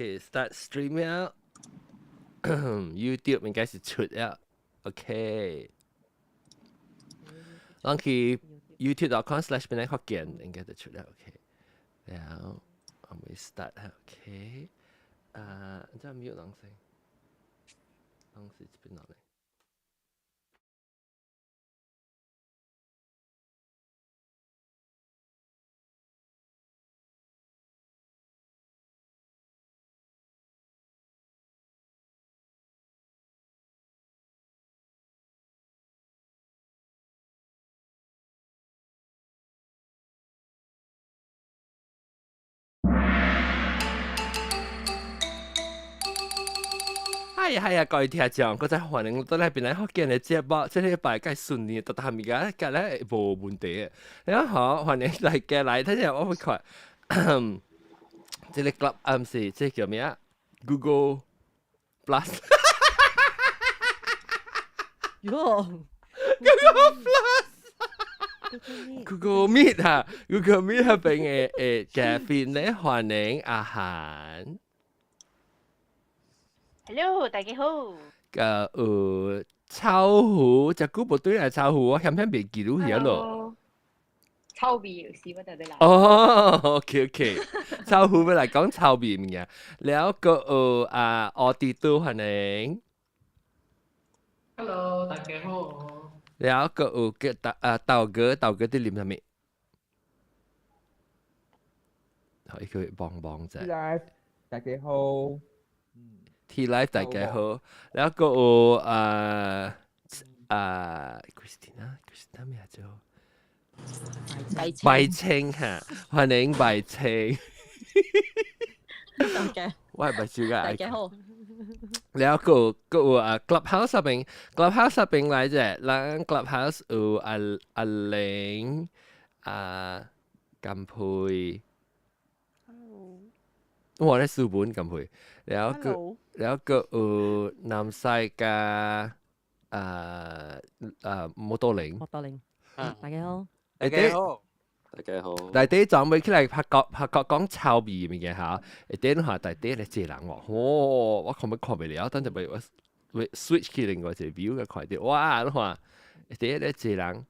OK，start streaming 啊。YouTube 應該是出啊。OK。咱去 youtube.com/penanghokkien 應該就出啦。OK。然後我們 start OK。啊，這 mute 人先，人是這邊落嚟。係啊係啊，各位聽眾，閣再歡迎倒來檳榔福建的節目，這禮拜該順利，到達物件，今日無問題的。你好，歡迎大家來，等下我會看，這个 club 啊，毋是，這个叫咩啊？Google Plus。喲，Google Plus。Google Meet 啊，Google Meet 彼邊的嘉賓咧，歡迎阿韓。 Hello，大家好。個臭虎，隻久無對來臭虎，我險險袂記錄遐咯。臭味有時我就欲來。哦，OK OK，臭虎欲來講臭味物件，了閣有啊，奧迪都歡迎。 Hello，大家好。了閣有叫豆啊豆哥，豆哥佇啉啥物？好，伊個幫幫者。大家好。 T Live 大家好，然後閣有啊啊 Christina，Christina 名叫白青哈，歡迎白青。大家，我係白少㗎。大家好。然後閣有閣有啊 Clubhouse 入邊，Clubhouse 入邊來者，咱 Clubhouse 有阿阿玲啊甘佩。我咧書本甘佩，然後閣。然後閣有南西加啊啊摩多玲，摩多玲，大家好，大家好，大家好。大家準備起來拍國拍國講臭味物件嚇，等下大家來濟人喎，哦，我看欲看袂了，等陣欲我欲 switch 去另外一個 view 個看著，哇，你看，第一咧濟人。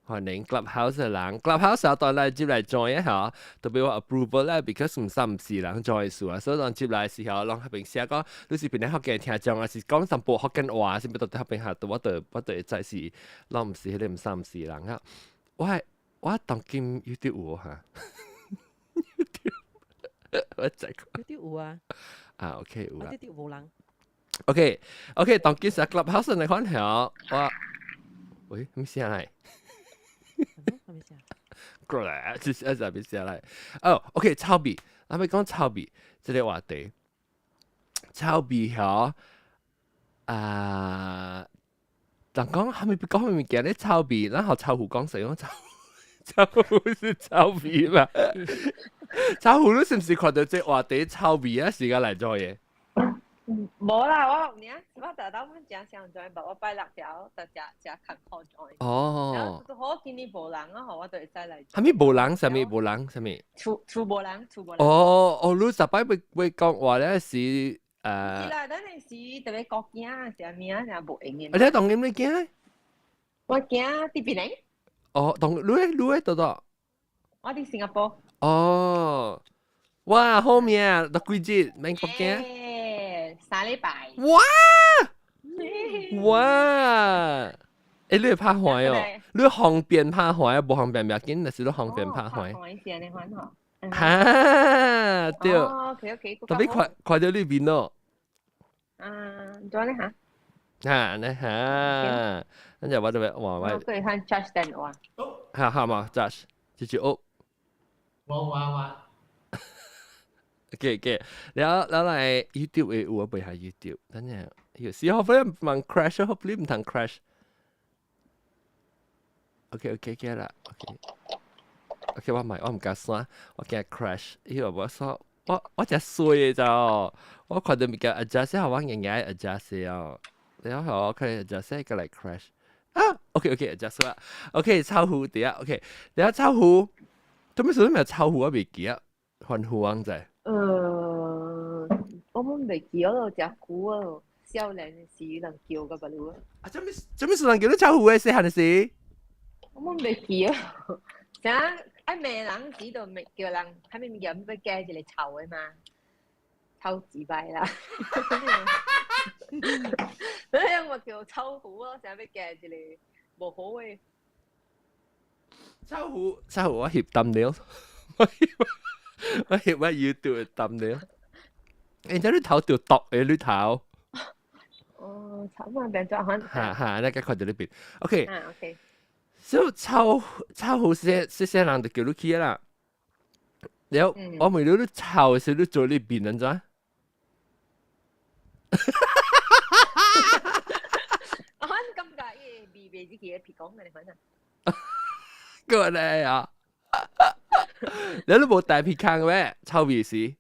歡迎 Clubhouse 的人，Clubhouse 當來入來 join 嚇，特別我 approval 咧，because 毋三毋四人 join 數啊，所以當入來時候，攏彼邊寫講，你是檳榔福建聽眾，還是講淡薄福建話，啥物都彼邊下，我就我就會知是攏毋是彼个毋三毋四人啊。我我當今 YouTube 有哈，YouTube 我再看 YouTube 有啊。啊，OK 有啊。 YouTube 無人。 OK OK，當今是 Clubhouse 來看下，我喂，啥物聲來？啥物聲？過來，就是啥物聲來？哦，OK，臭味，咱欲講臭味這个話題。臭味吼，啊，人講啥物講啥物件咧？臭味，咱予臭虎講說，臭臭虎是臭味嘛？臭虎，你是毋是看著這話題臭味啊？時間來做嘢？無啦，我有影，我逐當阮誠想 join，我拜六條就誠誠艱苦 join。哦。然後好今年無人啊，吼，我就會使來。啥物無人？啥物無人？啥物？厝厝無人，厝無人。哦哦，你十擺欲欲講話咧是是啦，咱那時特別顧囝，啥物啊，啥無閒的。啊，你當今你囝？我囝佇檳榔。哦，當你咧，你咧，倒佗？我佇新加坡。哦，哇，好命，都幾日免顧囝？ 3禮拜。哇！哇！欸，你會拍橫哦？你方便拍橫啊？無方便袂要緊，但是你方便拍橫。橫是按呢款吼。哈，對。哦，OK OK。特別看看著你面咯。啊，做呢哈？哈，呢哈，咱就我這邊哇我。對，看 charge 電話。哈好嘛，charge，就是哦。我我我。 OK OK，然後然後來 YouTube 會有啊，袂下 YouTube，等下有時候可能毋 crash，hopefully 毋通 crash。OK OK OK 啦，OK OK 我毋我毋敢刪，我驚 crash，因為我說我我誠衰的知無？我看著物件 adjust 予我硬硬 adjust 哦，然後我看 adjust 閣來 crash 啊，OK OK adjust 啦，OK 臭虎佇啊，OK，然後臭虎，做咩事名臭虎我袂記啊，歡呼王仔。我們袂記嗰度食久啊，少年時人叫個白鷺。啊，做咩做咩事人叫你臭虎嘅細漢嘅時？我們袂記啊，啥愛罵人時就咪叫人，啥物物件欲加一个臭的嘛，臭幾擺啦。所以我叫臭虎咯，啥欲加一个無好的。臭虎，臭虎，我翕 thumbnail，我翕我 YouTube 的 thumbnail。欸，你頭條毒嘅你頭。哦，臭嘛變做可哈哈，那個看到呢邊。OK。啊，OK。所以臭臭虎細細細人就叫你去啦。然後我問你，你臭的時你做呢邊按怎？我感覺伊味袂入去的鼻孔嘅，你反正。過來啊！你都無帶鼻孔咩？臭味時。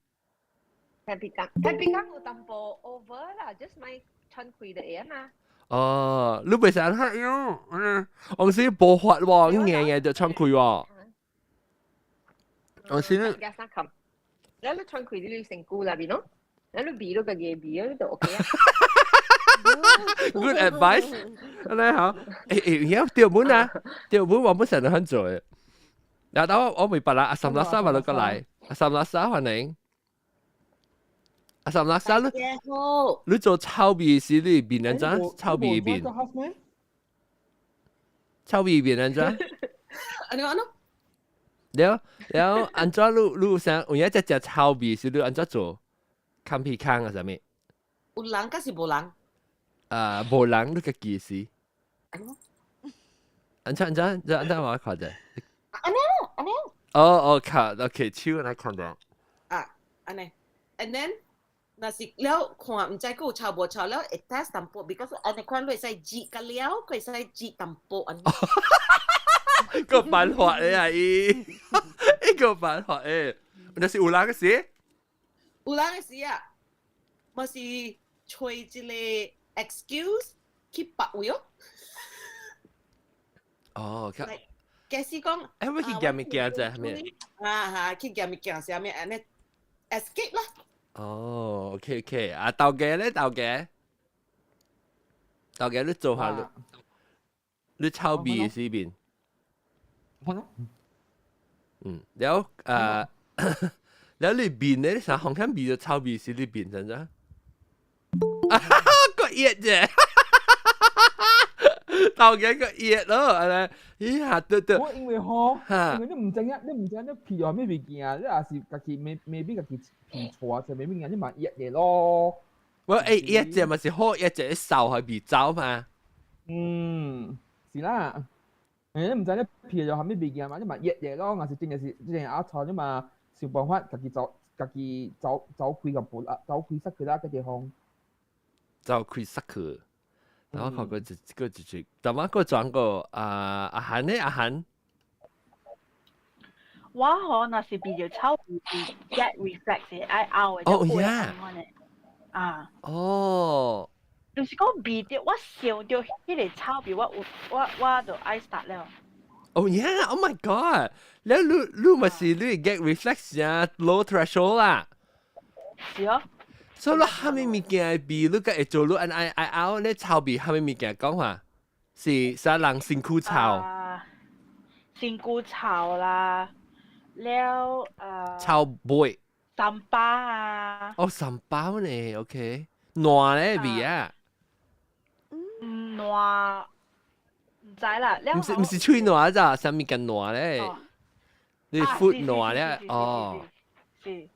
帶鼻孔，帶鼻孔有淡薄 over 啦，just 莫喘氣就會嘛。哦，你袂使嚇喲，嗯，我是無法喎，硬硬就喘氣喎。我是你。加三冚，你喘氣你身軀內面咯，你味都家己味，你就 OK 啊。 Good advice，你好，欸欸，而家掉本啊，掉本我本成日肯做嘅。嗱，等我我明白啦，阿岑垃圾話你過嚟，阿岑垃圾歡迎。阿岑垃圾你，你做臭味時你變按怎？臭味變。臭味變按怎？按怎咯？了了，按怎你你想有影只食臭味時你按怎做？崁鼻孔啊啥物？有人抑是無人？啊，無人你家己是。按怎按怎按怎我看者？按呢按呢。哦哦，卡，OK，手來看者。啊，按呢，and then 若是了看毋知閣有臭無臭了，會 test 淡薄，because 按呢款你會使煮甲了，閣會使煮淡薄按呢。個辦法咧啊伊，一個辦法誒，若是有人嘅時，有人嘅時啊，嘛是揣一個 excuse 去別位哦。哦，假使講，欸，我去夾物件啫，係咪？啊哈，去夾物件啥物按呢 escape 啦。哦，OK OK，啊，豆家咧，豆家，豆家你做下你，你臭味嘅時邊？嗯，了誒，了你面咧，你想紅看味就臭味是你面真真？個熱啫，豆家個熱咯，係咪？咦嚇，對對。我因為吼，因為你毋知影，你毋知影你鼻有啥物物件，你也是家己未未必家己鼻錯，啥物物件，你嘛熱的咯。我欸，熱隻嘛是好，熱隻瘦係味走嘛。嗯，是啦。欸，你毋知你鼻有啥物物件嘛，你嘛熱的咯。若是真正是真正阿臭，你嘛想辦法家己走，家己走走開個步啦，走開塞去啦，個地方。走開塞去。然後看過一個一隻，但我個轉過啊阿韓咧阿韓。我可若是比較臭味是 gag reflex 的，愛嘔的。哦呀。啊。哦。就是講味著，我想著彼个臭味，我有我我就愛 start 了。哦呀，Oh my God！你你你咪是你 gag reflex 啊，low threshold 啦。是哦。所以你啥物物件味，你閣會做你按愛愛嘔，你臭味啥物物件講話是啥人身軀臭？啊，身軀臭啦，了臭尾。三巴啊。哦，三巴呢？OK，爛咧味啊。嗯，爛，毋知啦。毋是毋是喙爛咋，啥物件爛咧？你 food 爛咧？哦。是。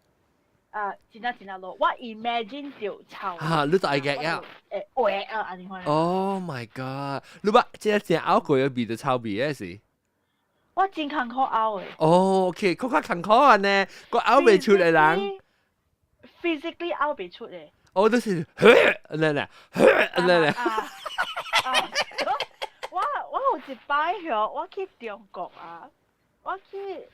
啊，真正真正落，我 imagine 著臭。嚇，你就愛 gag 啊？會會啊，按呢款。 Oh my god！你捌真正嘔過個味就臭味的是？我真艱苦嘔的。哦，OK，閣較艱苦按呢，閣嘔袂出的人。 Physically 嘔袂出的。哦，都是，來來，來來。我我有一擺許，我去中國啊，我去。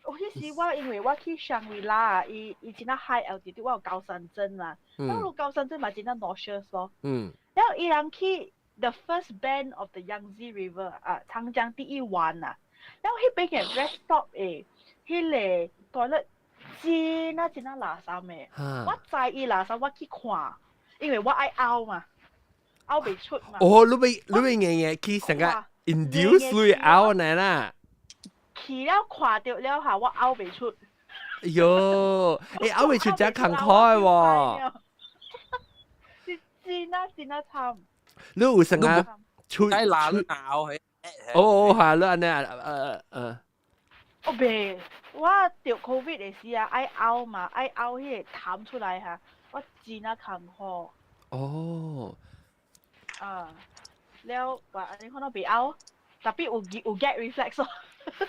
我彼時我因為我去香格里拉，伊伊真正 high altitude，我有高山症嘛，我有高山症嘛真正 nauseous 咯。然後伊人去 the first bend of the Yangtze River 啊，長江第一彎啊，然後彼邊嘅 rest stop 的，彼個 toilet 真啊真啊垃圾嘅。我知伊垃圾，我去看，因為我愛嘔嘛，嘔袂出嘛。哦，你欲硬硬去成個 induce 你嘔呢啦。去了看著了下，我嘔袂出。喲，欸嘔袂出真艱苦喎。是真啊真啊慘。你有成個出該鬧你鬧佢。哦哦，係你按呢。哦袂，我著 COVID 的時啊，愛嘔嘛，愛嘔彼個痰出來哈，我真啊艱苦。哦。啊，了話按呢看到袂嘔，特別有 gag reflex 咯。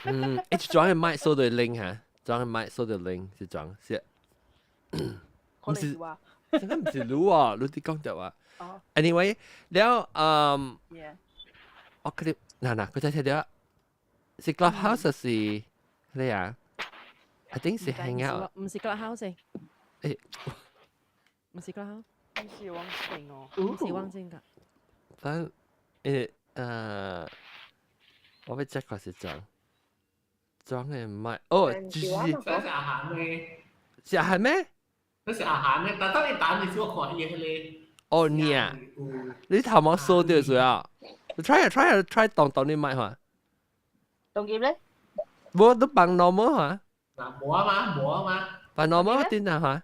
嗯，欸，裝個麥收到 link 哈，裝個麥收到 link 是裝是。可能是話。真係毋是你啊，你啲講就話。Anyway，了嗯，我佢哋嗱嗱，佢再睇到，是 Clubhouse 是你啊？I think 是 Hangout。毋是 Clubhouse。欸，毋是 Clubhouse。毋是王靜哦。毋是王靜㗎。反我欲 check 看是裝裝的麥，哦，就是。這是阿涵咩？是阿涵咩？這是阿涵咩？但當你打你是我看伊彼个。哦，你啊，你頭毛收掉是啊？你 try 下 try 下 try 當當你麥哈？當點咧？無都放 normal 哈？嗱，無啊嘛，無啊嘛。放 normal 點啊哈？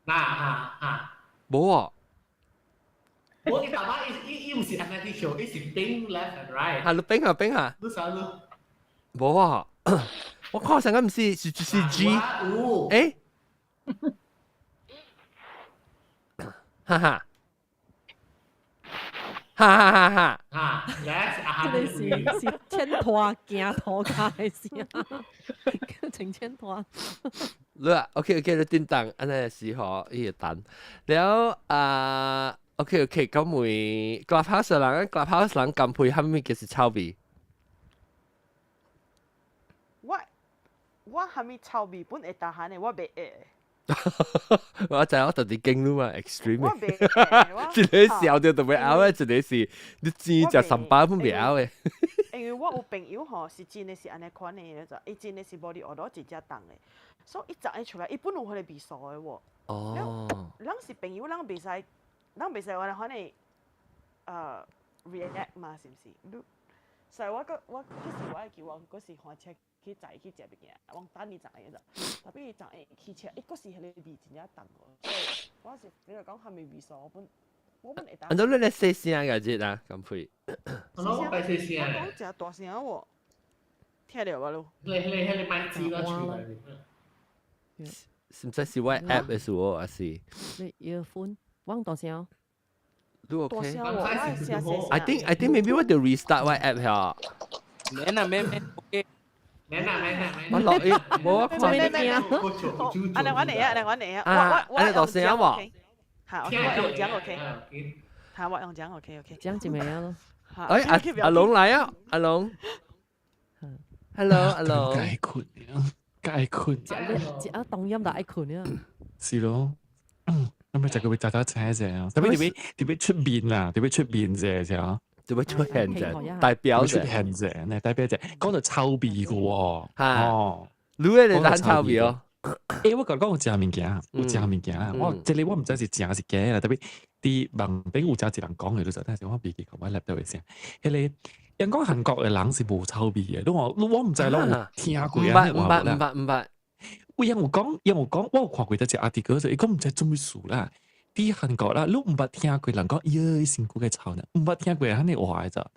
嗱哈哈。無啊。無伊頭毛伊毋是按呢去跳，伊是 bing left and right。哈，你冰下冰下。你啥你？無啊，我看上個毋是是是 G。欸？哈哈。哈哈哈哈！啊，這個是千拖行塗跤的聲，成千拖。你啊，OK OK，你叮當，按呢時候伊會等。了啊，OK OK，咁會 Clubhouse 人，Clubhouse 人咁配蝦米叫是臭味？我蝦米臭味本會打鼾的，我袂會。我知我特別驚你嘛，extreme。我袂一个笑著就袂嘔的，一个是你錢食三百本袂嘔的。因為我有朋友吼，是真的是按呢款的，你知？伊真的是 body odour 真正重的，所以伊昨下出來，伊本有彼个味素的喎。哦。咱是朋友，咱袂使按呢款的，react 嘛，是毋是？你，所以我閣我彼時我會記我閣是開車去載去食物件，我等伊昨下咋，特別伊昨下騎車，伊閣是彼个味真正重哦。所以我是你若講蝦米味素，我本會當。按怎你咧細聲個這啊，咁配。我講細聲。我講誠大聲喎，聽著無？你麥子個出來。是毋知是我 app 的事哦，還是？你 earphone，我大聲。你 OK？I think maybe 我得 restart 我 app 遐。免啊免免 OK。免啊免啊免。我落去，無我看。按呢我嚟啊，按呢我嚟啊，我按呢大聲無？嚇，我用講 OK。嚇，我用講 OK OK。講一暝咯。哎，阿龍來啊，阿龍。Hello，阿龍。該睏，該睏。食食冬陰就愛睏啊。是咯。咁咪就佢會扎扎車啫，特別特別特別出面啊，特別出面啫，就特別出現啫，代表出現啫，呢代表啫，講到臭味嘅喎，哦，你係你臭味哦。欸，我講講有食物件，有食物件，我這裡我毋知是真是假啦，特別佇網頂有誠濟人講的，就但是我袂記講我 laptop 的聲，彼个人講韓國的人是無臭味的，你我毋知攏有聽過啊？毋捌毋捌毋捌。有人有講，人有講，我有看過一隻 article，伊講毋知做咩事啦。佇韓國啦，你毋捌聽過人講，耶，身軀個臭呢？毋捌聽過按呢話的咋？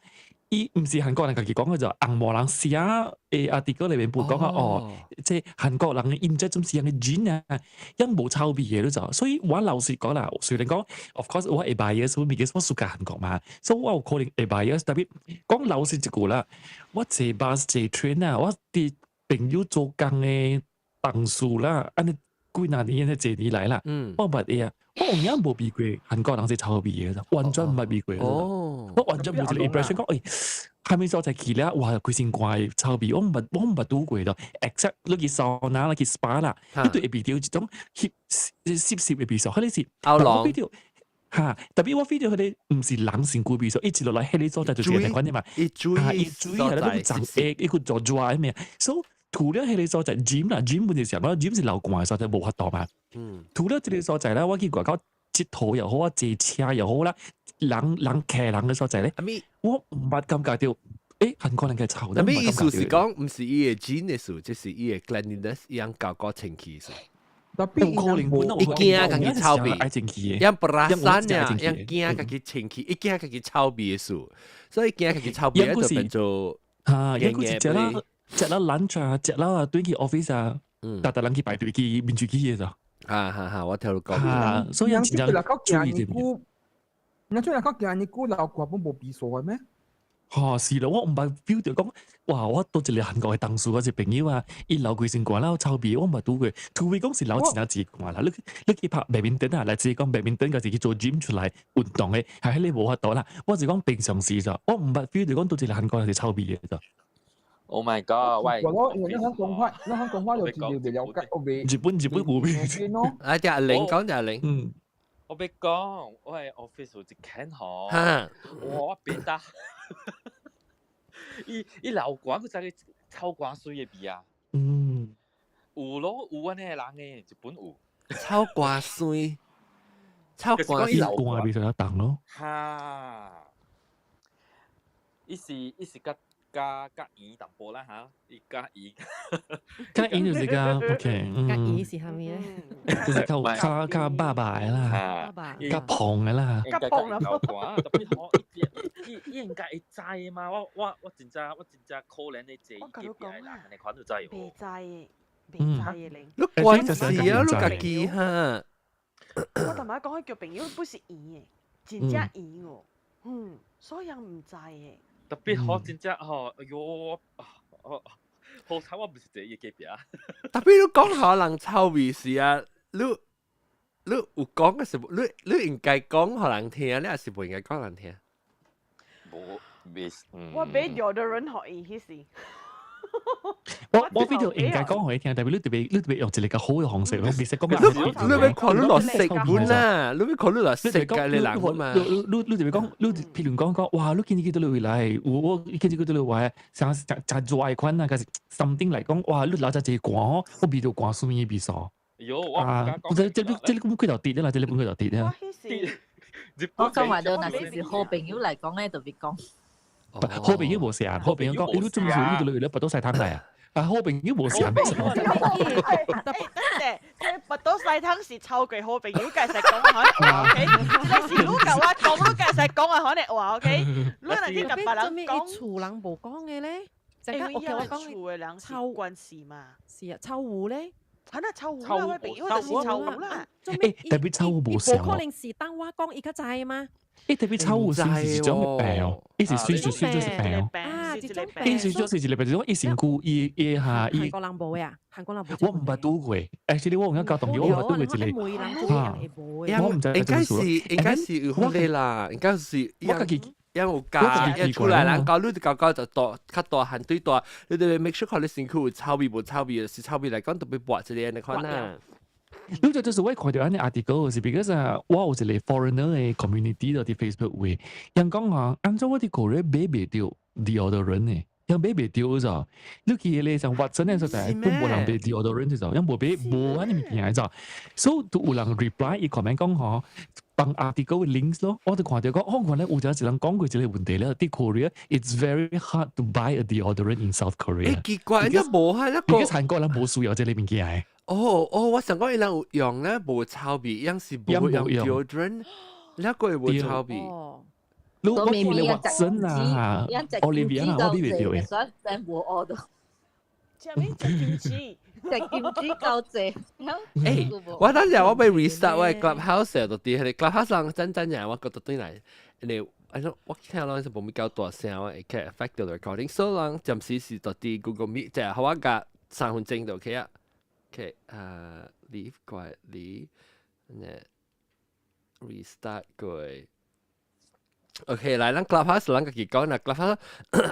伊毋是韓國人家己講的就紅毛人寫的 article 內面無講啊，哦，這韓國人伊毋知做啥樣的 gene 啊，因無臭味的你知，所以我老實講啦，雖然講，of course 我會 bias，我 because 我 suka 韓國嘛，所以我有可能會 bias，特別講老實一句啦，我坐 bus 坐 train 啊，我佇朋友做工的同事啦，按呢幾若年呢濟年來啦，我捌會啊，我有影無味過韓國人是臭味的，完全毋捌味過。我完全無一個 impression 講，欸，蝦米所在去了，哇，規身汗臭味，我毋捌拄過咯。except 你去桑拿，你去 SPA 啦，你對會味著一種濕濕濕的味素，彼个是。歐龍。哈，特別我 feel 著彼个毋是人身軀味素，一直落來彼个所在就是這款的嘛。伊水，伊水係那種髒，伊個做熱的咩，所以。除了彼個所在 gym 啦，gym 本就成講 gym 是流汗嘅所在，無法度嘛。除了這個所在咧，我去外口佚佗又好啊，坐車又好啦，人人騎人嘅所在咧，我毋捌感覺到，韓國人嘅臭。啥物意思是講，毋是伊嘅 gene 的事，就是伊嘅 cleanliness 伊樣搞個清氣事。特別有可能伊驚家己臭味，愛清氣伊 perasan 呀，伊驚家己清氣，伊驚家己臭味的事，所以驚家己臭味就變做嚇，伊閣是食啦食啦 lunch 啊，食啦轉去 office 啊，逐逐人去排隊去面水機嘅咋。哈哈哈，我聽你講。所以真正注意這邊。你出嚟講行尼久流汗本無鼻數嘅咩？嚇是咯，我毋捌 feel 到講，哇！我倒一個韓國嘅同事，我一朋友啊，伊流規身汗了臭味，我毋捌拄過。除非講是流真正濟汗啦，你去拍白面燈啊，來只講白面燈，就是去做 gym 出來運動嘅，係彼個無法度啦。我是講平常時咋，我毋捌 feel 到講倒一個韓國人是臭味嘅咋。 Oh my god！喂，我因為你講話，你講話就直接袂了解，我袂。日本有味。咯。啊，只阿玲講，只阿玲。我欲講，我喺 office 有一間吼，我變得，伊流汗，佢知佢臭汗水的味啊。有咯，有按呢个人的，日本有。臭汗水，臭汗水，汗味就較重咯。哈，伊是較較較圓淡薄啦哈，伊較圓。較圓就是較 OK，較圓是啥物咧？就是較較較肉肉的啦，較胖的啦。較胖啦，特別吼，伊應該會知嘛？我真正可憐的坐伊隔壁的人，你看就知。袂知的，袂知的咧。你關事啊，你家己哈。我頭擺講彼叫朋友不是圓的，真正圓哦。所以人毋知的。特別好，真正吼，哎喲，好彩我毋是坐伊隔壁。特別你講可能臭味是啊，你有講嘅時，你應該講予人聽，你還是無應該講人聽？無，未。我買 deodorant 予伊彼時。我比較應該講予伊聽，但係你特別用一個較好嘅方式咯，袂使講。你欲看你落食本啊，你欲看你落食嘅你人嘛？你特別講，你譬如講講，哇！你今日去佗位來，我今日去佗位，啥誠誠熱的款啊，還是 something 來講，哇！你流遮濟汗哦，我味道汗啥物味素？喲，我啊，這個本幾條跌啦，這個本幾條跌啊。我講話到，若是好朋友來講咧，就別講。好朋友無成，好朋友講，你做咩事？你佗位你跋倒曬湯來啊？啊，好朋友無成。等陣，這跋倒曬湯是臭過好朋友，會使講可 OK？這個是你共我講，你會使講的可能話 OK？你若去共別人講，厝人無講的咧，因為伊厝的人臭關係嘛。是啊，臭糊咧。係啦，臭糊啦，我朋友就是臭糊啦。特別臭糊無成。無可能是當我講伊較知嗎？特別臭糊是是一種病哦，伊是水就是病哦。啊，這種伊是就是一個病，就是講伊身軀伊伊下伊。韓國人無呀，韓國人無。我毋捌拄過，actually 我有影交同業，我毋捌拄過一個。嚇，我毋知。應該是有可能啦，應該是。我家己。因為有教，一出來人教你就教教就大較大漢對大，你就 make sure 看你身軀有臭味無臭味，是臭味來講特別抹一個按呢款啊。你就就是我看著按呢 article 是 because 啊，我有一個 foreigner 的 community 佇 Facebook 位，人講啊，按怎我佇 Korea 買袂著 deodorant 呢？人買袂著咋？你去彼個像 Watson 的所在，都無人賣 deodorant 咋？人無買無按呢物件咋？所以都有人 reply 伊 comment 講吼，放 article 的 links 咯，我就看著講，哦，原來有一個人講過這個問題了。佇 Korea it's very hard to buy a deodorant in South Korea。欸，奇怪，你無啊？那個韓國人無需要這個物件。哦哦，我想講伊人有用咧，無臭味，樣是無用 deodorant，那個會無臭味。你我見你 Watson 啊，Olivia 啊，我買袂著的。所以咱無學到。啥物食金雞？食金雞夠濟。欸，我等陣我欲 restart 我的 Clubhouse 就佇彼個 Clubhouse 上真真正我覺得對來，因為我聽攏是無物較大聲，我會 affect 到 recording，所以人暫時是佇佇 Google Meet，即係我共3分鐘就 OK 啊。OK，啊，leave quietly，呢 restart 過。OK，來，咱 Clubhouse 咱家己講啦，Clubhouse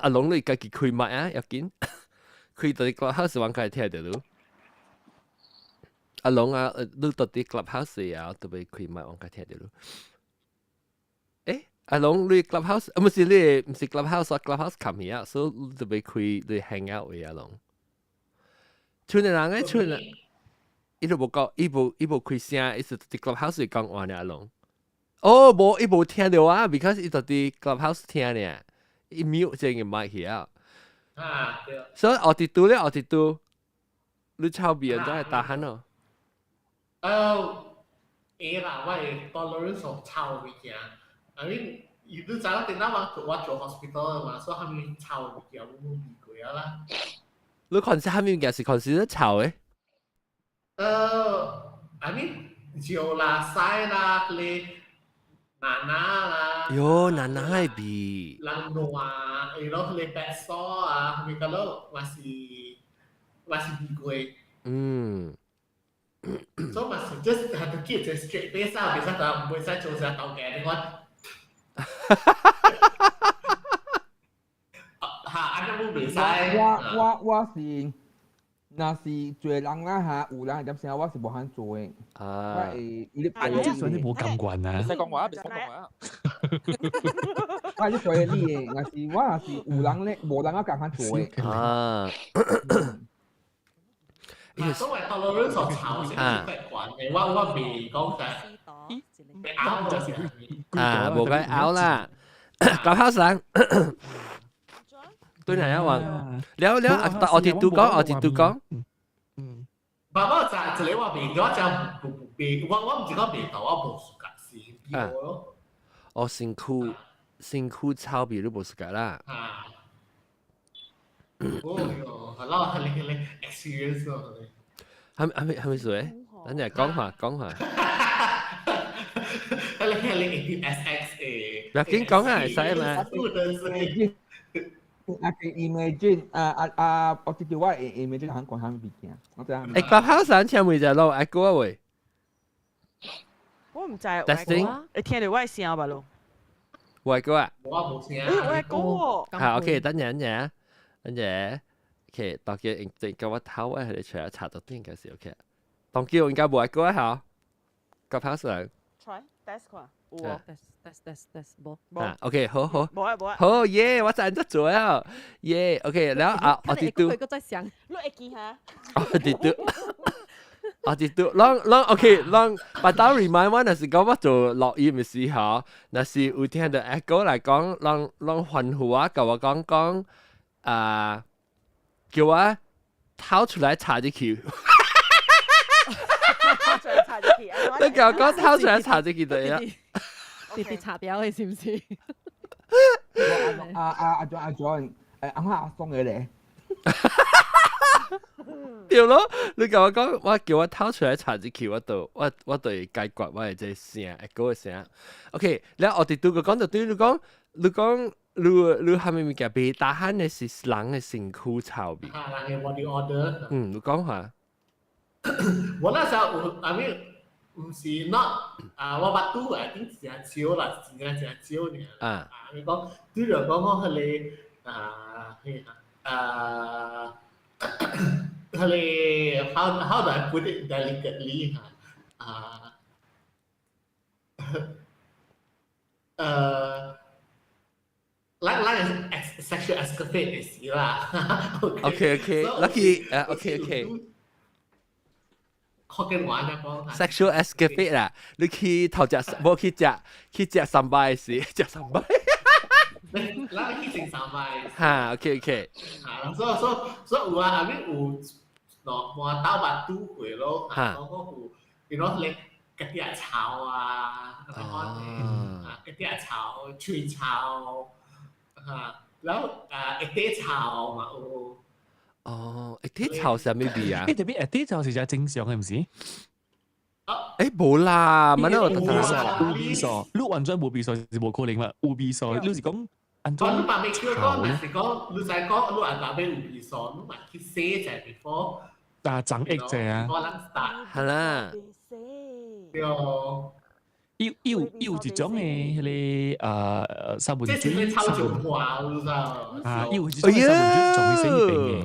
阿龍你家己開麥啊，要緊，開到 Clubhouse 我家聽著囉。阿龍啊，你到佇 Clubhouse 啊，特別開麥，我家聽著囉。欸，阿龍你 Clubhouse，啊，毋是你，毋是 Clubhouse 啊，Clubhouse 冚去啊，所以你特別開你 hang out 嘅阿龍。村的人咧，村人，伊都無講，伊無開聲，伊是佇 clubhouse 講話爾攏。哦，無，伊無聽到啊，because 伊就佇 clubhouse 聽呢，伊 mute 這個麥去啊。啊，對。所以奧迪都咧，奧迪都，你臭味人真係打鼾咯。會啦，我會 tolerance of 臭物件。I mean，你知影頂當我做 hospital 嘛，所以啥物臭物件我冇味過啊啦。你看是啥物件是 consider 臭的？I mean，尿啦、屎啦、嗰啲奶奶啦。喲，奶奶的味。人爛，會咯，嗰啲白痧啊，咪個咯，嘛是味過。所以嘛是 just have to keep 一 straight face 啊，袂使就唔會使做啥頭家你看。嚇，按呢冇袂使。我是，若是做人啦嚇，有人會點聲，我是無肯做的。啊。我會你啊，你這算你無感官啊？唔使講話，唔使講話。我係做你的，若是我若是有人咧，無人我共肯做的。啊。所謂 tolerance of 臭是習慣的，我未講啥，未拗就是啊，無該拗啦，搞好生。對哪樣話？了了，啊，我哋都講，我哋都講。爸爸就一個我未，我就未，我毋是講未到，我無 suka 是味咯。哦，身軀臭味你無 suka 啦。啊。哦喲，好啦，你 experience 咯。係咪說？等陣講下講下。你 18SX 誒。不要緊講啊，會使嘛。啊，imagine 啊啊啊！我直接我 imagine 韓國啥物物件，我知影。欸，國考生請問一下咯，愛過未？我毋知， Testing 會聽到我的聲吧咯？我過啊。我無聲。欸，我會講喎。好，OK，等陣等陣，等陣，OK，當叫應叫我頭啊，係出來查到應該是 OK。當叫應該無愛過啊，嚇。國考生。 Try test 看，有哦。 test test test test 無。啊，OK，好好。無啊無啊。好耶！我知怎做啊，耶，OK，然後啊，我哋都。佢個在想。你會記哈？我哋都。我哋都，啷啷 OK，啷，把當 remind 我，若是講我做錄音的時候，若是有聽到 echo 來講，啷啷歡呼啊，共我講講啊，叫我掏出來插入去。你叫我講掏出來插入去對啊？直接插掉的是毋是？啊啊阿 John 阿 John，誒阿媽阿松嘅咧。對咯，你共我講，我叫我掏出來插入去，我就會解決我的這個聲，echo 的聲。OK，了我哋拄個講就對你講，你你啥物物件袂打鼾的是人的身軀臭味。啊，人的 body odor。嗯，你講下。我那時候有，I mean，毋是 not 啊，我捌拄，I think 真少啦，真正真少爾。啊。啊，你講對著講講彼個啊，彼個啊，彼個 how do I put it delicately 哈？啊，咱 sexual escapade 的時啦。 OK OK，lucky 誒 OK OK。福建話呢講。 sexual escapade 啦，你去頭食，無去食三擺時，食三擺。咱去食三擺。哈，OK OK。啊，所以有啊，後面有喏，換豆捌拄過咯，啊，講講有，比如咧，家己也臭啊，啊，家己也臭，喙臭，啊，然後啊，下底臭嘛有。哦，下底臭是啥物味啊？欸，特別下底臭是只正常的，毋是？欸，無啦，乜都有味素，有味素，你完全無味素是無可能嘛？有味素，你是講按怎？你嘛未叫講，若是講你知講，你按怎欲有味素，你嘛去洗者 before。啊，長液者啊。我人 start。係啦。對。伊有一種的彼個三文水。這是臭石破，你知啊，伊有一種的三文水專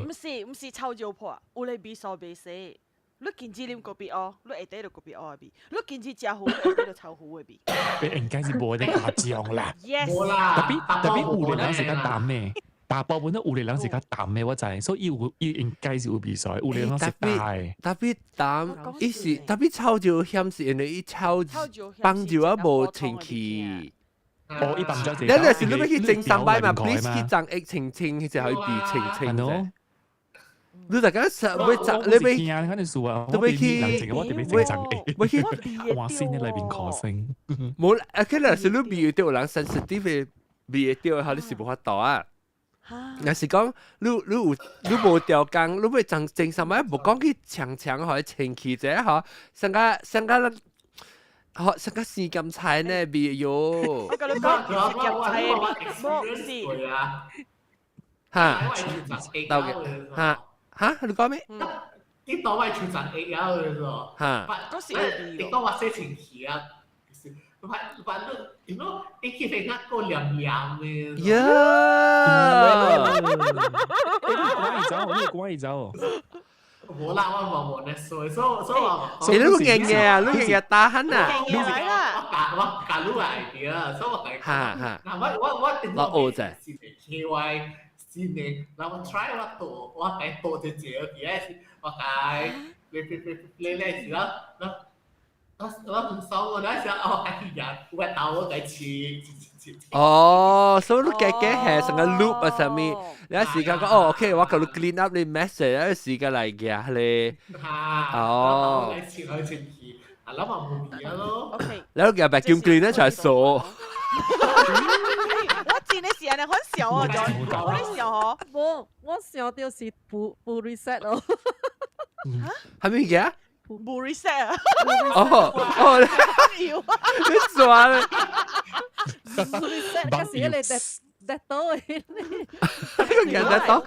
門洗彼邊的。毋是臭石破，有咧味素袂洗。你近子啉咖啡烏，你下底就咖啡烏的味；你近子食魚，下底就臭魚的味。應該是無呢誇張啦。 Yes。無啦。特別特別有的人是較淡的。大部分都有的人是較淡的，我知，所以伊有伊應該是有味素，有的人是大的。特別淡，伊是特別臭就險是因為伊臭放尿啊無清氣。哦，伊放咗你若是你欲去整三擺嘛，please 去髒液清清，就可以鼻清清啫。你大家實欲髒，你欲肯定數啊，都欲去，我特別整髒液，欲去換新的內面可生。無，啊，可能是你味著有人 sensitive 的味著，你是無法度啊。若是講你有你無調工，你欲整整啥物，無講去強強予清氣者吼，上個上個吼上個生鹹菜呢味喲。我共你講，是鹹菜的味，無是。哈，到嘅，哈哈，你講咩？你當我儲十億啊，佢說。哈。你當我洗清氣啊？反反正，you know，你去睇下個涼涼的。呀！你趕緊走，你趕緊走。無啦，我無無咧，所以所以所以我。你都硬嘅啊，你硬嘅打鼾啊！我教我教你個 idea，所以我同你講。哈哈。嗱，我我我學者。是 K Y 是呢，嗱我 try 我倒我係倒隻隻嘅，我係你你你你你是啦，嗱。我我唔爽我那時候我係人，我豆我嚟切切切。哦，所以你加加係成個 loop 啊，啥物？你一時間講哦，OK，我共你 clean up 你 mess，一時間來嘅咧。哦。嚟切去切去，啊諗下冇味咯。 OK。你都夾 vacuum cleaner 出來掃。我真的是按呢款想哦，John，我咧想哦。無，我想著是不不 reset 咯。係咩嘢？無 reset 啊！哦哦，你抓咧？reset，嗰時你得得到嘅。呢個人得到，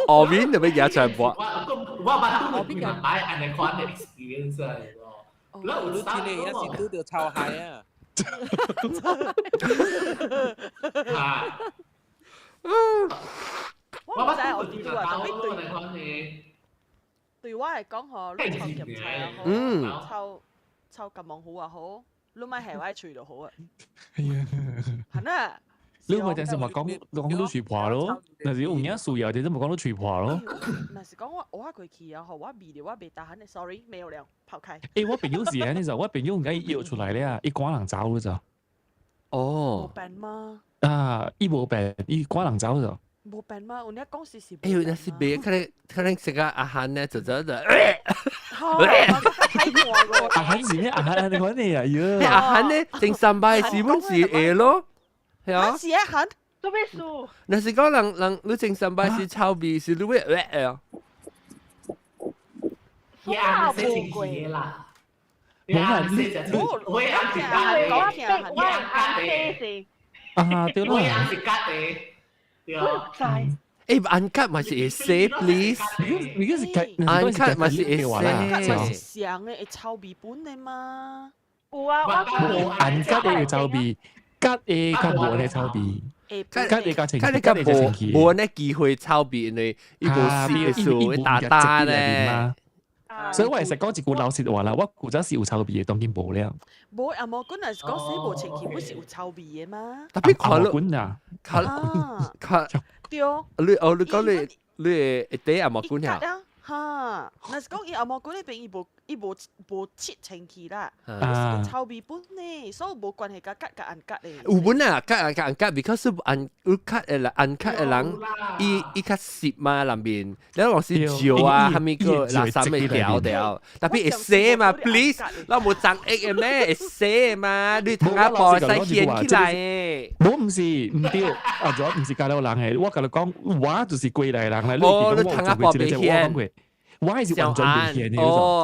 後面就欲舉出來播。我我捌拄著幾擺按呢款的 experience 咯。你天呢也是拄著臭蟹啊！啊！我毋知我拄著啊，特別對。對我來講吼，你臭鹹菜也好，臭臭金毛虎也好，你莫下我的喙就好啊。係啊。係啊。你咪陣時咪講講你喙破咯，若是有影需要，陣時咪講你喙破咯。若是講我我過去啊，吼，我味著我袂打鼾的，sorry，沒有了，拋開。欸，我朋友是按呢就，我朋友毋敢約出來咧啊，伊趕人走了就。哦。無病嗎？啊，伊無病，伊趕人走就。無病嗎？有影講是是。哎呦，那是別可能可能食個阿漢呢，就就就。阿漢是咩？阿漢你講咩啊？喲。阿漢呢，整三擺是本是會咯。係啊。是阿漢。做咩事？若是講人人你整三擺是臭味，是你會啊？呀，無過啦。冇啊，你我也是假的，我我是啊，對啦。我也是假的。對啊。欸，按卡嘛是會洗，please。你個是按卡嘛是會洗。嘛是上的會臭味本的嘛？有啊，我按卡的會臭味，卡的較無咧臭味。卡的較清，卡的較無無呢機會臭味，因為伊無洗的時候會打打咧。所以我會使講一句老實話啦，我古早是有臭味的，當今無了。無阿毛管若是講洗無清氣，本是有臭味的嗎？特別看你管啊，看看對。你哦，你講你你會底阿毛管啊？哈，若是講伊阿毛管那邊伊無伊無無切清氣啦，是臭味本呢，所以無關係佮吉佮按吉的。有本啊，吉啊佮按吉，because 按有吉的人按吉的人，伊伊較濕嘛內面，你講是尿啊，啥物個垃圾咪掉掉，特別會洗嘛，please，咱無髒液的咩，會洗嘛，你通下布使掀起來的。我毋是毋對，啊，主要毋是教了人的，我共你講，我就是過來人來，哦，你通下布袂掀。我係是完全袂顯的，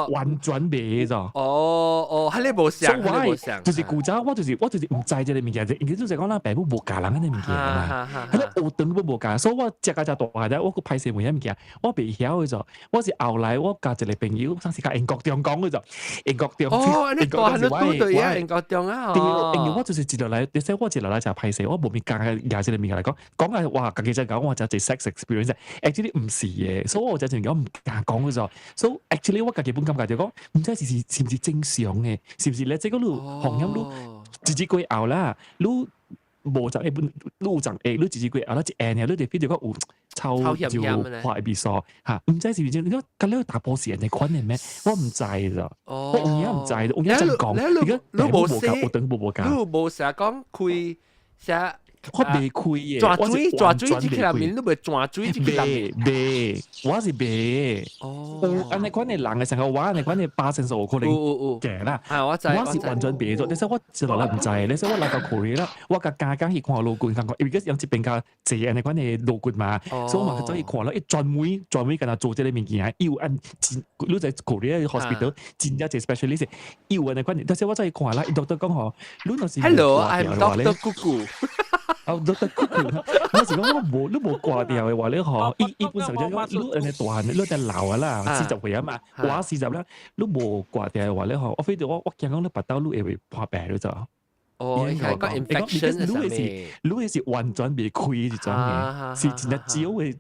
完全袂的。哦哦，彼个無像，彼個無像。就是古早，我就是我就是毋知這个物件，因為就是講咱爸母無教人按呢物件嘛，彼个學堂都無教，所以我食到遮大漢了，我閣歹勢問遐物件，我袂曉的就，我是後來我共一個朋友，算是共英國中講的就，英國中。哦，你大漢都拄對啊，英國中啊。對，因為我就是一落來，你說我一落來誠歹勢，我無物教舉這個物件來講，講啊哇，家己才講我誠濟 sex experience，actually 毋是的，所以我才就講毋敢講的就，所以 actually 我家己本感覺就講，毋知是是是毋是正常的，是毋是咧？這個你紅險你一日過後啦，你無就會本，你有就會，你一日過後咧一按，你就 feel 到講有臭就破味素嚇，毋知是毋是你講咁你大波是人哋款的咩？我毋知咋，我有影毋知，有影真講，你你無寫，我等無無講，你無成日講開寫。我袂開嘅，轉水轉水這個面，你袂轉水這個面。袂，我是袂。哦，按呢款的人的成個我按呢款的八成數可能假啦。啊，我知。我是完全袂做，但是我一落來毋知，但是我來到 Korea 啦，我共加工去看老君，感覺因為用這邊較濟按呢款的老君嘛，所以我嘛去走去看咯。伊專門專門敢若做這個物件，伊有按真，你在 Korea hospital 真正濟 specialist，伊有按呢款的，但是我走去看啦，伊 doctor 講吼，你若是 Hello，I'm Doctor Cuckoo。啊，doctor Cuckoo，我是講我無你無掛掉的話咧吼，伊伊本身就講你按呢大漢，你在老啊啦，40歲啊嘛，我四十啦，你無掛掉的話咧吼，我非得我我驚講你腹肚你會破病了就。哦，伊講 infection 你的是你的是完全袂開這種的，是真正少的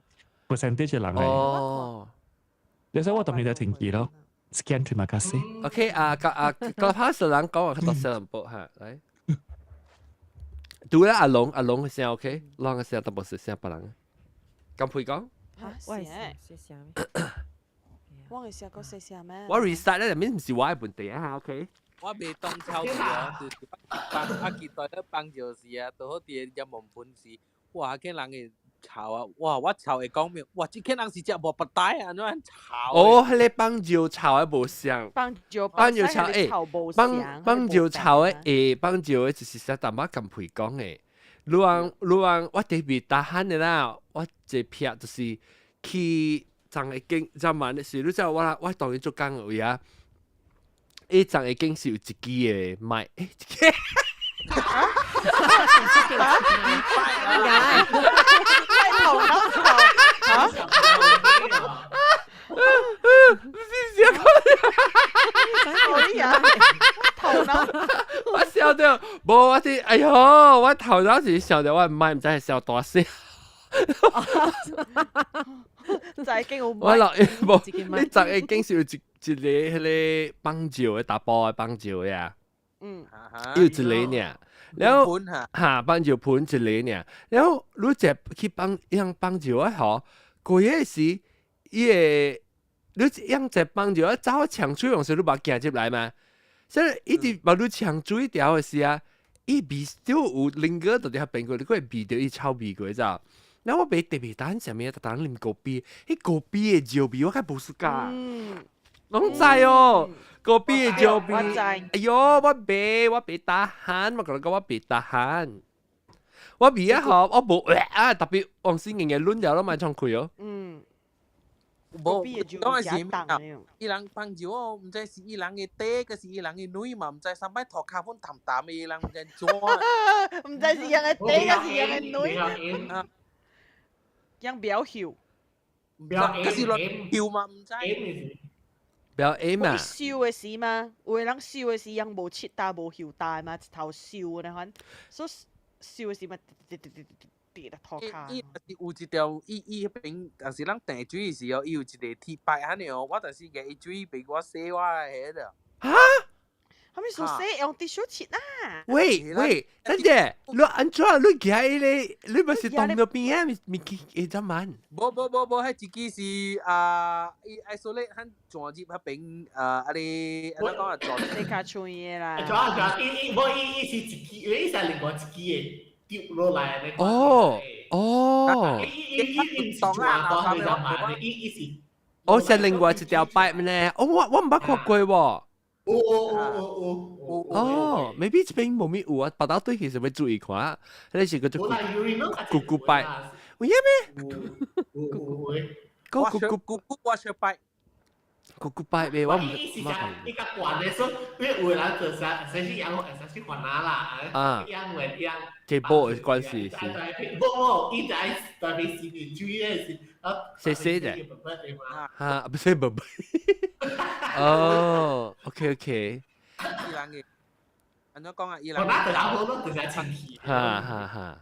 percentage 的人的。哦，你所以我當然就停機咯，scan terima kasih。 OK 啊，個啊個拍人講話較多小人報嚇，來。拄咧阿龍阿龍嘅聲 OK，龍嘅聲都無是聲別人。咁配講？嚇，喂，是是啥？我嘅聲個細聲咩？我 restart 咧，入面唔是我嘅問題啊，OK。我袂當臭味啊，就是放啊，期待咧放就是啊，拄好佇個熱門盤時，哇！見人會臭啊，哇！我臭會講咩？哇！這個人是食無腹帶啊，按怎臭？哦，彼個放尿臭的無像。放尿放尿臭欸，放放尿臭的會放尿的就是啥淡薄共皮講的。你話你話我特別大漢的啦，我一撇就是去昨下間，昨晚的時，你知我我當然做工位啊。伊昨下間是有一支的麥，欸，一支。啊？頭腦啊？是是哎呀，頭腦！我笑到，無我是，哎喲，我頭腦是笑到我麥，毋知係笑大聲。就係經我我落無，你昨下間是有一一個彼個放尿的查埔的放尿的啊？嗯，有一個爾，然後哈放尿盆一個爾，然後你食去放用放尿的吼，過個時伊會你用一放尿啊，走搶水用時你捌行入來嗎？所以一直把你搶水條的時啊，伊味就有另個就佇遐變過，你閣會味著伊臭味過，知無？然後我袂特別等啥物，特等啉咖啡，彼咖啡的尿味我較無 suka。攏知哦，咖啡的尿味。哎喲，我袂，我袂 tahan，我共你講我袂 tahan。我味啊吼，我無啊，特別往時硬硬攆掉，攏莫創開哦。嗯。無，講的是咩？伊人放尿哦，毋知是伊人的底，抑是伊人的女嘛，毋知三擺塗跤粉淡淡的，伊人毋知怎。毋知是人的底，抑是人的女。人表笑。表是落笑嘛，毋知。表 A 嘛。燒的時嘛，有的人燒的時，人無切大無袖大嘛，一頭燒的款，所以燒的時嘛，跌跌跌跌跌落塗跤。伊是有一條，伊伊彼邊，但是咱訂水的時候，伊有一個鐵牌按呢哦，我就是共伊水袂我洗我的彼個。哈？啥物說洗用滴水切啊？喂喂，等陣，你按怎你行彼個，你毋是當到邊啊？咪咪去會怎慢？無無無無，彼一支是啊，伊愛說咧，響轉入彼邊啊，啊你按怎講啊？轉。你較像的啦。轉轉，伊伊無伊伊是一支，伊是另外一支的丟落來的。哦哦。伊伊伊伊毋是轉講你怎慢？伊伊是。哦，是另外一條 pipe 呢？哦，我我毋捌看過喎。有有有有有。哦，maybe 這邊無咪有啊，別兜對其實欲注意看，彼個是叫做咕咕擺，有影咩？有有有。咕咕咕咕咕我小擺。咕咕擺咩？我毋。伊是講伊較懸的，所以有的人做啥，先是養，先是煩惱啦，啊，養會養。這波的關係是。無無，伊在特別是你注意的是，啊，細細的。哈，不是寶寶。哦，OK OK。伊人的，按怎講啊？伊人。我那就好咯，就是清氣。哈哈哈。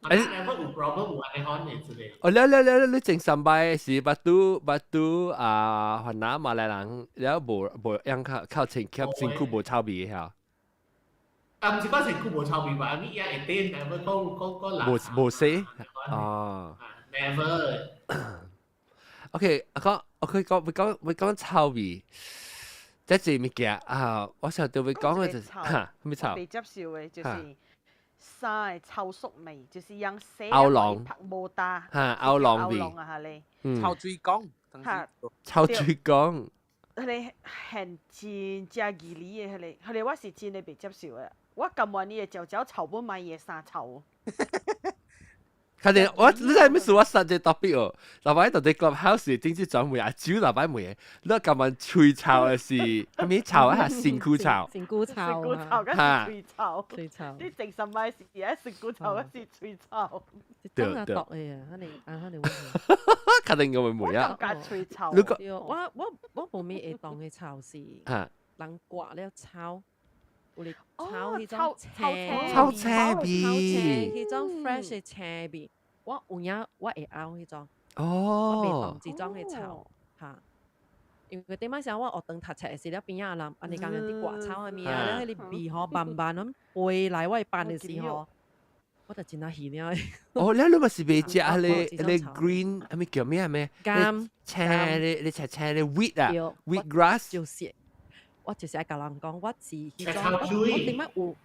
哎，有 problem 有按呢款的之類。哦，了了了，你前三擺是捌拄捌拄啊，越南馬來人了無無樣較較清較身軀無臭味的嚇。啊，毋是講身軀無臭味吧？你也會點 never 講講講人。無無洗哦。 Never。 OK，講 OK 講會講會講臭味，這這物件啊，我想到會講嘅就是嚇咩臭？被接受嘅就是衫的臭餿味，就是用洗歐龍拍無打嚇歐龍味歐龍啊，哈咧，臭水缸，嚇臭水缸，彼个現真正義理的彼个，彼个我是真的袂接受的。我甘願伊的嚼嚼臭，本買伊的衫臭。確定我你知咩事？我實際特別哦，禮拜到底 clubhouse 頂次轉問阿蕉禮拜問，你今晚喙臭的是啥物臭啊？身軀臭。身軀臭。身軀臭，佮是喙臭。喙臭。你精神歹是愛身軀臭，抑是喙臭？對對。毒的啊，可能啊，可能。確定我會問啊。我感覺喙臭。如果我我無咩會當的臭是，人刮了臭。有咧臭彼種青，臭青味，彼種 fresh 的青味，我有影我會漚彼種，哦，我袂當這種的臭，哈。因為頂擺時我學堂讀冊的時，了邊仔人按呢工人佇刮草的物啊，了彼个味吼慢慢咁飛來我的班的時候，我就真啊氣了。哦，你你咪是袂食彼个彼个 green，啥物叫咩咩？甘青咧，你青青咧 weed 啊，weed grass。就是。我就是愛共人講，我是彼種，我頂擺有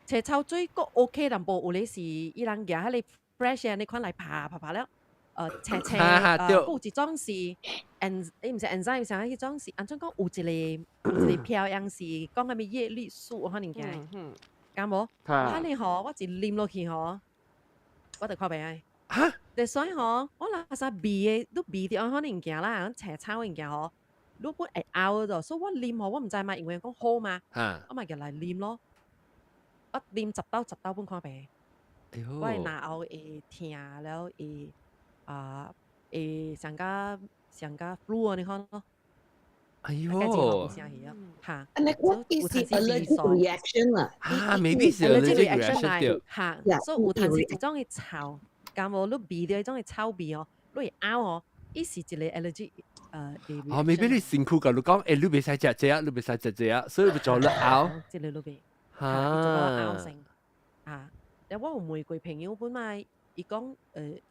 青草水閣 OK 淡薄，有咧是伊人舉彼個 fresh 的按呢款來拍拍拍了，青青，閣有一種是 en，伊毋是 enzyme，啥彼種是按怎講？有一个有一个飄樣是講啥物葉綠素可能件，敢無？彼个吼，我一啉落去吼，我就看袂愛。哈？所以吼，我若啥味的，你味著可能件啦，青草物件吼。你本會漚的，所以我啉吼，我毋知嘛，因為講好嘛，我嘛舉來啉咯。我啉十斗十斗本看病，我的嚨喉會疼，了會啊會上甲上甲 flu 按呢款咯。哎喲，哈，按呢我伊是 allergic reaction 啦。啊，maybe 是 allergic reaction 對。哈，所以有陣時這種的臭，敢無你味著彼種的臭味哦，你會漚哦，伊是一个 allergic。哦，maybe 你身軀共你講，欸，你袂使食這個，你袂使食這個，所以就做你漚。這個你袂，哈，做漚性。啊，了我有問過朋友本來，伊講，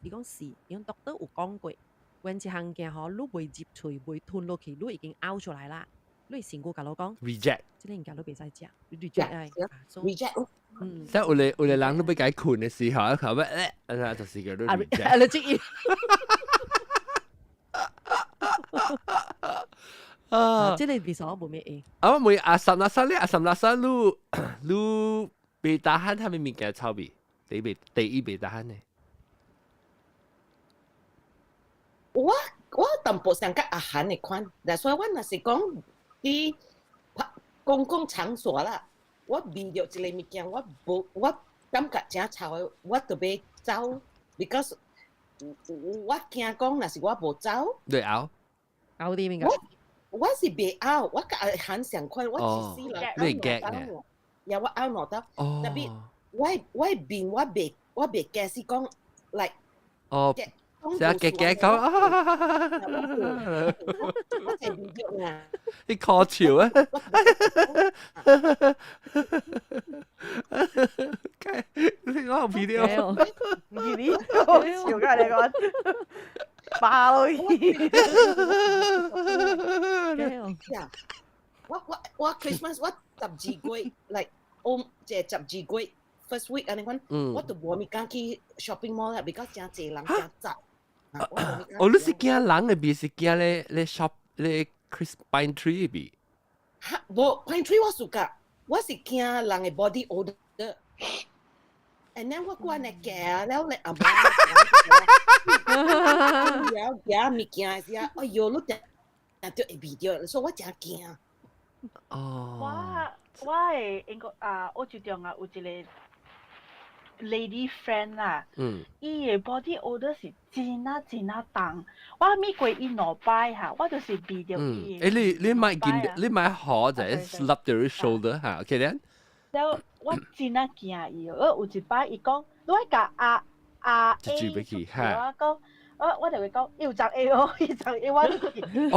伊講是，伊講 doctor 有講過，阮一項件吼，你袂入喙，袂吞落去，你已經漚出來啦。你身軀共你講 reject，這個物件你袂使食，你 reject 愛，reject。嗯。即係有个人你欲共伊睏的時候，佢欲啊，就是叫你 reject。 allergic。啊！這個味素我無咩會。啊，我問阿三阿三咧，阿三阿三，你你袂 tahan 啥物物件臭味？第一袂第一袂 tahan 呢？我我淡薄上較阿韓的款，但所以我若是講佇公共場所啦，我聞著一個物件，我無我感覺誠臭的，我就欲走，because 我驚講若是我無走，你漚？漚啲物件？我是袂漚，我佮阿韓相款，我一世人你會驚呢？呀，我漚兩道，特別我我面我袂我袂驚是講，like 哦，成日驚驚講，我就唔著啊！你靠潮啊！你講唔記得？唔記得，好笑㗎你講。爆咯！我我我 Christmas 我12月，like 我這12月 first week 按呢款，我就無物敢去 shopping mall 啦，because 誠濟人誠雜。哦，你是驚人的味，是驚咧咧 shop 咧 Chris pine tree 的味？哈，無 pine tree 我 suka，我是驚人的 body odor。And then 我閣按呢行了咧，阿媽，行行物件的時啊，哎喲，你定定會味著，所以我誠驚。哦。我我的英國啊，澳洲中啊有一個 lady friend 啦，伊的 body odor 是真啊真啊重。我物過伊兩擺哈，我就是味著伊。欸，你你莫見，你莫好就 slap 著你 shoulder 哈，OK 咧？了，我真啊驚伊，我有一擺伊講，你愛共阿阿 A 出去，我講，我就會講，伊有髒下哦，伊髒下我。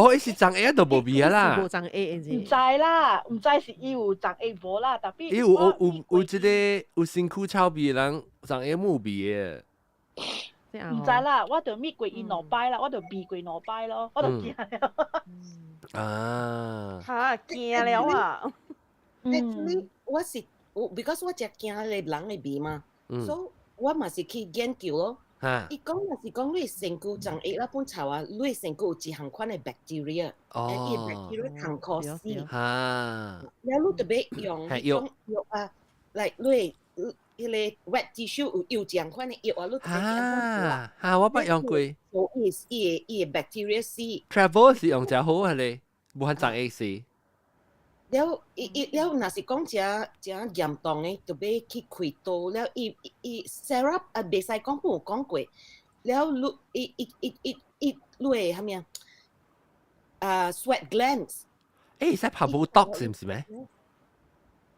哦，伊是髒下都無味啊啦。無髒下是。毋知啦，毋知是伊有髒下無啦，tapi 伊有這个有身軀臭味的人，髒下無味的。毋知啦，我就搣過伊兩擺啦，我就味過兩擺咯，我就驚了。啊！嚇驚了啊！嗯，我是我，because 我只驚個人的味嘛，所以我嘛是去研究咯。伊講若是講你身軀髒下啦本臭啊，你身軀有一項款的 bacteria，伊 bacteria 通可死。了你特別用種藥啊，來你彼個 wet tissue 有一項款的藥啊，你特別啊，哈，我捌用過。伊伊伊 bacteria 死。 Travel 是用誠好係咧，無限髒下死。了，伊伊了，若是講誠誠嚴重的，就欲去開刀了。伊伊 Sarah 啊，袂使講有講過。了，你伊伊伊伊伊，你會啥物啊？啊，sweat glands。欸，使拍 Botox 是毋是咩？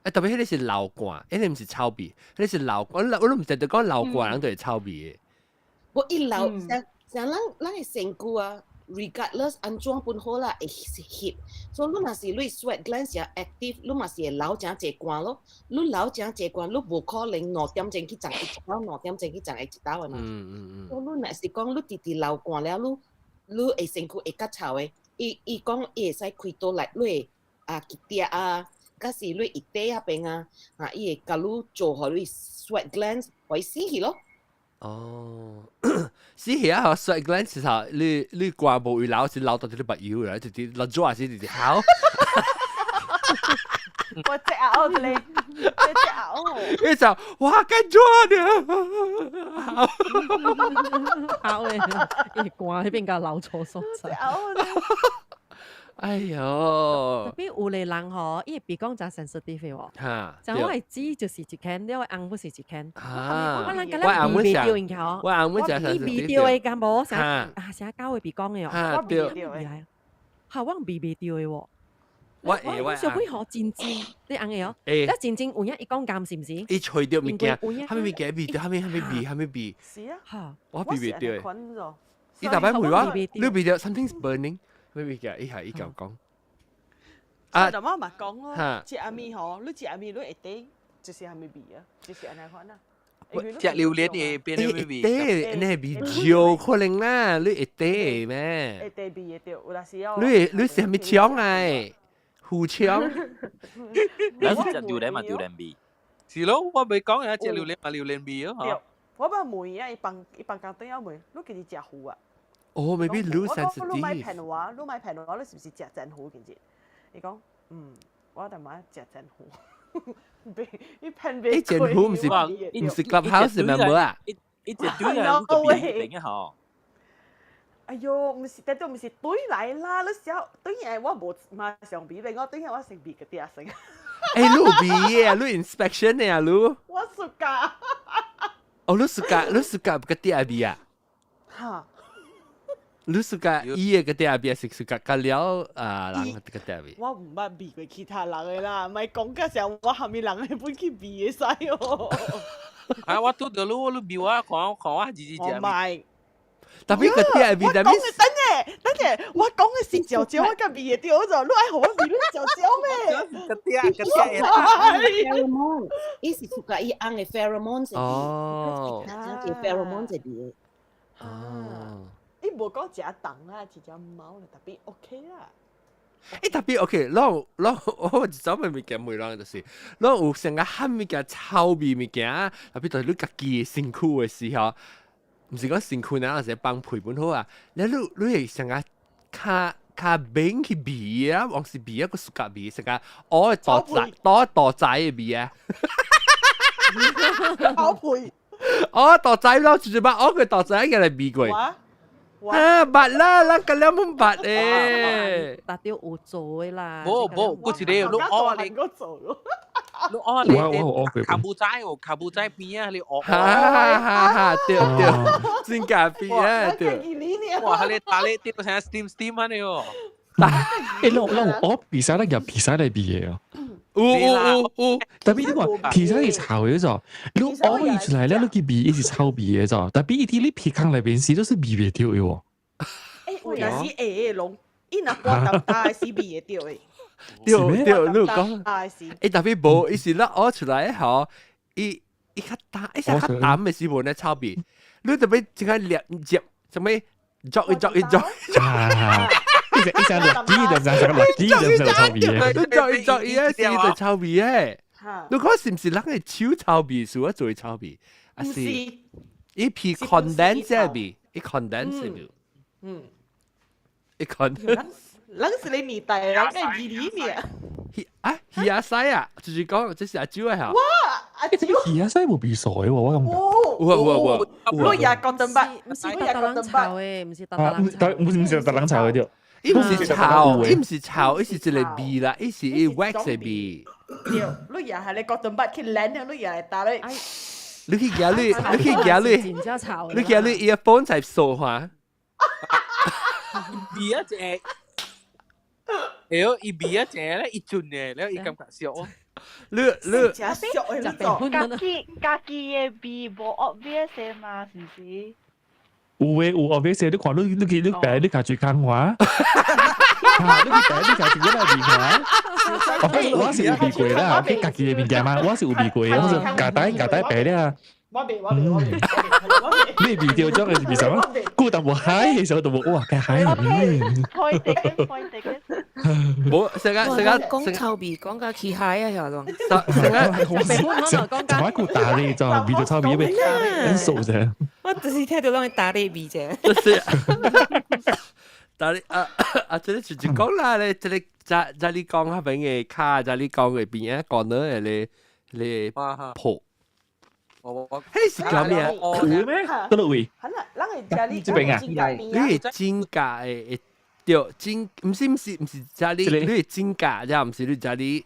欸，特別彼个是流汗，彼个毋是臭味，彼个是流汗。我我都毋知得講流汗人就會臭味的。我一流，像像咱咱的身軀啊。regardless 按怎本好啦，會翕。所以你若是你 sweat glands 也 active，你嘛是會流誠濟汗咯。你流誠濟汗，你無可能2點鐘去髒一兜，2點鐘去髒一兜的嘛。所以你若是講你直直流汗了，你你會身軀會較臭的。伊伊講伊會使開刀來，你會啊結締啊，佮是你腋底遐邊啊，啊伊會共你做予你 sweat glands 會死去咯。哦，死去啊！sweat glands 其實你你汗無會流，是流到啲目油啦，直直落咗是直直好。我隻咬你，隻咬。你就哇，緊張啊！好誒，伊汗彼邊共流錯所在。哎喲！特別有个人吼，伊鼻講誠 sensitive 喎。嚇！像我的姊就是一間，你我翁母是一間。啊！我人敢若味袂著因吼，我翁母誠伊味著的敢無？啥啊？啥狗的鼻講的哦？我對。嚇！我味袂著的喎。我會我小鬼吼真真，你翁的哦？你真真有影伊講甘是毋是？伊吹著物件，啥物物件味著，啥物啥物味，啥物味。是啊。嚇！我味袂著的。伊逐擺問我，你味著 something's burning。咩物件？伊係伊共講。啊！就我嘛講咯，食阿麵吼，你食阿麵你會頂，就是啥物味啊？就是按呢款啊。食榴蓮會變咩味？會你係味少可能啦，你會頂咩？會頂味會著，有陣時哦。你會你是啥物腸啊？虎腸？你是食榴蓮嘛榴蓮味？是咯，我袂講啊，食榴蓮嘛榴蓮味咯嗬。我捌問啊，伊放伊放工轉仔問，你其實食糊啊？哦，maybe 愈 sensitive。你買騙我，你買騙我，你是毋是食真糊其實？伊講，嗯，我淡薄食真糊。伊騙袂欸，真糊毋是毋是 clubhouse 咪無啊？一一隻對啊，個味頂啊嗬。哎喲，毋是，但都毋是對來啦，你小對下我無馬上味咧，我對下我先味個啲先。欸，你有味啊？你 inspection 的啊，你？我暑假。哦，你暑假，你暑假個啲味啊？哈。你暑假伊個啲味是暑假隔了啊人個啲味？我毋捌味過其他人的啦，莫講甲像我蝦米人的本去味會使哦。啊，我拄著你，你味我看看我日日食。我莫。特別個啲味，我講的等下，等下，我講的是椒椒，我佮味會著咗，你愛予我味你椒椒咩？個啲個啲 pheromone，伊是屬於伊翁的 pheromone 哦，這 pheromone 這邊。哦。伊無講食重啦，是隻貓啦，特別 OK 啦。欸，特別 OK，攏攏我一早物件問人就是，攏有成個喊物件臭味物件，特別就是你家己身軀的時候，毋是講身軀呢，是放屁本好啊。你你你會成個較較免去味啊，還是味啊個暑假味，成個哦大仔大大仔的味啊。好屁！哦大仔咯，就是把哦個大仔嘅來味過。啊，捌啦，咱個了冇捌誒。達到有做的啦。無無，嗰一個你學你，你學你卡布仔哦，卡布仔邊啊，你學。哈哈哈！對對，真咖啡啊，對。哇！你打你啲成 steam steam 啊你哦。欸，咱咱有學比賽，咱入比賽來比的哦。有有有有，特別你看皮曬是臭嘅啫，你屙伊出來咧，你去味伊是臭味嘅啫，特別伊佇你鼻孔內邊時都是味袂著嘅喎。欸，有若是會攏，伊若刮淡大是味會著的。對對，你講，大是。欸，特別無，伊是咱屙出來吼，伊伊較淡，伊是較淡的是無呢臭味，你特別這個掠接，啥物作一作一作。一隻一隻垃圾就就垃圾就就臭味嘅，你作一作伊個是就臭味嘅。你講是毋是人嘅手臭味，是我做臭味，還是伊皮 condense 的味，伊 condense 的味，伊 condense。人是你年代，人嘅二年年。啊，魚仔屎啊，就是講這是阿蕉嘅嚇。哇，阿蕉。魚仔屎無味素嘅喎，我感覺。有啊有啊有啊。你也覺得捌？毋是特特人臭的，毋是特特人臭。毋是特人臭嘅對。伊毋是臭，伊毋是臭，伊是一個味啦，伊是伊 wax 的味。對，你也係你覺得捌去舐了，你也會打你。你去夾你，你去夾你，你夾你 earphone 在掃下。味啊，一會，哎伊味啊，一咧，伊準嘅，了伊感覺俗哦。你你食俗的你做。家己家己的味無 obvious 的嘛，是毋是？有誒有 obvious，你看你你去你白你家住空話，你去白你家住嗰個味話。我是有味過啦，去家己的物件嘛，我是有味過，我是家底家底白了。我未我未我未我未。你味到種係味什麼？顧淡薄海嘅時候就冇哇，嘅海。 Point taken, point taken。冇，成個成個講臭味，講到起海啊，曉得。成個成個顧打理就味到臭味咩？很熟啫。我就是聽到攏會打理味啫。就是。但係啊啊，這個就是講啦，咧，這個在在你講那邊嘅卡，在你講嘅邊啊，講到嘅咧咧破。迄是叫咩？有咩？佗落位？係啦，咱會食你這邊啊？你係指甲的，對，指，毋是毋是毋是食你，你係指甲，這毋是你食你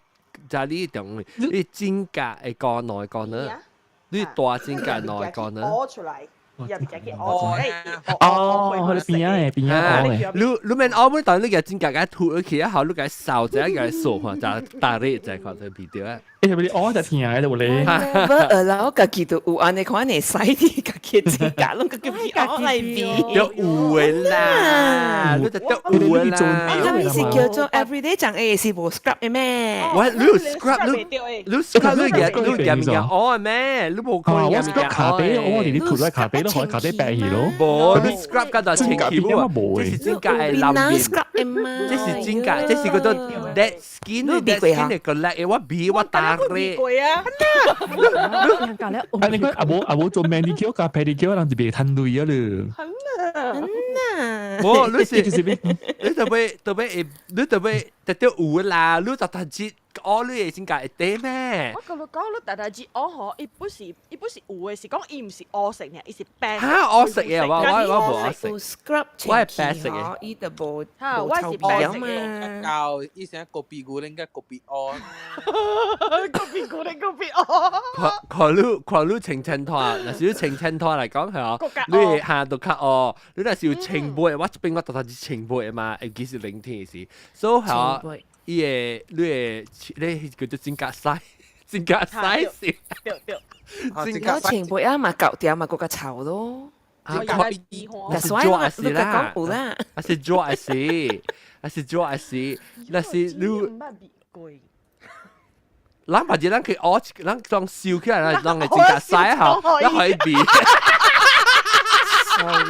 食你中，你指甲會乾內乾呢？你大指甲內乾呢？挖出來，又唔食去挖出來。哦，佢邊啊嘅邊啊嘅。你你免挖本，但你個指甲共吐起來後，你共掃一下，共掃看，就打理就看就變掉啊。欸，係咪你挖就疼嘅就咧？無學我家己都有按呢款的使佇家己的指甲，攏家己挖來味。有有的啦，你就得有的啦。咁伊是叫做 everyday 講的是無 scrub 的咩？我你有 scrub 你你 scrub 你嘅你嘅物件挖咩？你無可能我 scrub 卡底，我佇你塗在卡底，都可以卡底白去咯。無，你 scrub 甲就清氣無，這是指甲的藍面，這是指甲，這是叫做 dead skin，dead skin 的個力，我味我打咧。啊！啊，你講阿無阿無做 manicure 加 pedicure，人就袂趁鐳啊咯。無，你是你特別特別會，你特別特別有啦，你逐逐日挖你的指甲會短咩？我甲你講，你逐逐日挖吼，伊不是伊不是有的，是講伊毋是烏色爾，伊是白。哈，烏色的，我我無烏色。 scrub 我係白色的。伊就無無臭味啊嘛。教以前咖啡牛奶甲咖啡烏。咖啡牛奶咖啡烏。看看你看你清清拖，若是你清清拖來講係你會下都較烏。你若是有清背，我這邊我逐逐是清背嘛，尤其是冷天時，所以吼。伊個你個你叫做指甲屎，指甲屎是。對對。我清背啊嘛，舊掉嘛，閣較臭咯。啊，是抓是啦，啊是抓是，啊是抓是，那是你。咱把這咱可以挖，咱裝燒起來，咱會指甲屎吼，咱可以味。 Sorry,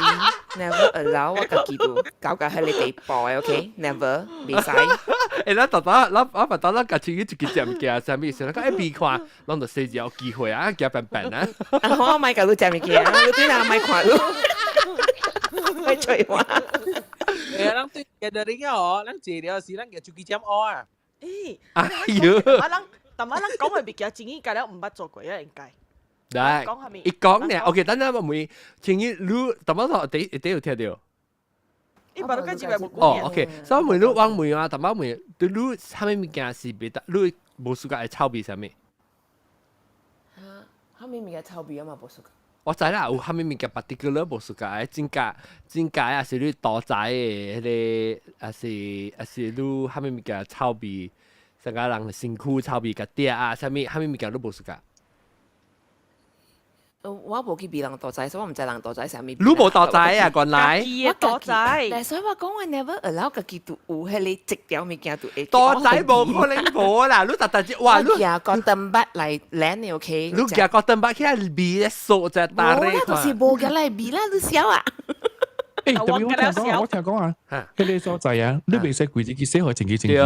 never allow 我家己都搞到彼个地步的，OK？Never，袂使。欸，咱逐逐，咱我嘛當咱家己去一個食物件，啥物事，咱講欸味看，攏著說有機會啊，行笨笨啊。啊，我莫共你食物件，你對人莫看你。莫揣我。欸，咱對 gathering 啊，哦，咱坐了時，咱舉手機針挖啊。欸，哎喲。啊，咱，但仔咱講的物件，真應該了毋捌做過啊，應該。來，伊講呢，OK，等陣我問，請你你，淡仔頭第第有聽到？伊捌都計無哦，OK，所以問你，我問啊，淡仔問，對你啥物物件是袂得，你無暑假會臭味啥物？哈，啥物物件臭味啊嘛無暑假？我知啦，有啥物物件 particular 無暑假，真假真假啊，是你屠宰的彼個，還是還是你啥物物件臭味？成個人身軀臭味甲嗲啊，啥物啥物物件都無 suka。我無去別人肚仔，所以我毋知人肚仔啥物。你無肚仔啊，原來。我肚仔。但所以我講我 never allow 家己拄有彼個一條物件拄會。肚仔無可能無啦，你特特只哇，你行 cotton bud 來染的 OK。你行 cotton bud 起來味咧素只打咧。無啦，就是無行來味啦，你痟啊！誒，特別我聽講，我聽講啊，彼個所在啊，你袂使規日去洗予清氣清氣，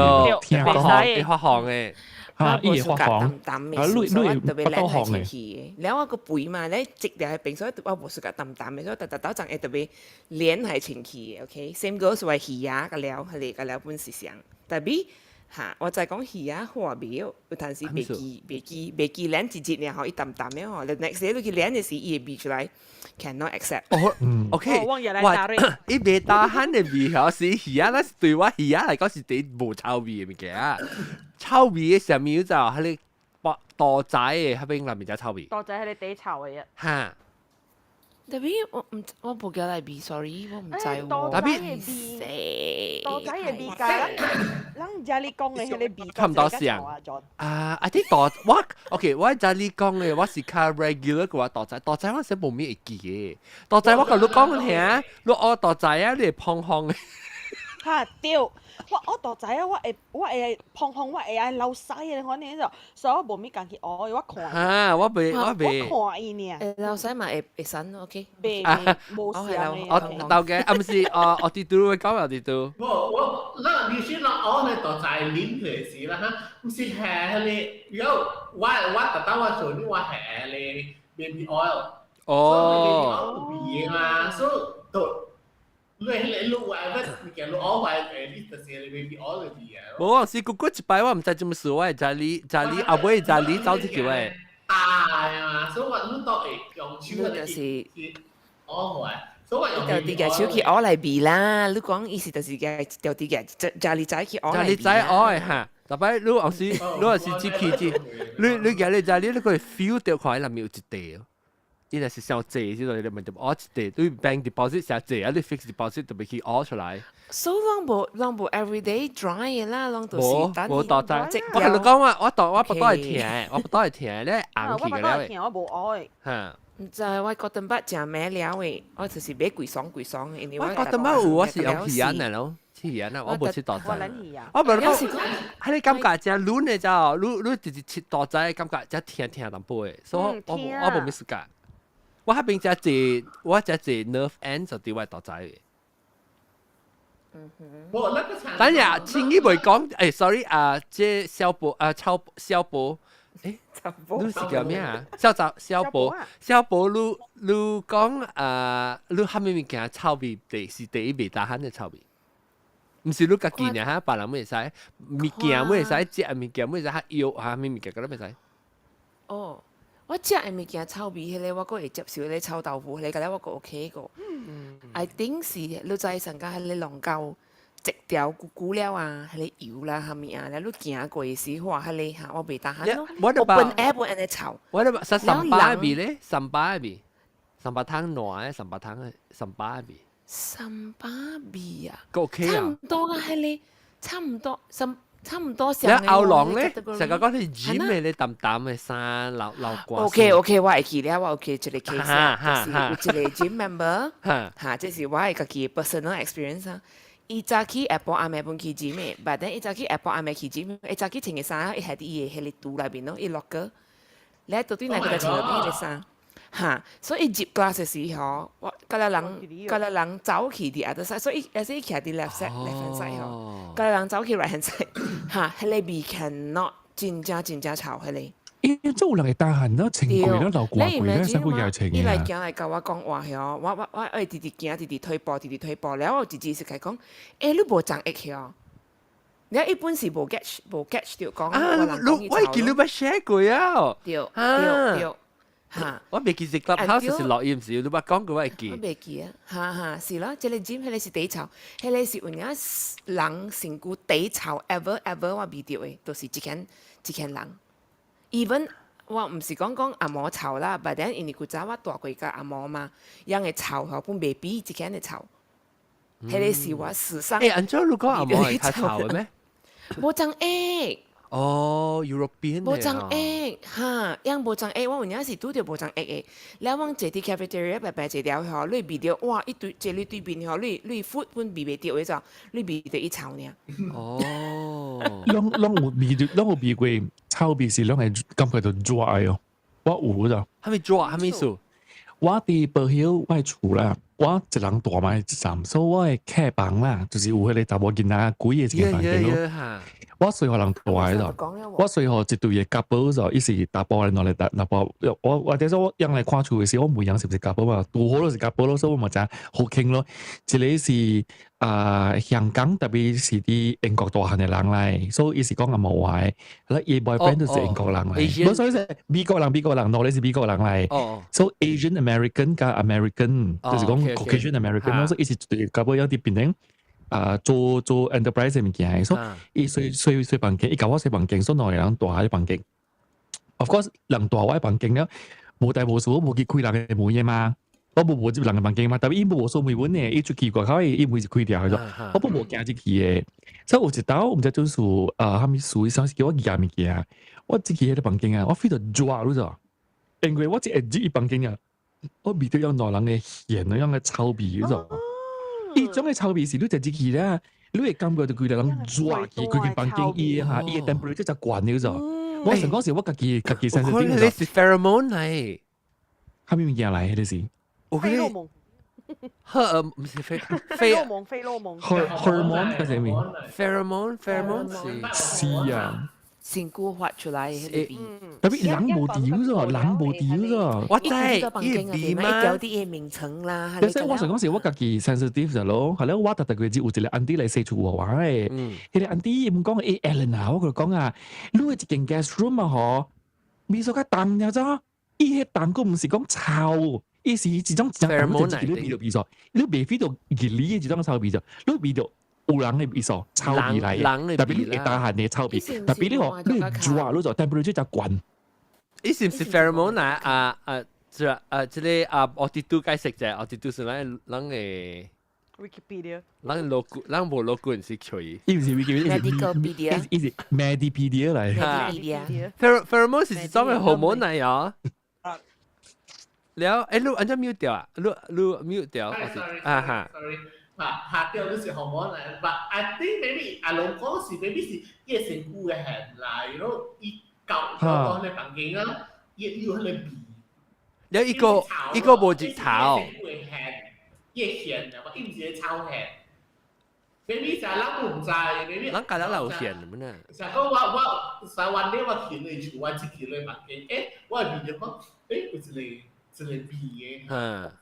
聽講會發紅的。嚇，伊會發紅，啊，你你會特別染係清氣的，了我個肥嘛，咧積條喺邊，所以我無 suka 淡淡的，所以逐逐斗陣會特別臉係清氣的，OK？Same goes 我魚仔個了，彼個個了本是上，特別嚇，我就講魚仔花袂有陣時袂記袂記袂記染一日爾吼，伊淡淡的吼，你 next day 你去染的時，伊會味出來，cannot accept。哦，OK，哇，伊袂打罕的味吼，是魚仔，那是對我魚仔來講是第無臭味的物件。臭味的啥物就彼個肚仔的，彼邊內面才臭味。肚仔彼個底臭的啊。嚇！特別我毋我無記來味，sorry，我毋知喎。肚仔的味，肚仔的味佮咱遮你講的彼個味差毋多像。啊，啊啲肚我 OK，我遮你講的我是較 regular 嘅話，肚仔肚仔我是無咩會記的。肚仔我共你講聽，你學肚仔啊，你會胖胖的。嚇對，我肚仔啊，我會胖胖，我會愛流屎的，反正就，所以我無物共去學，我看。嚇！我袂我袂。我看伊爾。會流屎嘛會會神，OK。袂袂無像的。我豆嘅，啊毋是，哦，我啲都會講，我啲都。無我，咱你先咱學咧肚仔啉起時啦哈，毋是下彼個，有我特登我做呢，我下彼個 baby oil。哦。所以 baby oil 味嘛，所以都。你彼個你話乜物件你學壞誒，你就是 baby oil 的味啊。無，我是過過一擺，我毋知怎麼事，我會食你食你後尾食你走出去喂。大嘛，所以我你都會用手就是學壞，所以我用就佇個手去學來味啦。你講意思就是個就佇個食你仔去學來食你仔學的哈，逐擺你有時你若是接起接，你你行你食你你會 feel 到看內面有一塊。伊若是傷濟，時陣你咪就學一塊，對 bank deposit 傷濟啊，你 fixed deposit 就袂去學出來。 So 攏無攏無 everyday dry 的啦，攏就是無無肚仔。我共你講我我肚我腹肚會疼，我腹肚會疼，你紅起個了的。我無愛。嚇！毋知我 cotton bud 食咩了的，我就是買規爽規爽，因為我 cotton bud 有，我是用魚仔的咯，切魚仔，我無切肚仔。我無講，彼個感覺誠軟的咋，你你直直切肚仔，感覺誠疼疼淡薄的，所以我我無咩 suka。我彼邊誠濟，我誠濟 nerve end 就佇我肚仔的。等下，輕易袂講，誒，sorry 啊，這小寶啊，超小寶，誒，你是叫咩啊？小雜小寶，小寶，你你講啊，你啥物物件臭味第是第一袂打罕的臭味？毋是你家己爾哈，別人會使，物件會使，食物件會使，較藥啥物物件，閣都袂使。哦。我食的物件臭味，彼個我閣會接受，彼個臭豆腐，彼個我閣 OK 個。I think 是你知上加彼個龍溝一條久久了啊，彼個油啦，啥物啊，了你行過時，哇，彼個哈我袂當咯。Open air 本按呢臭。我咧實三巴的味咧，三巴的味，三巴湯爛的，三巴湯的三巴的味。三巴味啊， OK 差毋多啊，彼個差毋多，三。差毋多。你後浪咧，成個講你染的咧，淡淡的衫，流流汗。 OK OK，我會記了，我有記一個 case，就是有一個 gym member，哈，這是我的家己 personal experience 啊。伊早起下晡暗暝本去 gym 的，but then 伊早起下晡暗暝去 gym，伊早起穿的衫，伊係佇伊的彼個櫥內面咯，伊 locker，咧到底哪個穿落彼個衫？哈，所以伊入 class 的時候，我佮了人，佮了人走去佇 other side，所以伊也是伊徛佇 left side left hand side 吼，佮了人走去 right hand side，哈，彼個味 cannot 真正真正臭彼個。咦，做人會打寒咯，穿過咯，流汗過咧，辛苦又穿伊來行來共我講話吼，我愛直直行，直直退步，直直退步，了我直直是共伊講，欸，你無長液吼？你一般是無 catch 無 catch 著講，啊，你我記你捌 share 過啊？對對對。嚇！我袂記是 Clubhouse 是錄音時，你捌講過我會記。我袂記啊，哈哈，是咯，這個 gym 彼個是第臭，彼個是有影人身軀第臭 ever ever 我聞著的，就是這間這間人。even 我毋是講講紅毛臭啦，but then 因為古早我蹛過佮紅毛嘛，樣的臭吼本袂比這間的臭。彼個是我史上。欸，按怎你講紅毛會較臭的咩？無講欸。哦，European。無髒液哈，樣無髒液，我有影是拄著無髒液的。了，阮坐佇 cafeteria 白白坐了吼，你味著哇，一對坐你對面吼，你 food 本味袂著的就，你味著伊臭爾。哦，攏攏有味著，攏有味過臭味是攏會感覺到熱哦。我有咋？蝦米熱？蝦米數？我佇報曉我厝啦，我一人蹛嘛一站，所以我的客房啦，就是有彼個查某囡仔幾個一間房間咯。我隨予人蹛的咯，我隨予一對的 couple 就伊是查埔的，兩個查埔，我或者說我用來看厝的時，我問人是毋是 couple 嘛，拄好都是 couple 咯，所以我嘛知好傾咯。一個是啊香港，特別是佇英國大漢的人來，所以伊是講紅毛話的，啦伊 boyfriend 就是英國人來，無所以是美國人，美國人，兩個是美國人來。所以 Asian American 佮 American 就是講 Caucasian American 咯，所以伊是一對 couple 有佇檳城。啊，做做 enterprise 的物件，所以伊洗洗洗房間，伊共我洗房間，所以兩個人蹛佇房間。Of course，人蹛我的房間了，無代無事，我無去開人的門的嘛，我無無入人的房間嘛，但伊無鎖門的，伊出去外口，伊門是開掉的，我不無行入去的。所以有一道，毋知做事啊，啥物事，伊啥是叫我夾物件，我入去彼个房間啊，我 feel 到熱，你知？因為我一入伊房間啊，我味著有兩人的現樣的臭味，你知？伊種的臭味是你食入去咧，你會感覺到規个人熱去，規間房間伊哈，伊的 temperature 就懸了咗。我想講是我家己家己身上頂。你是 pheromone 嚟？啥物物件來？彼個是？費洛蒙。荷爾毋是費費洛蒙，費洛蒙。荷荷爾蒙還是啥物？pheromone pheromone 是。是啊。身軀發出來的彼个味，特別人無丟咗，人無丟咗。我知，伊味嘛，一條啲嘅名稱啦。但是我想講是我家己 sensitive 就咯，係咧我特特個有一個 auntie 來洗厝我的，彼個 auntie 伊問講，欸 Alan 啊，我佮講啊，你的一間 guest room 啊嗬，味素較重爾咋？伊彼重閣毋是講臭，伊是一種一種重，就你味著味素，你袂 feel 到熱力的一種臭味就，你味著。有人的味素，臭味來的，特別你會大漢的臭味，特別你吼，你熱你就 temperature 就懸。伊是毋是 pheromone 啊？啊啊，這啊這個啊，我哋都解釋者，我哋都是咱咱的 Wikipedia，咱老咱無老古是吹。伊毋是 Wikipedia，伊是 Medipedia 來。 Medipedia。 Pheromone 是一種的荷爾蒙來哦。了，欸，你按怎 mute 掉啊？你你 mute 掉，啊哈。啊，下掉就是荷爾蒙來，but I think maybe 阿龍講是 maybe 是伊身軀的汗來，然後伊到到彼房間啊，伊有彼個味。有一個一個無日頭。伊汗啊，伊毋是臭汗。maybe 就咱毋知，maybe 咱家己有汗麼呢？就講我我上วันนี้我去你厝，我入去你房間，欸，我味著講，欸，有一個一個味的。嗯。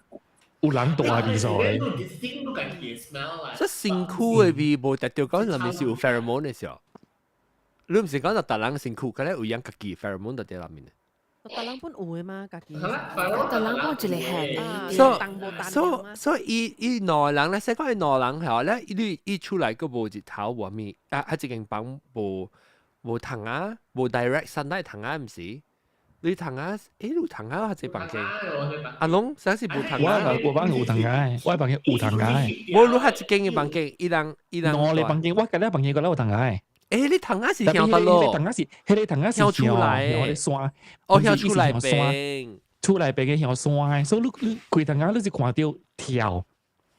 有人蹛味素的。這身軀的味無特著講，內面是有 pheromone 的時候，你毋是講就逐人身軀，敢若有樣家己 pheromone 佇內面的。逐人本有的嘛，家己。逐人本一個汗。所所所以伊伊兩人咧，說講伊兩人吼咧，伊伊出來閣無日頭無物，啊啊一間房無無窗仔，無 direct sunlight 窗仔毋是？你窗仔，欸，你有窗仔還是房間？阿龍啥是無窗仔？我我房有窗仔，我房間有窗仔。無你較一間的房間，伊人伊人。兩个房間，我今日房間閣有窗仔。欸，你窗仔是向佗落？彼個窗仔是，彼個窗仔是向出來，山。哦，向出來邊，厝內邊的向山的，所以你你開窗仔，你是看著跳。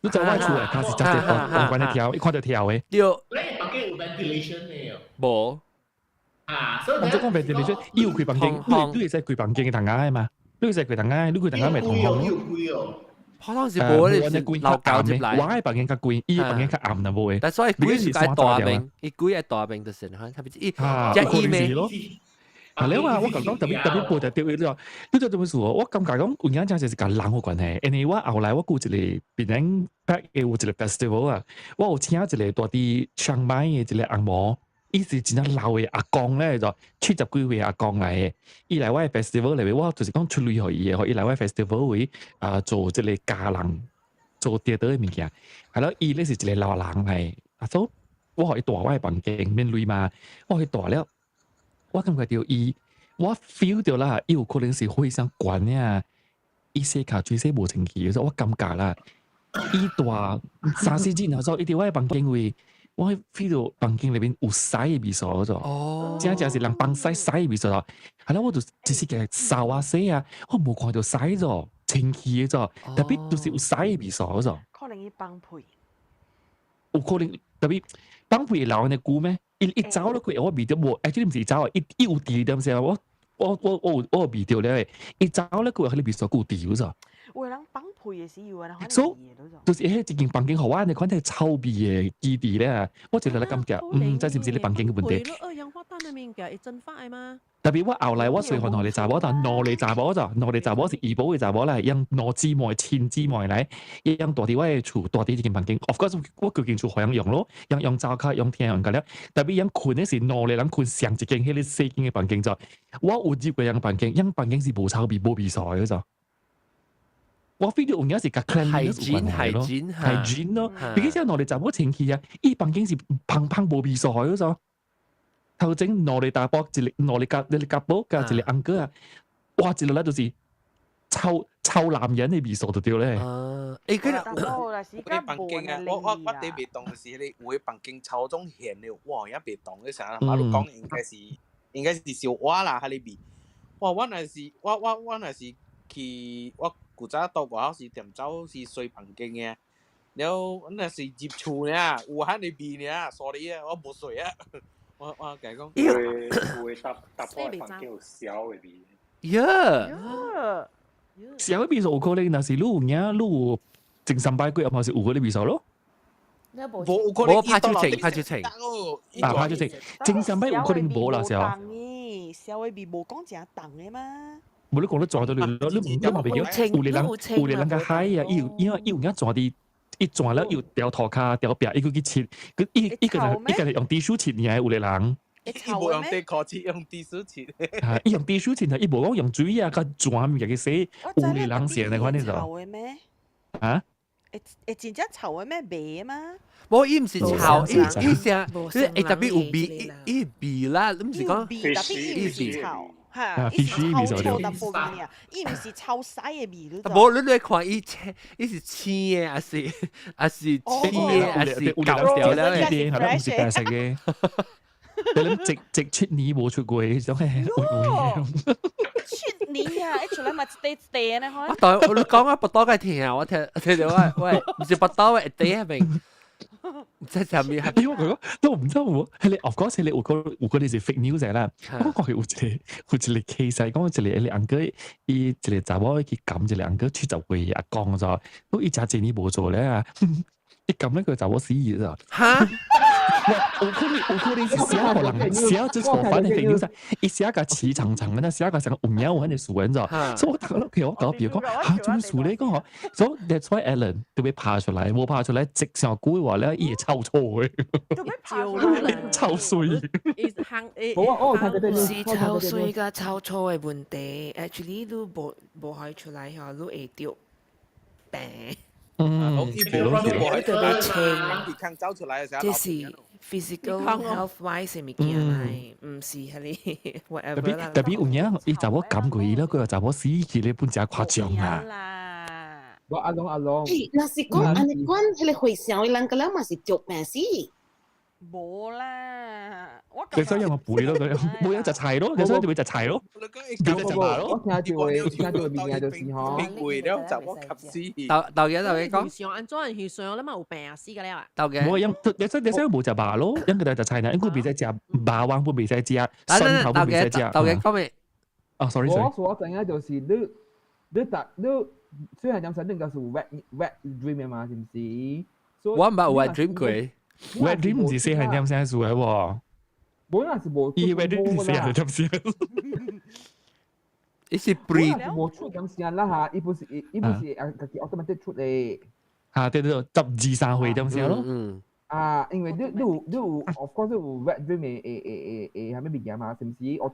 你知我厝內跤是真濟大關的跳，伊看著跳的。對。你房間有 ventilation 的哦？無。啊，所以我講 ventilation，伊有開房間，你你會使開房間的窗仔嘛？你會使開窗仔，你開窗仔咪通風咯。可能是無咧，是老舊入來。我的房間較關，伊的房間較暗淡薄的。但所以鬼是愛大邊，伊鬼愛大邊就是哈，他不是伊，只伊咩？啊，你話我講講特別特別報就對伊了，你做做乜事哦？我感覺講有影真係是佮人有關係，因為我後來我顧一個檳城北有一個 festival 啊，我有請一個蹛佇清邁的一個紅毛。伊是真正老的阿公咧，就70幾歲阿公來的。伊來我的 festival 內面，我就是講出糧予伊的，予伊來我 festival 位啊做這个家人，做跌倒的物件。係咯，伊咧是一個老人來，啊，所以我予伊蹛我的房間免錢嘛，我予伊蹛了，我感覺著伊，我 feel 著啦，伊有可能是非常懸啊，伊洗跤水洗無清氣，所以我感覺啦，伊蹛三四日後，伊佇我的房間位。我 feel 到房間裏邊有屎嘅味素咗。哦，真正是人放屎屎嘅味素。係啦，我就只是嘅掃啊洗啊，我無看到屎咗，清氣嘅咗，特別就是有屎嘅味素咗。可能伊放屁。有可能特別放屁會留呢久咩？伊一走了佢，我味到無，actually 毋是走啊，伊伊有佇點先，我我我我有我有味到咧，伊走了佢，彼个味素閣有佇咗。有人放屁的時有人可能所以就是彼一間房間予我按呢款的臭味的基地咧，我就來感覺，這是毋是你房間的問題？二氧化碳的物件會蒸發的嗎？特別我後來我隨看兩個查某，但兩個查某咋，兩個查某是怡保的查某啦，用兩姊妹親姊妹來，用住佇我的厝，住佇這間房間。Of course，我規間厝予人用咯，用用灶跤，用廳用個了。特別用睏的是兩個人睏上一間彼個細間的房間咋，我有入過人房間，人房間是無臭味、無味素的咋。我 feel 到有影是佮 cleanliness 有關係咯，hygiene 咯，畢竟這兩個查某清氣啊，伊房間是芳芳無味素的咋。頭前兩個查埔，一個兩個夾一個夾寶，佮一個 uncle 啊，哇！一落來就是臭臭男人的味素就對咧。啊，欸，佢嗰房間啊，我我我第袂當就是彼個有的房間臭種鹹的，哇！也袂當，你啥？馬路講應該是應該是燒瓦啦，彼个味。哇！我若是我我我若是去我古早到外口是踮走是洗房間的，了我若是入厝爾，有彼个味爾，sorry 啊，我無洗啊。我我共伊講，有的有的查查埔的房間有痟的味。呀，痟的味素有可能，若是你有影，你有前三擺過，嘛是有彼个味素咯。無可能，無拍手情，拍手情。啊，拍手情，前三擺有可能無啦，是啊。痟的味無講誠重的嗎？無你講你撞到你，你你嘛袂記，有的人有的人較嗨啊，伊有因為伊有影撞佇。伊撞了又掉塗跤掉壁，伊閣去拭，閣伊伊個人伊個用 tissue 拭爾，有的人。伊無用地褲拭，用 tissue 拭。啊，伊用 tissue 拭啊，伊無講用水啊，佮轉物件去洗，有的人是按呢款呢臭的咩？啊？會會真正臭的咩？袂嗎？無，伊毋是臭，伊伊啥？伊特別有味，伊味啦，你毋是講？味，特別伊毋是臭。哈，伊是臭臭淡薄味爾，伊毋是臭屎的味，你知？無，你來看伊青，伊是青的，還是還是青的，還是舊掉了的？係咯，毋是白色的。你直直7年無出過，種係 7年啊！一出來嘛一塊一塊呢，我當我講我腹肚該疼，我聽聽到我喂，毋是腹肚會塊明。唔知啥物，因為我講都毋知有，彼个 of course 彼個有可有可能是 fake news 啦。我講有一個有一個 case 講一個彼個 uncle 伊一個查某去含一個 uncle 70歲阿公咗，都伊誠濟年無做咧啊，伊含那個查某死咗。哈？有可能有可能是寫予人寫就是反正 fake news，伊寫甲齊長長的，那寫甲像有影有彼个事你知？所以我逐個落我搞比如講嚇，做咩事咧？講嗬，所以 that's why Alan 都欲拍出來，無拍出來，直上久話咧，伊會臭臭的，臭水。無啊，我有聽過是臭水佮臭臭的問題，actually 你無無開出來吼，你會著病。嗯，伊無無特別清，走出來的時候，這是 physical health wise 的物件來，毋是彼個 whatever 啦。特別有影，伊查某含過伊了，閣查某死去咧，本誠誇張啊！無阿龍阿龍，若是講按呢款，彼個回想的人個了嘛是著病死。無啦，我你所以用背咯，冇人食菜咯，你所以就會食菜咯，就食肉咯。我聽到的，聽到的物件就是吼，為了就我及死。豆豆姐豆姐講，想按怎樣去想，你嘛有病死個了啊？豆姐，冇因，你所你所以無食肉咯，因佢哋食菜呢，應該袂使食肉丸，不袂使食蒜頭，不袂使食。豆姐講咩？哦，sorry sorry。我所知影就是你你逐你雖然講說你應該是有 wet wet dream 的嘛，是毋是？我毋捌有 wet dream 過。 wet dream 毋是細漢點先做的喎。無那是無。伊 wet dream 是細漢點先。伊是 pre。無出點聲啦嚇，伊不是伊不是啊，家己 automatic 出的。嚇，對對對，12、13歲點聲咯。嗯。啊，因為你你有你有，of course 你有 wet dream 的的的的的啥物物件嘛，是毋是？我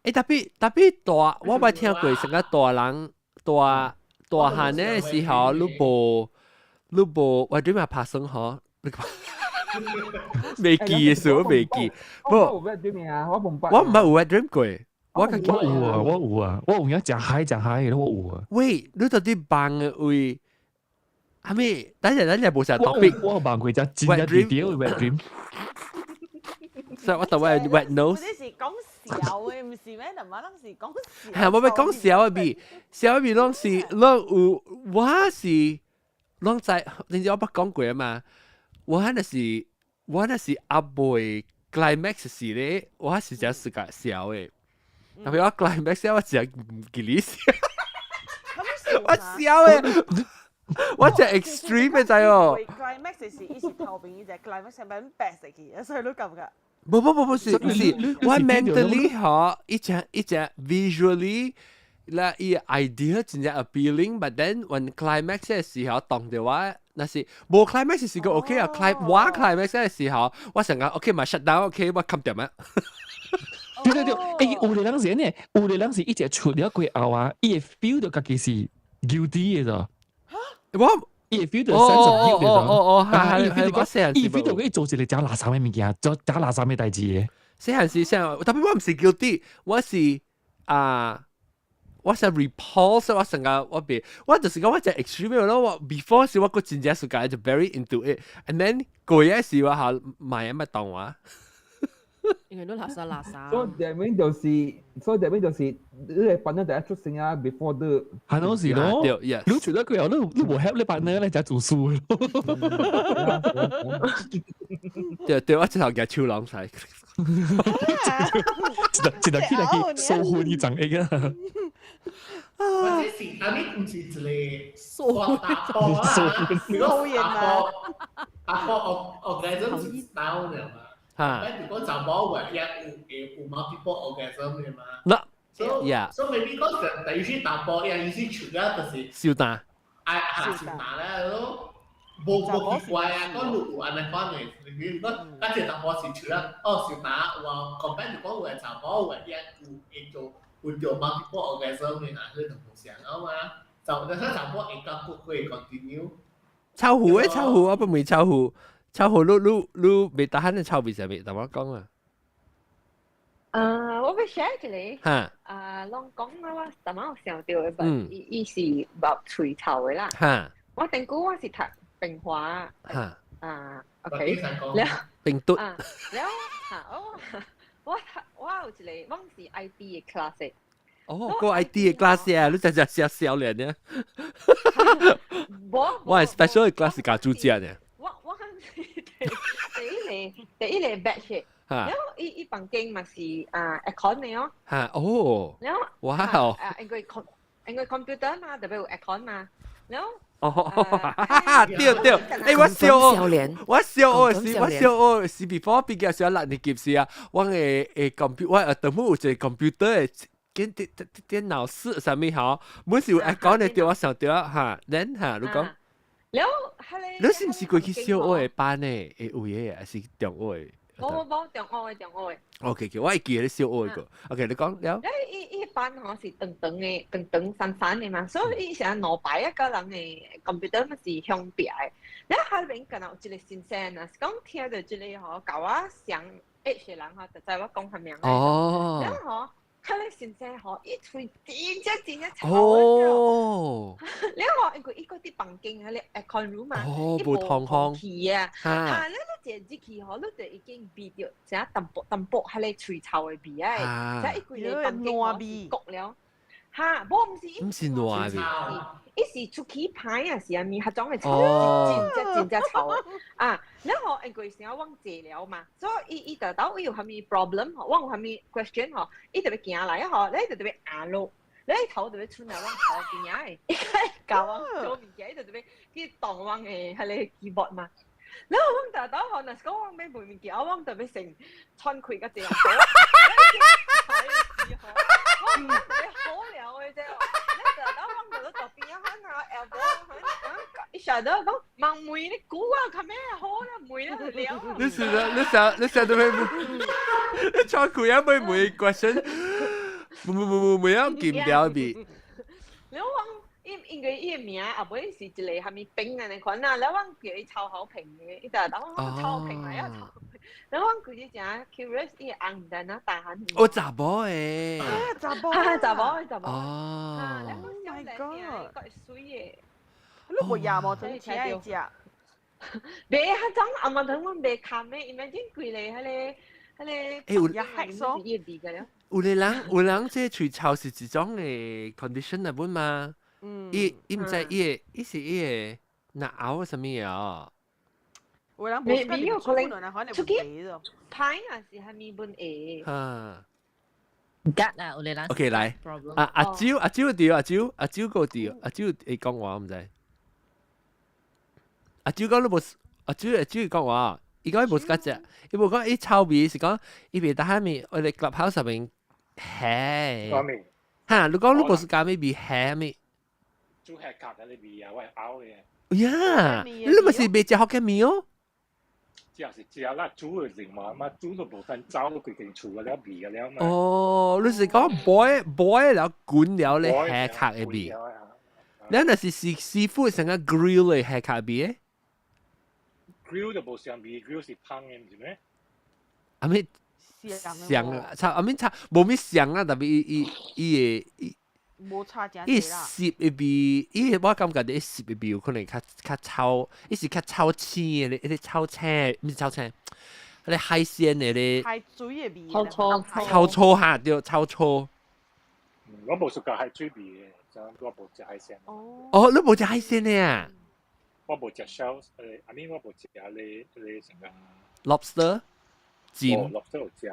欸，特別特別大，我捌聽過成個大人大大漢的時候，你無你無 wet dream 嘛拍算吼。未記的時候未記，不，我有 wet dream 啊，我毋捌。我毋捌有 wet dream 過，我我有啊，我有啊，我有影誠 high 誠 high 的，我有啊。喂，你到底夢的位，阿妹，等陣等陣冇成 topic。我問過隻真正 detail wet dream。所以我就話 wet nose。你是講笑嘅，唔是咩？人媽攏是講笑。係我欲講笑嘅味，笑嘅味攏是攏有，我是攏在，你知我捌講過啊嘛？我那是阿妹 climax 時咧，我是真是個笑嘅。特別我 climax 我真唔記得笑，我笑嘅，我真 extreme 嘅仔哦。 climax 是伊是頭邊，伊隻 climax 係咪白色嘅，所以你感覺？無無無不是不是，我 mentally 嗬，一隻一隻 visually 啦，伊 idea 真正 appealing，but then when climax 嘅時候當到我，那是無 climax 是個 OK 啊，climax 我 climax 嘅時候，我成個 OK 嘛 shut down OK 我冚掂啊。對對對，欸，有的人是呢，有的人是一直出了過後啊，伊會 feel 到家己是 guilty 嘅咋。我伊會 feel 到 sense of guilt 嘅咋。哦哦，係係係，伊 feel 到佢做一個真垃圾嘅物件，做真垃圾嘅代誌嘅。細漢時細，特別我唔是 guilty，我是啊。我是 repulse，我成個我別，我就是講我就 extreme 咯。我 before 時我個真正時間就 very into it，and then 過一時我下買乜當話。因為都垃圾垃圾。所以 that mean 就是，所以 that mean 就是，你嘅 partner 第一出聲啊，before 的。係咯是咯，你除咗佢後，你你無 help 你 partner 咧就做數咯。對對，我直頭夾手攏晒。一一日起來去收婚一張一個。或者是阿咪唔是一個打波啊，如果打波打波 orgasm 是 style 嘅嘛。嚇！但如果查某話，也有有 multiple orgasm 嘅嘛。嗱，so so maybe 講第一次打波，伊意思出了就是燒打。啊嚇燒打咧，都無無奇怪啊！講你有按呢款嘅，你如果嗰隻查某是出了，哦燒打，有 compare 如果有查某話，也有會做有做 multiple orgasm 嘅，所以就無相啊嘛。就但係查某會較骨會 continue。臭狐誒，臭狐，我不問臭狐。臭狐，你你你未得閒嘅臭味啥物？同我講啊。啊，我欲 share 一個，哈，啊，攏講啊，我淡仔有想到的，but 伊伊是冇喙臭的啦。我頂久我是讀平華，啊，OK，了，平嘟，啊，了，嚇，我我我有一個，我是 IT 的 class。哦，個 IT 的 class 啊，你真正寫少年呢？我係 special class 教主教呢。我我第一個 batch，然後伊伊房間嘛是啊 aircon 的哦。嚇哦。然後哇啊，因為 com 因為 computer 嘛，特別有 aircon 嘛，然後。哦，對對，欸，我小學，我小學時，我小學時 before 畢業時六年級時啊，我的的 computer，我當初有一個 computer 的電電電腦室啥物吼，每次有 aircon 的對我想到哈，then 哈，你講。了，你是毋是過去小學的班的？會有的，還是中學的？無無無，中學的中學的。 OK，我會記得小學個。OK，你講了。伊伊班吼是長長的，長長散散的嘛，所以伊是兩排一個人的 computer 嘛是向壁的。了後面敢若有一個先生啊，是講聽著這個吼，共我上 age 的人吼，就知我講啥物。哦。了吼。佢個先生吼，伊喙真正真正臭哦！了吼，因為伊閣佇房間彼個 aircon room 嘛，哦，無通風氣啊，哈，你你一入去吼，你就已經聞著啥淡薄淡薄彼個喙臭的味啊！啥伊規個房間吼是焗了，哈，無毋是，毋是爛味，伊是出去歹啊，是啥物？彼種的臭，真正真正臭啊！然後因為成日阮坐了嘛，所以伊伊就到伊有啥物 problem 吼，阮有啥物 question 吼，伊就欲行來吼，你就特別壓落，你頭就欲出來阮頭邊仔的，伊教阮做物件，伊就特別去動阮的彼個 keyboard 嘛。然後阮就到吼，若是講阮欲問物件，阮就欲先喘氣較濟。我特別好了的啫，你就到阮就咧邊仔喊啊 elbow 伊成日都講問問你估啊，較咩好啦，問啦就了。你是你想你想到咩？你喘氣啊，問問 question，問問問問問啊，記唔掉咪？了阮因因為伊的名後尾是一個啥物兵按呢款啊，了阮叫伊臭好評的，伊就當阮臭評來啊臭。然後阮規日誠 curious 伊的翁毋知哪大漢。哦，查某的。啊，查某。查某的查某。哦。 Oh my god！閣會媠的。你無夜無真請伊食。別彼種阿媽等阮袂堪咩？Imagine 規個彼個彼個，欸有也黑索。伊味個了。有個人這喙臭是一種的 condition 來本嘛？伊伊毋知伊會，伊是伊會若拗啥物啊？有人未未有可能出去歹啊是蝦米本會？哈。吉啊，有個人。 OK 來，阿阿蕉阿蕉對阿蕉阿蕉個對阿蕉會講話毋知。阿蕉講你無阿蕉阿蕉會講話，伊講伊無較食，伊無講伊臭味是講伊袂當蝦米，我哋 clubhouse 上面嘿。哈，你講你無是咖味味蝦米？煮蝦殼嗰啲味啊，我會嘔嘅。呀，你咪是袂食福建麵哦？食是食啦，煮的另外嘛，煮都無分走規間厝個了味個了嘛。哦，你是講 boil boil 了滾了咧蝦殼的味？你若是是 seafood 成個 grill 的蝦殼味？ grill 就無相味，grill 是烹的，毋是咩？阿咪香啊，差阿咪差無咪香啊，特別伊伊伊會伊。無差誠伊濟啦。澀的味，伊我感覺伊澀的味有可能較較臭，伊是較臭青的，伊個臭青，毋是臭青，彼個海鮮的咧。海水的味。臭臭臭臭哈，對，臭臭。我無 suka 海水味的，就我無食海鮮。哦，你無食海鮮的啊？我無食 shell，I mean 我無食咧咧啥個。 lobster，尖。 lobster 有食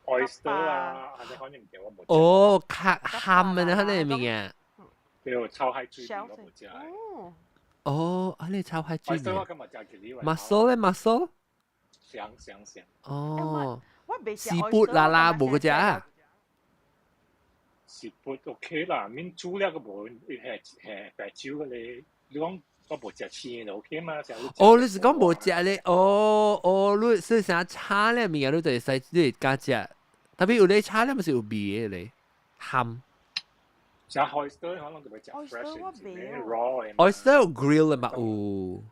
，oyster 啊，按呢款物件我無食。哦，較鹹的彼個物件。對，臭海水味我無食。哦，按呢臭海水味。 oyster 我今日食一粒。 mussel 咧，mussel。香香香。哦。我袂食。 seafood 啦啦，無個食啊。 seafood OK 啦，免煮了個無，係係白酒個咧，你講我無食青就 OK 嘛？哦，你是講無食咧？哦哦，你是啥炒咧物件，你就會使你會敢食。特別有咧炒咧，毋是有味的咧，鹹。食 oyster 可能就會食 fresh 的，raw 的。 oyster 有 grill 的嘛有，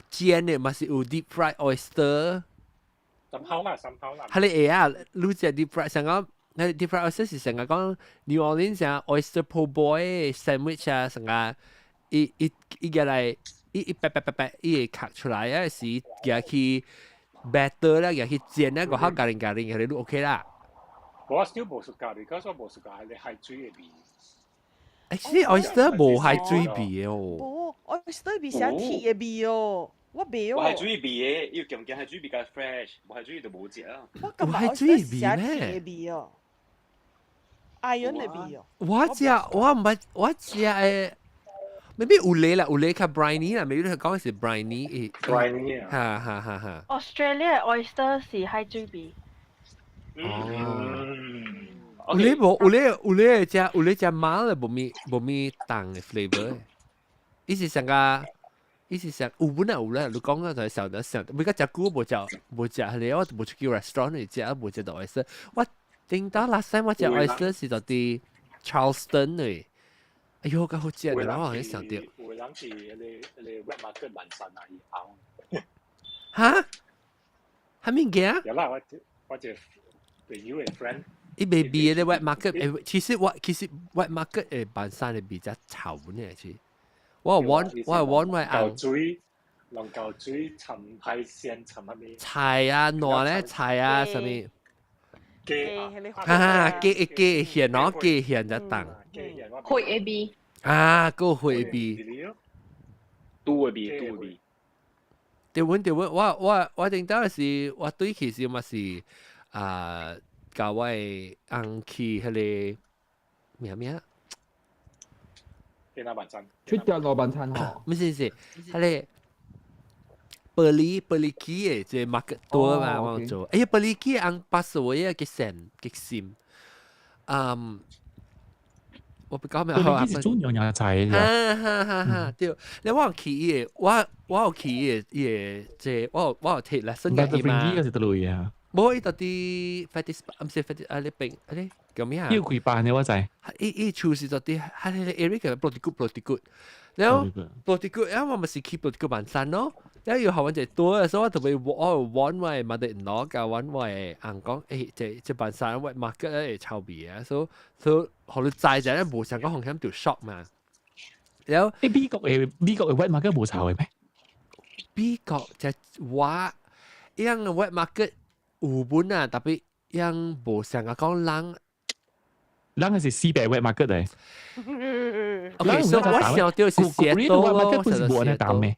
煎的嘛是有 deep fried oyster。三口啦，三口啦。係你會啊？你食 deep fried 上講，那 deep fried oyster 是成日講 New Orleans 啊，oyster po boy sandwich 啊，成個伊伊伊個來伊伊白白白白，伊會殼出來啊，是夾去 batter 啦，夾去煎啊，個好咖喱咖喱，佢都 OK 啦。我 still 無 suka，because 我無 suka 係海水的味。欸，其實 oyster 無海水味的哦。無，oyster 味是鐵的味哦，我袂哦。無海水味的，伊強強海水比較 fresh，無海水就無食啊。我感覺海水味咩？鐵的味哦，iron 的味哦。我食我毋捌我食的，maybe 有咧啦，有咧較 briny 啦，maybe 佢講是 briny。 briny 啊。哈哈哈哈。 Australia oyster 是海水味。哦。有咧無？有咧有咧食有咧食馬咧，無咪無咪重的 flavor。伊是上個，伊是上有本來有啦。你講啊，就係想得想，每個食久無食無食，係我無出去 restaurant 嚟食，無食到 oyster。我頂到 last time 我食 oyster 是到佇 Charleston 嘅。哎喲，夠好食！我好像想到。有人是迄個迄個 wet market 萬山啊，伊紅。哈？啥物件？有啦，我我一個朋友的 friend。伊未味的 wet market，欸，其實我其實 wet market 的萬山的味較臭呢，其實。我有揾我有揾我舊水，龍舊水沉海鮮沉乜物？菜啊，爛咧菜啊，啥物？雞哈雞雞蜆哦，雞蜆就重。血的味。啊，個血的味。豬的味，豬的味。對阮對阮，我我我頂到是，我對其實嘛是啊，共我的翁去彼個咩咩？見哪晚餐？出掉老晚餐吼。毋是毋是，彼個玻璃玻璃機的這 market 多嘛，我做。哎呀，玻璃機翁八十位啊，極善極深。嗯，我不講咩好啊。是做娘娘菜哈哈哈哈，對。你我有去伊個，我我有去伊個伊個，這我有我有摕 lesson 嘅伊嘛。是佗位啊？無伊到佇 Fettes，毋是 Fettes，啊你邊啊你叫咩啊？伊有開班的我知。伊伊厝是到佇，彼個 area 叫 Bloody Good，Bloody Good。然後 Bloody Good，然後我咪是去 Bloody Good 萬山咯。然後又予阮一個多，所以我特別我有揾我的 mother-in-law 佮阮我的翁講，欸，這這萬山 wet market 會臭味啊，所以所以予你知者無想講風險就 shock 嘛。然後美國嘅 wet market 無臭嘅咩？美國就我，伊樣 wet market 有本啊，特別樣無成日講人。人係是四百 wet market 嚟。 OK，所以我想到是寫多咯，本是無按呢膽嘅。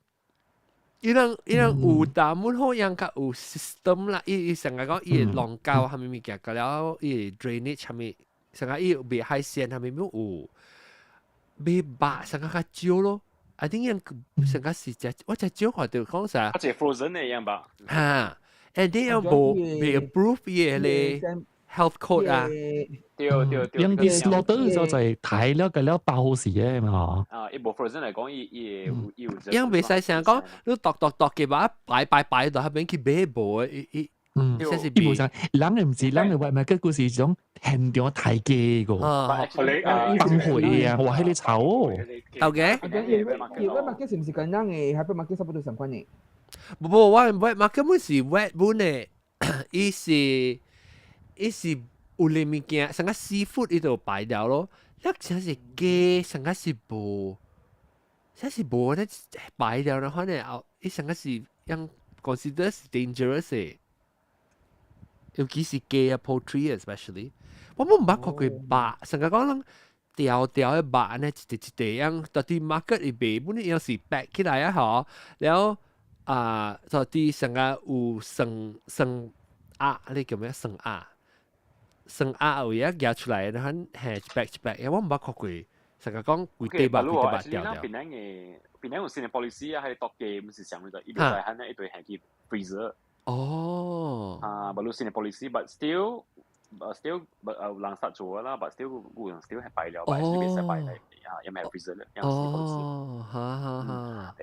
伊人有膽，本好樣較有 system 啦。伊成日講伊會弄膠啥物物件，個了伊 drainage 啥物，成日伊賣海鮮啥物物有，賣肉成日較少咯。I think 樣成個是只，我只少看到講啥？啊，這 frozen 的樣吧？哈，and 啲樣無未 approve 伊個 health code 啊。對對對。用啲 slaughter 就係睇了個了包好時嘅嘛。啊，伊無 frozen 嚟講，伊伊會伊有。樣袂使成日講，你剁剁剁嘅話，擺擺擺到後邊去買無伊伊。嗯，伊無啥，人嘅毋是人嘅外賣，個故事種現場太假個，崩潰啊！哇，彼个臭哦。 OK。伊 wet market 是毋是跟人嘅 hypermarket 差不多相關嘅？無無，我 wet market 根本是 wet 本嘅，伊是有哩物件，成個 seafood 伊就擺掉咯。一只是雞，成個是無，這是無咧擺掉的話呢，後伊成個是樣 consider 是 dangerous 嘅。尤其是雞啊，poultry especially，我冇毋捌看過肉，成個講人條條的肉呢，一塊一塊樣，到佇 market 伊賣，本來樣是 pack 起來啊吼，然後啊，就佇成個有生生鴨，你叫咩？生鴨，生鴨有影夾出來，然後係一 pack 一 pack，我毋捌看過，成個講規塊肉規塊肉條條。檳城嘅檳城有新嘅 policy 啊，係剁雞毋是上嗰度，伊就在喺那一堆係去 freezer。哦。啊，baru 新嘅 policy，but still 有人實做啦，but still 有人 still 係擺了，但係袂使擺嚟啊，因為 freezer 咧。哦，哈哈哈。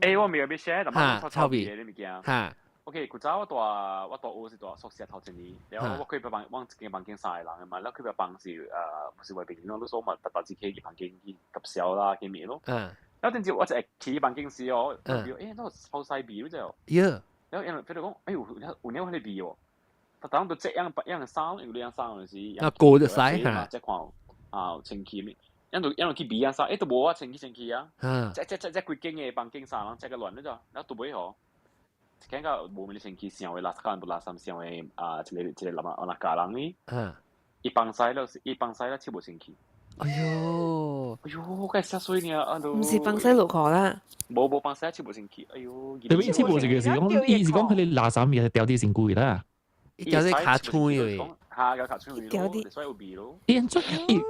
誒，我未有欲 share，但係臭味嘅物件。哈。 OK，古早我住學是住宿舍頭一年，然後我開別房，我一間房間三個人嘅嘛，然後開別房是毋是外邊咯，你說嘛，特特自去房間去吸銷啦，去面咯。然後點知我就會去房間時哦，誒，那臭西味你知哦。然後因為譬如講，哎呦，有有迄個味哦，他當都這樣樣衫，有兩衫就是。啊，過就使哈。這看啊，清氣咩？因就因就去味啊衫，欸都無啊，清氣清氣啊。這這這這規間嘅房間衫人這個亂了咋，然後都尾吼。感覺無咩清氣，上位垃圾間不垃圾上位啊，一個一個人啊，那家人呢？伊放屎了，伊放屎了，切無清氣。哎喲，哎喲，該嚇水呢啊都。毋是放屎落河啦。無無放屎切無清氣，哎喲。特別切無這個是講，伊是講佢哋垃圾味係掉啲身軀啦。伊掉啲卡喙嘅。嚇，有卡喙咯，所以有味咯。伊按怎？伊，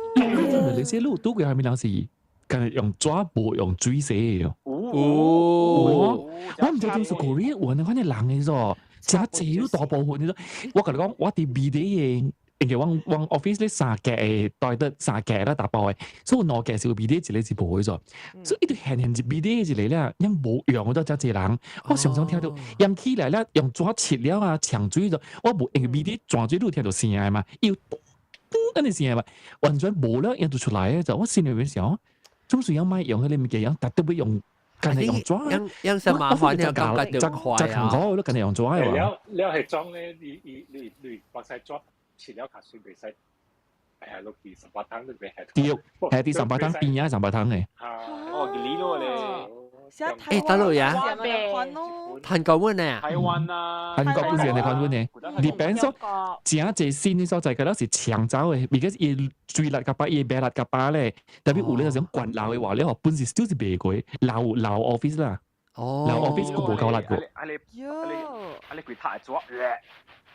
你這路拄過下面人是，敢若用紙無用水洗的哦。哦，我毋知就是 Korea 有按呢款的人的咾，誠濟有大部分的我共你講，我佇美麗的，因為阮阮 office 咧三格的，台得三格啦，大包的，所以兩格是有美麗，一個是無的咾。所以伊就現現一美麗一個了，因無用到遮濟人。我常常聽到淹起來了，用紙切了啊，搶水咾，我無因為美麗泉水你有聽到聲的嘛，伊有嘟嘟按呢聲嘛，完全無了，伊就出來的就，我心裡面想，總是要莫用彼个物件，特特欲用。干焦用紙，樣樣是麻煩，又感覺就快啊！就都干焦用紙的了了係裝咧，你你你你把晒紙切了卡水袂使，哎落去十八湯都袂係。對，係佇三八湯邊仔三八湯的。哦，你咯咧。欸，大陸呀？韓國阮呢？台灣啊。韓國不是按呢款阮的，日本說誠濟新的所在，佢都是搶走的，because 伊水力較飽，伊白力較飽咧。特別有咧種懸樓的話咧，本是就是賣過樓樓 office 啦。哦。樓 office 佫無夠力過。啊你啊你啊你規塔會做。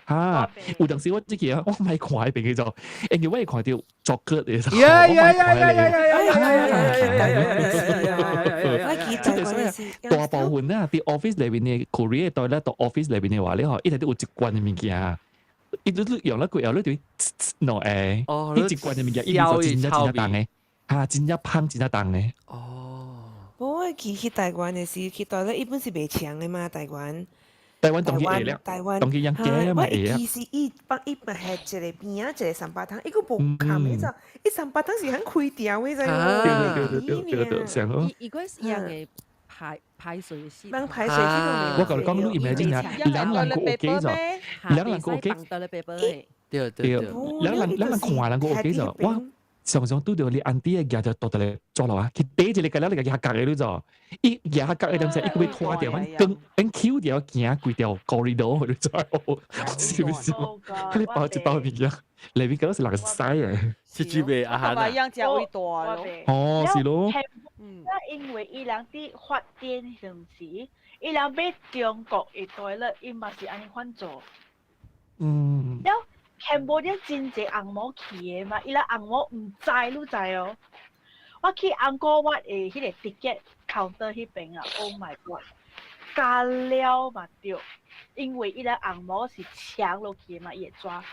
哈！有當時我這個我莫看彼邊去做，因為我會看著作歌的。呀呀呀呀呀呀呀呀呀呀呀！我記得嗰陣時，大部分啊，佇 office 內面的 Korea 對咧，到 office 內面的話咧吼，伊內底有一罐的物件，伊你用了過後，你就會呲呲喏會，伊一罐的物件，伊就真正真正重的，哈，真正芳真正重的。哦。無我記去台灣的時，去台咧，伊本是袂強的嘛，台灣。台灣當然會了，台灣當然養雞嘛會啊。我其實伊放伊嘛係一個邊仔一個三八湯，伊閣無崁的咋？伊三八湯是很開條的，知無？對對對對對對，上好。伊伊個是樣的排排水系統。排水系統。我共你講，你 imagine 下，兩人個 OK 咗，兩人個 OK。對對對。兩人兩人看人個 OK 咗，我常常拄著你 auntie 嘅舉就倒得嚟做落啊，佢第一個了，你家己較角嘅你做，伊舉較角嘅點時，伊閣欲拖掉，跟跟 Q 條行規條 corridor 你知是毋是？佢哋包一包物件，內面嗰是六個屎嘅，是準備啊哈啦，樣只會大咯。哦，是咯。嗯，因為伊人佇發展時，伊人買中國的 toilet，伊嘛是按呢款做。嗯。了，Cambodia 真濟紅毛去的嘛，伊人紅毛毋知你知哦。我去 Angkor Wat 的彼個 ticket counter 彼邊啊，Oh my god，加了嘛對，因為伊人紅毛是搶落去的嘛，伊會抓。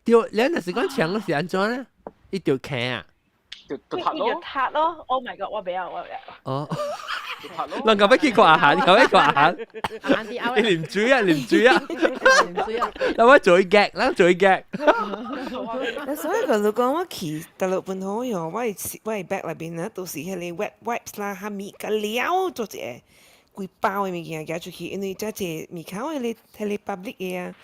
對，你若是講搶是按怎咧？伊就坑啊！就踢咯，就踢咯！Oh my god！我袂曉，我袂曉。哦，人家欲去看下，人家欲看下。你啉水啊，啉水啊，啉水啊！咱我做 gag，咱做 gag。所以佢如講我去大陸本土喲，我的 bag 內邊啊，都是彼個 wet wipes 啦，蝦米個了做一個規包的物件寄出去，因為這濟物口彼個 public 的啊。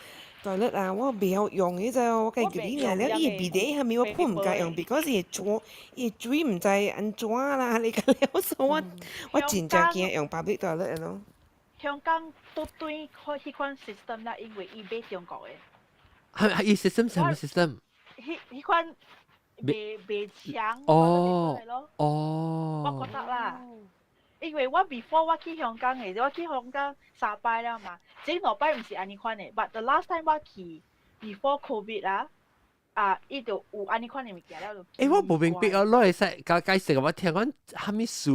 toilet 啊，我袂曉用彼個，我家己叫你了，伊的味道蝦米我本毋敢用，because 伊會伊水毋知按怎啦，你個了，所以我真正驚用 public toilet 咯。香港都對彼款 system 啦，因為伊買中國的。係伊 system 啥物 system？彼款袂強。哦哦。我覺得啦。因為我 before 我去香港的，我去香港三擺了嘛，這兩擺毋是按呢款的，but the last time 我去 before COVID 啊，啊，伊就有按呢款的物件了就。欸，我無明白啊，攞會使解解釋我聽講啥物事，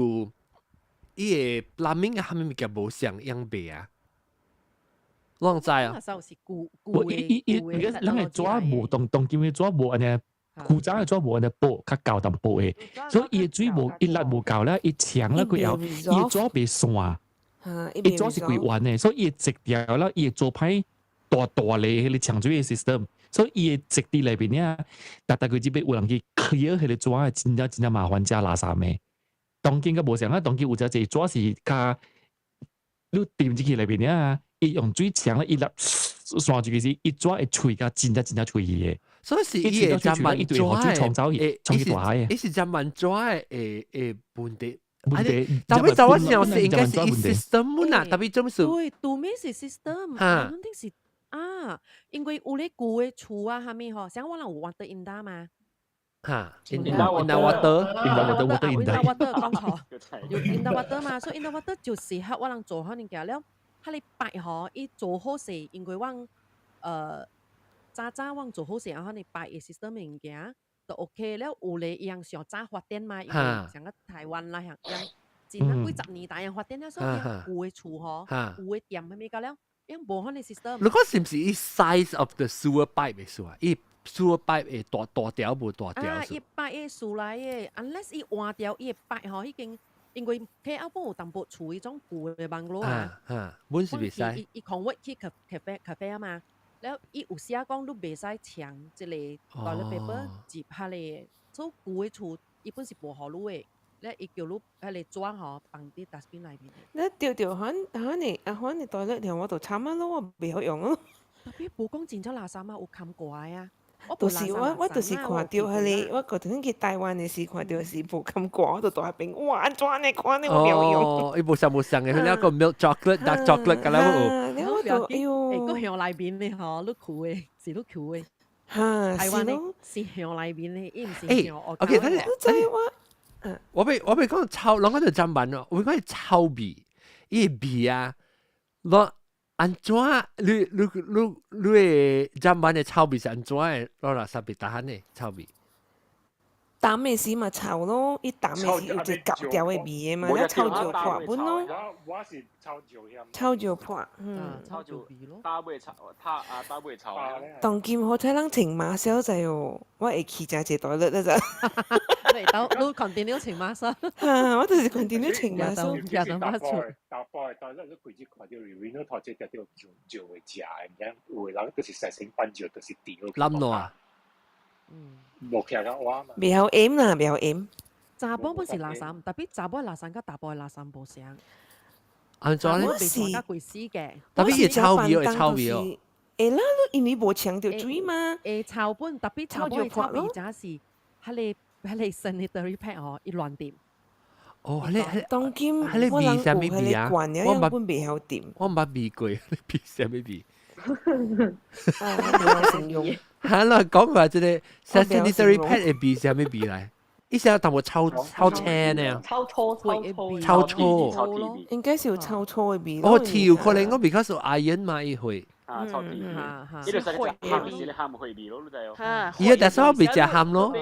伊個 plumbing 啊，啥物物件無相樣賣啊？攏知啊？我伊伊伊，人的紙無當當今的紙無按呢。古早的紙無按呢薄，較厚淡薄的，所以伊的水無伊力無夠咧，伊強了過後，伊的紙袂散，伊紙是規彎的，所以伊會積掉了，伊會做歹大大个彼個搶水的 system，所以伊會積佇內面啊，逐逐個這邊有人去 clear 彼個紙，真正真正麻煩，加垃圾的。當今閣無相啊，當今有遮濟紙是較你浸入去內面啊，伊用水搶了，伊粒散出去時，伊紙會脆甲真正真正脆去的。所以是伊會針萬紙沖走去，沖去大海的。伊是針萬紙的的問題。問題。特別就我想是應該是伊 system 啊，特別做咩事？對，對面是 system，肯定是啊，因為有咧舊的厝啊，啥物吼，像我人有 water indah 嘛。哈，Indah water， Indah water，water Indah water 講錯，有 Indah water 嘛，所以 Indah water 就是合我人做好物件了，彼個擺吼，伊做好勢，因為阮早早阮做好勢，然後你擺的 system 物件就 OK 了。有咧伊樣上早發展嘛，因為像個台灣啦，樣樣真啊幾十年代樣發展了，所以舊的厝吼，舊的店啥物個了，樣無彼個 system。如果是毋是伊 size of the sewer pipe 的數啊？伊 sewer pipe 會大大條無大條？啊，伊擺的數來的，unless 伊換掉伊的擺吼，已經因為 KL 本有淡薄厝彼種舊的 bungalow 啊，啊，本是袂使。伊伊 convert 去咖啡咖啡啊嘛。了，伊有寫講你袂使搶這個 toilet paper 入彼個，所以舊的厝伊本是無予你的，了伊叫你彼個紙吼放佇 dustbin 內面。你對對，可可你啊，可你 toilet 條我就慘啊咯，我袂曉用咯。特別無講真正垃圾嘛，有冚過啊。就是我就是看到彼個，我嗰陣去台灣的時看到是無冚過，我就佇彼邊，哇！按怎呢款呢我袂曉用。哦，伊無相無相的，彼個 milk chocolate、dark chocolate 敢若有。了我就哎喲，個向內面的吼，你跍的，是你跍的。哈，台灣的是向內面的，伊毋是向。 OK，等下，等下我，我欲講臭，攏講著砧板咯，我講臭味，伊味啊，攏按怎？你的砧板的臭味是按怎的？攞垃圾別打的臭味。淡的時嘛臭咯，伊淡的時有一個舊掉的味的嘛，了臭石破本咯。我是臭石險。臭石破，嗯。臭石打尾臭，他啊打尾臭。當今好彩人穿馬小仔哦，我會去誠濟 toilet 了咋。你到你 continue 穿馬哈，我就是 continue 穿馬小。也當馬出。大波的 toilet 你規日看著 urinal 頭這條條石石會食的，有的人就是洗身板石，就是滴落去。冧落啊！嗯。無徛甲我嘛。袂曉飲啦，袂曉飲。查某本是垃圾，特別查某垃圾佮查埔垃圾無相。按怎咧？我是較貴死嘅。特別伊臭味哦，臭味哦。會啦，你因為無搶著水嘛。會臭本，特別查某的臭味，真是彼個彼個 sanitary pad 吼，伊亂掂。哦，彼個當今彼個味啥物味啊？我捌本袂曉掂。我毋捌味過，你味啥物味？啊，我形容。哈啦，講話這個 sanitary pad 會味啥物味來？伊是淡薄臭臭青呢。臭臭臭臭臭。應該是有臭臭的味。哦，鐵有可能我 because 有 iron 嘛，伊會。啊，臭鐵。伊就食個鹹是你鹹會味咯，你知哦。伊個但是我袂食鹹咯。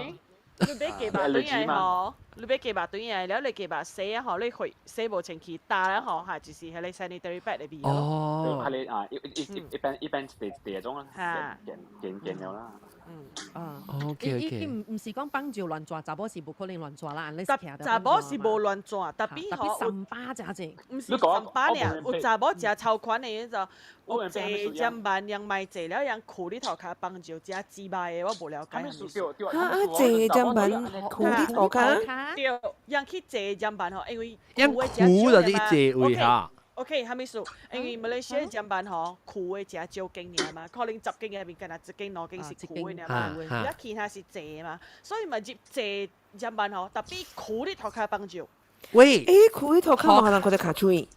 你買雞肉轉來吼，你買雞肉轉來，了你雞肉洗啊吼，你血洗無清氣，打了吼，嚇就是彼個 sanitary pad 的味咯。哦。彼個啊，一一一一般一般第第種啊，見見見了啦。嗯啊。 OK OK。伊毋是講放尿亂抓，查某是無可能亂抓啦，你查某是無亂抓，特別吼三巴誠濟。毋是三巴爾，有查某食超款的，迄就有坐砧板，人賣坐了，人褲裡頭跤放尿，食雞肉的，我無了解。哈啊！坐砧板褲裡頭跤。對，人去坐砧板吼，因為人褲就是坐位哈。 OK，啥物事？因為馬來西亞砧板吼，舊的誠少間爾嘛，可能十間入面干焦一間兩間是舊的爾嘛，而其他是坐嘛，所以嘛入坐砧板吼，特別褲裡頭跤放尿。喂，欸，褲裡頭跤無可能看著跤喙。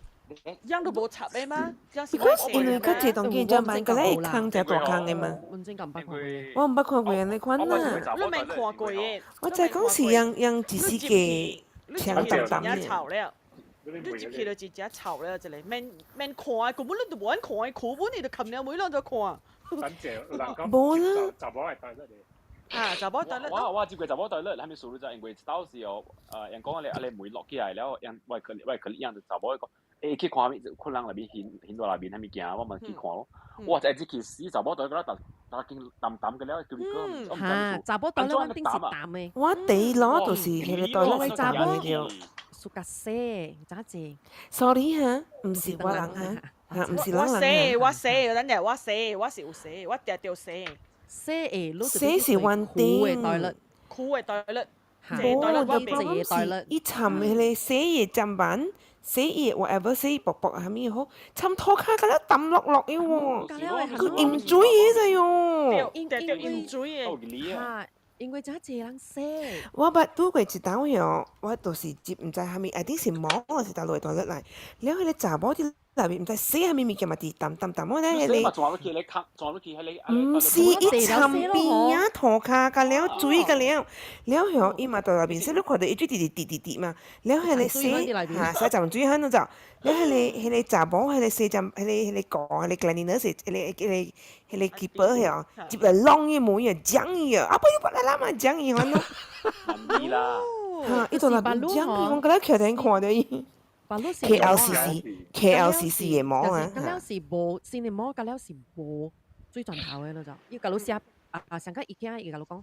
樣都無插的嗎？因為較濟當今砧板，閣咧空誠大空的嘛。我真毋捌看過。我毋捌看過按呢款啦。你免看過的。我知講是用用一絲個長淡淡的。你入去就真正臭了，一個免免看，根本你都無愛看，褲本你就冚了每兩就看。無啦。查某會帶得啊，查某對咧。我我接過查某對咧，係咪數就因為到時候，人講你啊你梅落起來了，人喂佢喂佢樣就查某講，欸去看咪，可能內邊顯顯到內邊係物件，我咪去看咯。哇！就係這件事查某對個啦，但但見淡淡嘅了，叫你講，嚇，查某對咧，穩定是淡的。我第一攞就是彼個對咧是淡的對。屬較細，咋子？Sorry 哈，毋是我人哈，哈毋是咱人。我洗，我洗，等陣我洗，我是有洗，我定著洗。洗會，洗是穩定。苦的對率，無，就problem 是伊摻彼個洗的砧板，洗伊 whatever 洗薄薄啥物好，摻塗跤甲了澹落落的喎，佢淹水的咋喲。對，對，淹水的。因為真濟人洗。我捌拄過一道哟，我就是接毋知啥物，一定是毛還是倒落倒落來，了彼個查某佇內面毋知洗啥物物件嘛，佇澹澹澹我咧彼個。毋是伊摻邊仔塗跤甲了水甲了，了後伊嘛佇內面洗，你看著伊水直直滴滴滴嘛，了彼個洗哈洗浸水彼就，了彼個彼個查某彼個洗針，彼個彼個膏，彼個 cleanliness 彼個彼個。彼個 keeper 遐，入來攏伊門啊，講伊啊，啊不要來啦嘛，講伊反正。啦。哈，伊在內面講伊，我閣咧徛頂看著伊。KLCC KLCC 的毛啊。閣了是無，新的毛閣了是無水轉頭的咯就，伊共你寫啊，上個伊囝伊共你講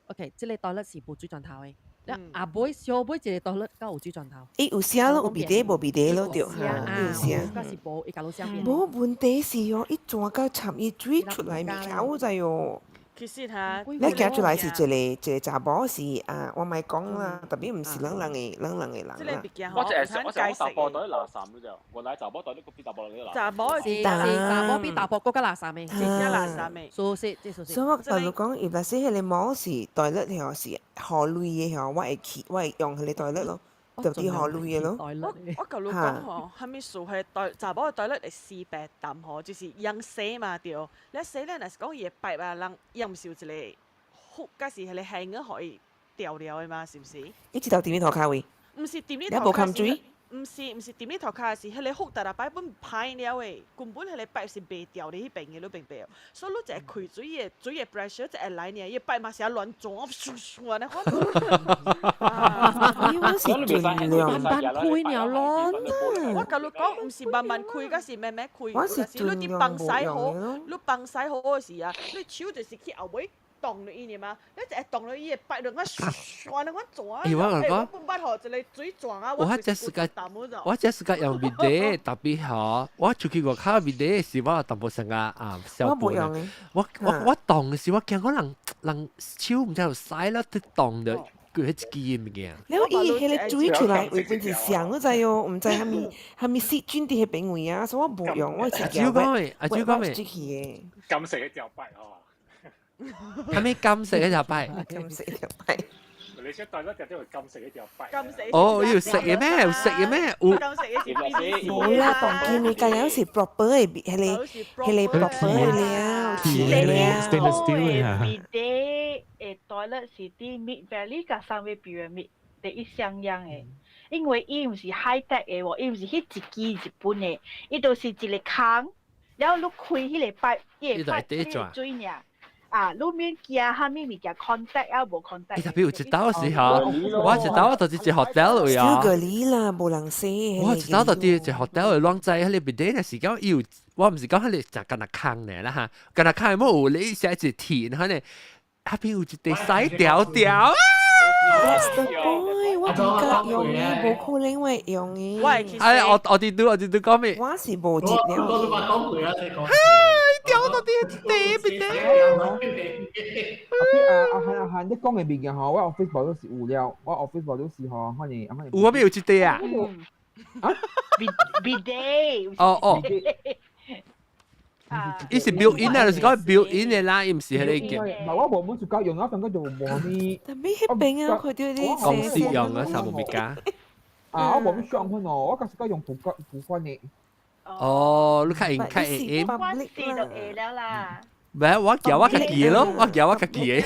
，OK，這個 toilet 是無水轉頭的。了後尾小尾一個 toilet 閣有水轉頭。伊有寫咯，有筆底無筆底咯，對，有寫。閣是無，伊共你寫。無問題是哦，伊轉到摻伊水出來物件，有知哦。其實哈，你行出來是一個一個查某是啊，我莫講啦，特別毋是咱人的咱人的人啦。我就係我就查埔袋垃圾嗰隻，原來查某袋都比查埔袋垃圾。查某是查某比查埔閣較垃圾的，真正垃圾的。熟悉，這熟悉。所以我頭先講，伊若是彼個毛是 toilet 吼是雨類的吼，我會去，我會用彼個 toilet 咯，就佇雨類的咯。我我共你講吼，啥物事彼袋查某的 toilet 會死白澹吼，就是用洗嘛對。你洗了若是講伊的 pipe 啊，人伊毋是有一個 hook，抑是彼個 hanger 予伊吊了的嘛，是毋是？伊一頭佇你塗跤位？毋是佇你塗跤。你無毋是毋是佇你塗跤，是彼個 hook 逐逐擺本歹了的，根本彼個 pipe 是袂掉佇彼邊的，你明白無？所以你一個開水的水的 pressure 一會來爾，伊 pipe 嘛是啊亂轉，咻咻按呢款。我是盡量慢慢開爾咯。我共你講，毋是慢慢開，抑是慢慢開。我是你佇放屎好，你放屎好的時啊，你手就是去後尾。動落伊爾嘛，你一會動落伊會擺落我咻按呢款轉。欸，我共講，我捌予一個水轉啊，我這時間，我這時間用面底，特別吼，我出去外口面底是我淡薄成個啊小布啦。我我我動時，我驚我人人手毋知有使啦，去動著佢彼一支物件。了伊彼個水出來，原本是上，你知哦，毋知啥物啥物細菌佇彼邊位啊，所以我無用，我是阿舅講的，阿舅講的。金色的條擺哦。啥物金色的條擺？金色條擺。你先帶咗條條金色一條白。金色。哦，有食嘅咩？有食嘅咩？有。金色嘅是冇啦，當見你計有時 proper 嘅，係你 proper 嘅了，鐵了。 Stainless steel 啊。 Bidet 嘅 toilet 是佇 Mid Valley 佮 Sunway Pyramid 第一相樣嘅，因為伊毋是 high tech 嘅喎，伊毋是彼一支日本嘅，伊就是一個空，然後你開彼個 pipe，伊會 pipe 出水爾。啊，你免驚啥物物件 contact 啊，無 contact。欸，特別有一道時候，我一道我就是一 hotel 位啊。小個你啦，無人洗。我一道就佇一 hotel 會亂知，彼個 bidet 的時間，伊有我毋是講彼個食敢若空爾啦哈，敢若空無有你寫一鐵，可能彼邊有一塊洗條條啊。 That's the point，我毋敢用嘅，無可能會用嘅。哎，我佇拄講咩？我是無接了。我都捌講過啊，你講。哈！掉到佇一地邊。啊阿韓阿韓，你講嘅物件吼，我 office 部都是有了，我 office 部都是吼，可能有我邊有一地啊？啊？Bidet。哦哦。伊是 built in 啊，就是講 built in 的啦，伊毋是彼個叫。唔係我無本就夠用啊，反正就無咩。特別彼邊啊，看到你公司用啊，啥無物件。啊，我無咩上款哦，我確實夠用舊舊款的。哦，你較用較會用。關事就會了啦。唔係，我叫我家己的咯，我叫我家己的。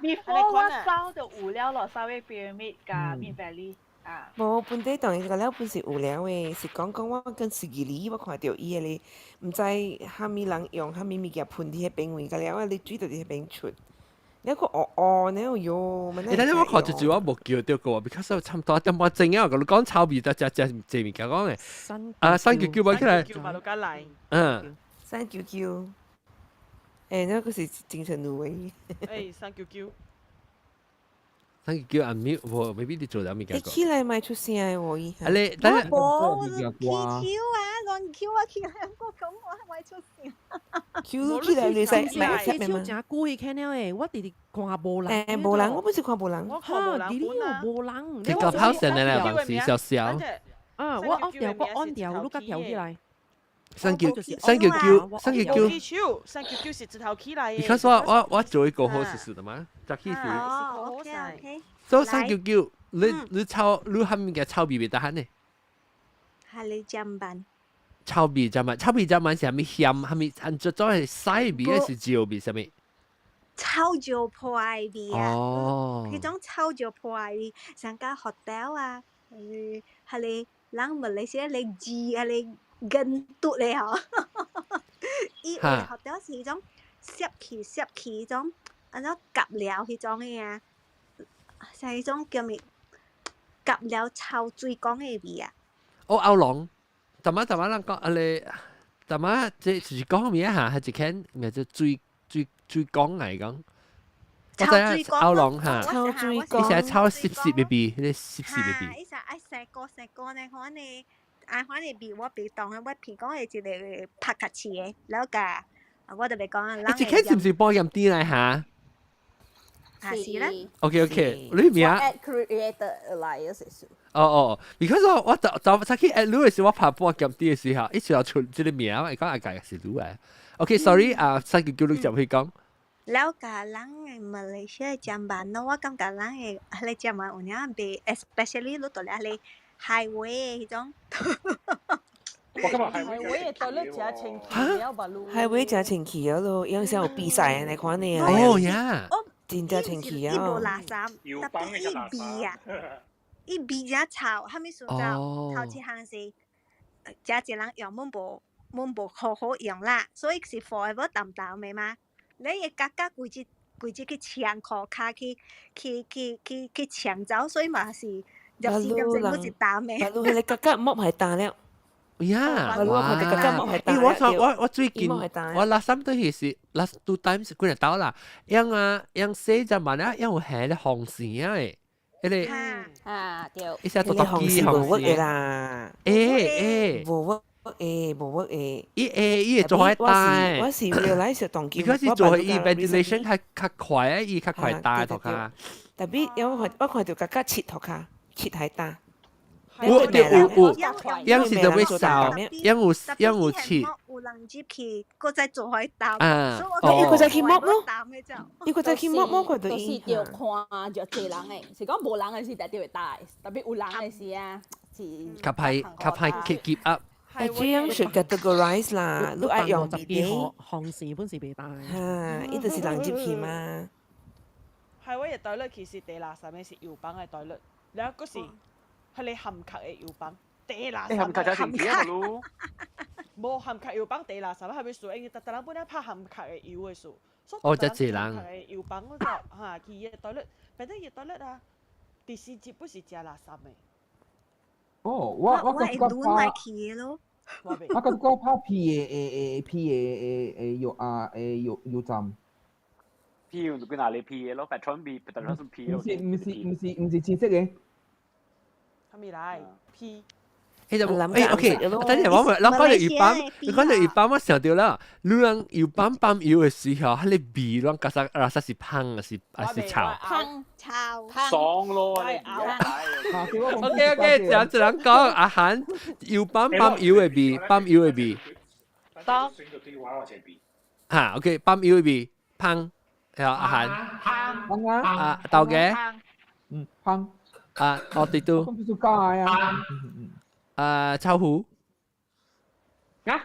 Before 我走就有了咯，Sunway Pyramid 佮 Mid Valley 啊。無本地當然個了本是有了的，是講講我跟十二里我看著伊個毋知啥物人用啥物物件噴佇彼邊位，個了啊，你水就佇彼邊出，了閣烏烏，了喲，欸，但是我看一句我無叫著過，because 差毋多點半鐘啊，共你講臭味，但食食濟物件講的。啊，三九九買起來。嗯。 399，欸，那個是精神路的。欸，三九九。三九九按沒無，maybe 你做了物件。你起來莫出聲的喎，伊。啊你，等下。無起 Q 啊，亂 Q 啊，起來我講我莫出聲。 Q 起來你使買起手誠久去看了誒，我直直看無人。欸，無人，我本是看無人。哈，佇咧無人。你個跑線的咧，房時小小。啊，我 off 掉，我 on 掉，你佮調起來。三九三九九三九九。三九九是一頭起來的。 Because 我做一個好事事的嘛，早起時。哦，OK OK。所以三九九，你臭你蝦物件臭味袂得罕呢？係你砧板。臭味砧板，臭味砧板是啥物鹹？啥物按做做係屎味，還是椒味？啥物？臭椒破的味啊！哦。彼種臭椒破的味，像間 hotel 啊，係人馬來西亞咧字係咧根嘟咧吼。伊有 hotel 是彼種攝去攝去彼種，按怎夾料彼種的啊，像彼種叫咩？夾料臭水果的味啊！哦，歐龍，淡仔淡仔人講啊咧，淡仔這就是講咩啊？係一間咩叫水水水果嚟講。我知影歐龍哈，臭水果，伊是臭濕濕的味，彼個濕濕的味。伊是愛生果生果呢，款呢，啊款的味我袂當啊，我鼻講的一個拍較刺的，然後共我就袂講啊。欸，這間是毋是保險店來哈？啊是啦。 OK OK，你名？ Creator Alliance 是。哦哦，because 我早早早去 add 你的時，我拍半鹹店的時候，一時出這個名，我講阿家是你啊。OK，sorry 啊，三九九你就去講。了解人的馬來西亞砧板咯，我感覺人的彼個砧板有影袂，especially 你到了彼個 highway 彼種。我感覺 highway 的 toilet 誠清氣了吧？ highway 誠清氣了咯，有時有比賽的款的啊。哦呀。真正清氣啊！伊無垃圾，特別伊味啊，伊味誠臭，啥物事就頭一項是，誠濟人用攏無攏無好好用啦，所以是 forever 澹澹的嘛。你會覺覺規日規日去搶褲跤去去去去去搶走，所以嘛是入時入時攏是澹的。巴魯彼個角角剝係焦了。呀，哇！欸，我最近我 last time 對是 last two times 幾日到啦，用啊用洗砧板啊，用有下咧紅線啊的，彼個啊對，一下都都機紅線啦，欸欸，無 work 欸，無 work 欸，伊會伊會做開大，我是 realize 是當伊可是做伊 ventilation 較較快啊，伊較快焦塗跤。特別因為我看著角角切塗跤，切係焦。有對有有，樣是就會掃，樣有樣有切。有人入去，閣再做開擔，所以我伊閣再去摸咯，伊閣再去摸摸看到伊。就是著看著濟人的，是講無人的時特別會焦，特別有人的時啊，是較歹較歹 keep up。係這樣 should categorize 啦，你愛用十幾行行線本是袂焦。哈，伊就是人入去嘛。係我嘅 toilet 其實地垃圾的是藥房的 toilet，然後閣是彼个含殼的藥房，地垃圾。含殼就停止啊咯。無含殼藥房地垃圾，係咪數？因為逐逐人本來拍含殼的藥的數。哦，這濟人。含殼的藥房我就哈去伊個 toilet，反正伊個 toilet 啊，第四節不是食垃圾的。哦，我我會攆來去咯。我感覺拍屁的誒誒屁的誒誒油啊誒油油站。屁用佢哪裡屁的咯？petrol 比 petrol 是屁。毋是毋是毋是毋是紫色的。啥物來？屁。欸就欸 OK，等陣我咪，我講到油泵，你講到油泵，我想到啦，你人油泵泵油的時候，彼个味攏加啥垃圾是芳還是還是臭？芳臭。爽咯！ OK OK，一人一人講，阿韓油泵泵油的味，泵油的味。哈 OK，泵油的味，芳，係啊，阿韓。芳啊。啊，豆嘅。嗯，芳。啊，我哋都。咁就加啊。啊，臭虎。啊？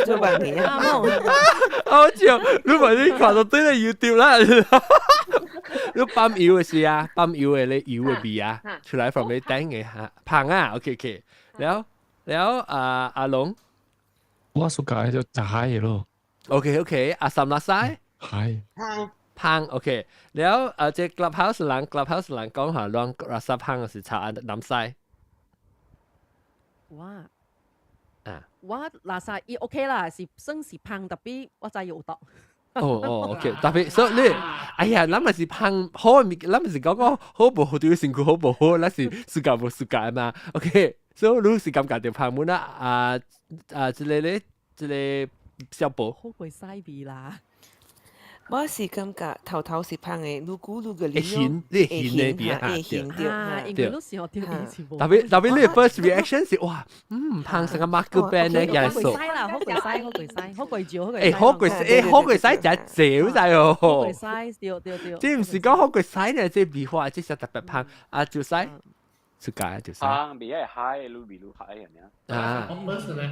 做問題啊！好笑，你咪你看到對咧 YouTube 啦，你泵油的時啊，泵油的咧油的味啊，出來 from 你頂嘅嚇，芳啊，OK OK，了了啊阿龍，我暑假就食蟹的咯。 OK OK，阿三拉西，蟹，芳 OK，了啊這 Clubhouse 人 Clubhouse 人講下，攏垃圾芳是炒南西。哇！啊！我垃圾伊 OK 啦，是算是芳，特別我知有毒。哦哦，OK，特別所以你，哎呀，咱咪是芳好物，咱咪是講講好無好對身軀好無好，咱是暑假無暑假嘛，OK，所以你是感覺著芳滿啦，啊啊，這個咧，這個小寶。好過西味啦。我是感覺頭頭是芳的，愈久愈個會鹹，你鹹的比會鹹著，因為你是學掉以前無。特別特別你 first reaction 是哇，嗯，芳成個 marker band 咧，也係好過西啦，好過西，好過西，好過少，好過。欸，好過欸，好過西真少晒哦。好過西，對對對。這毋是講好過西呢，這味化，這是特別芳啊，就西，出街就西。芳味係蟹，愈味愈蟹係咪啊？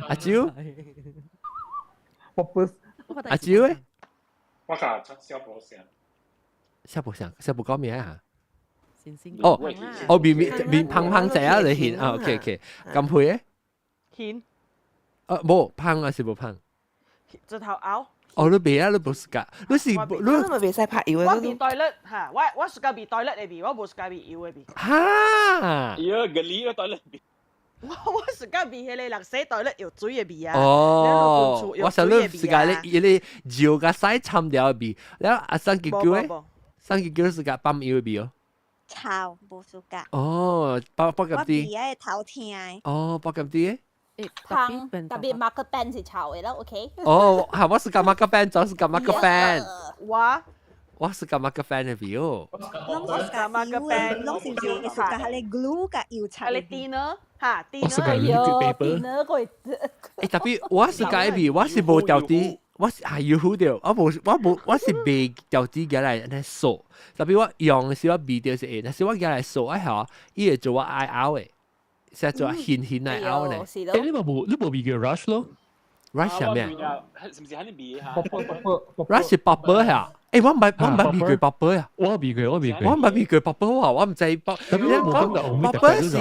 阿蕉，阿蕉咧？我甲小寶聲。小寶聲，小寶講咩啊？哦，哦，面面面芳芳仔啊，你顯啊，OK OK，咁配咧？顯。啊，無芳還是無芳？舌頭咬。哦，你袂啊，你無 suka，你是你咪袂使拍油我味 toilet 嚇，我我 suka 味 toilet 的味，我無 suka 味油的味。哈！喲，個你個 toilet 味。我我 suka 味彼个人洗 toilet 藥水的味啊。哦，我想你 suka 你伊個油佮屎摻掉的味，了阿三結叫咧，三結叫 suka 泵油的味哦。臭，無 suka。哦，包包咁啲。我鼻愛頭疼的。哦，包咁啲。芳，特別 marker pen 是臭的啦，OK。哦，係我 suka marker pen，就 suka marker pen。我我 suka marker pen 的味哦。攏 suka 油的，攏是會 suka 彼个 glue 佮油漆。彼个 thinner 哈，thinner。哎喲，thinner 個。欸，特別我 suka 的味，我是無調啲，我是係要好掉，我無我無我是袂調啲嘅來來掃，特別我用的時我味著是會，但是我舉來掃啊吼，伊會做我愛嘔的。成做顯顯來嘔呢。欸，你無你無味過 rush 咯？rush 係咩？是毋是喺你味嚇？rush 是 bubble 嚇。欸，我毋捌我毋捌味過 bubble 啊！我味過，我味過。我毋捌味過 bubble 啊！我毋知 bubble 是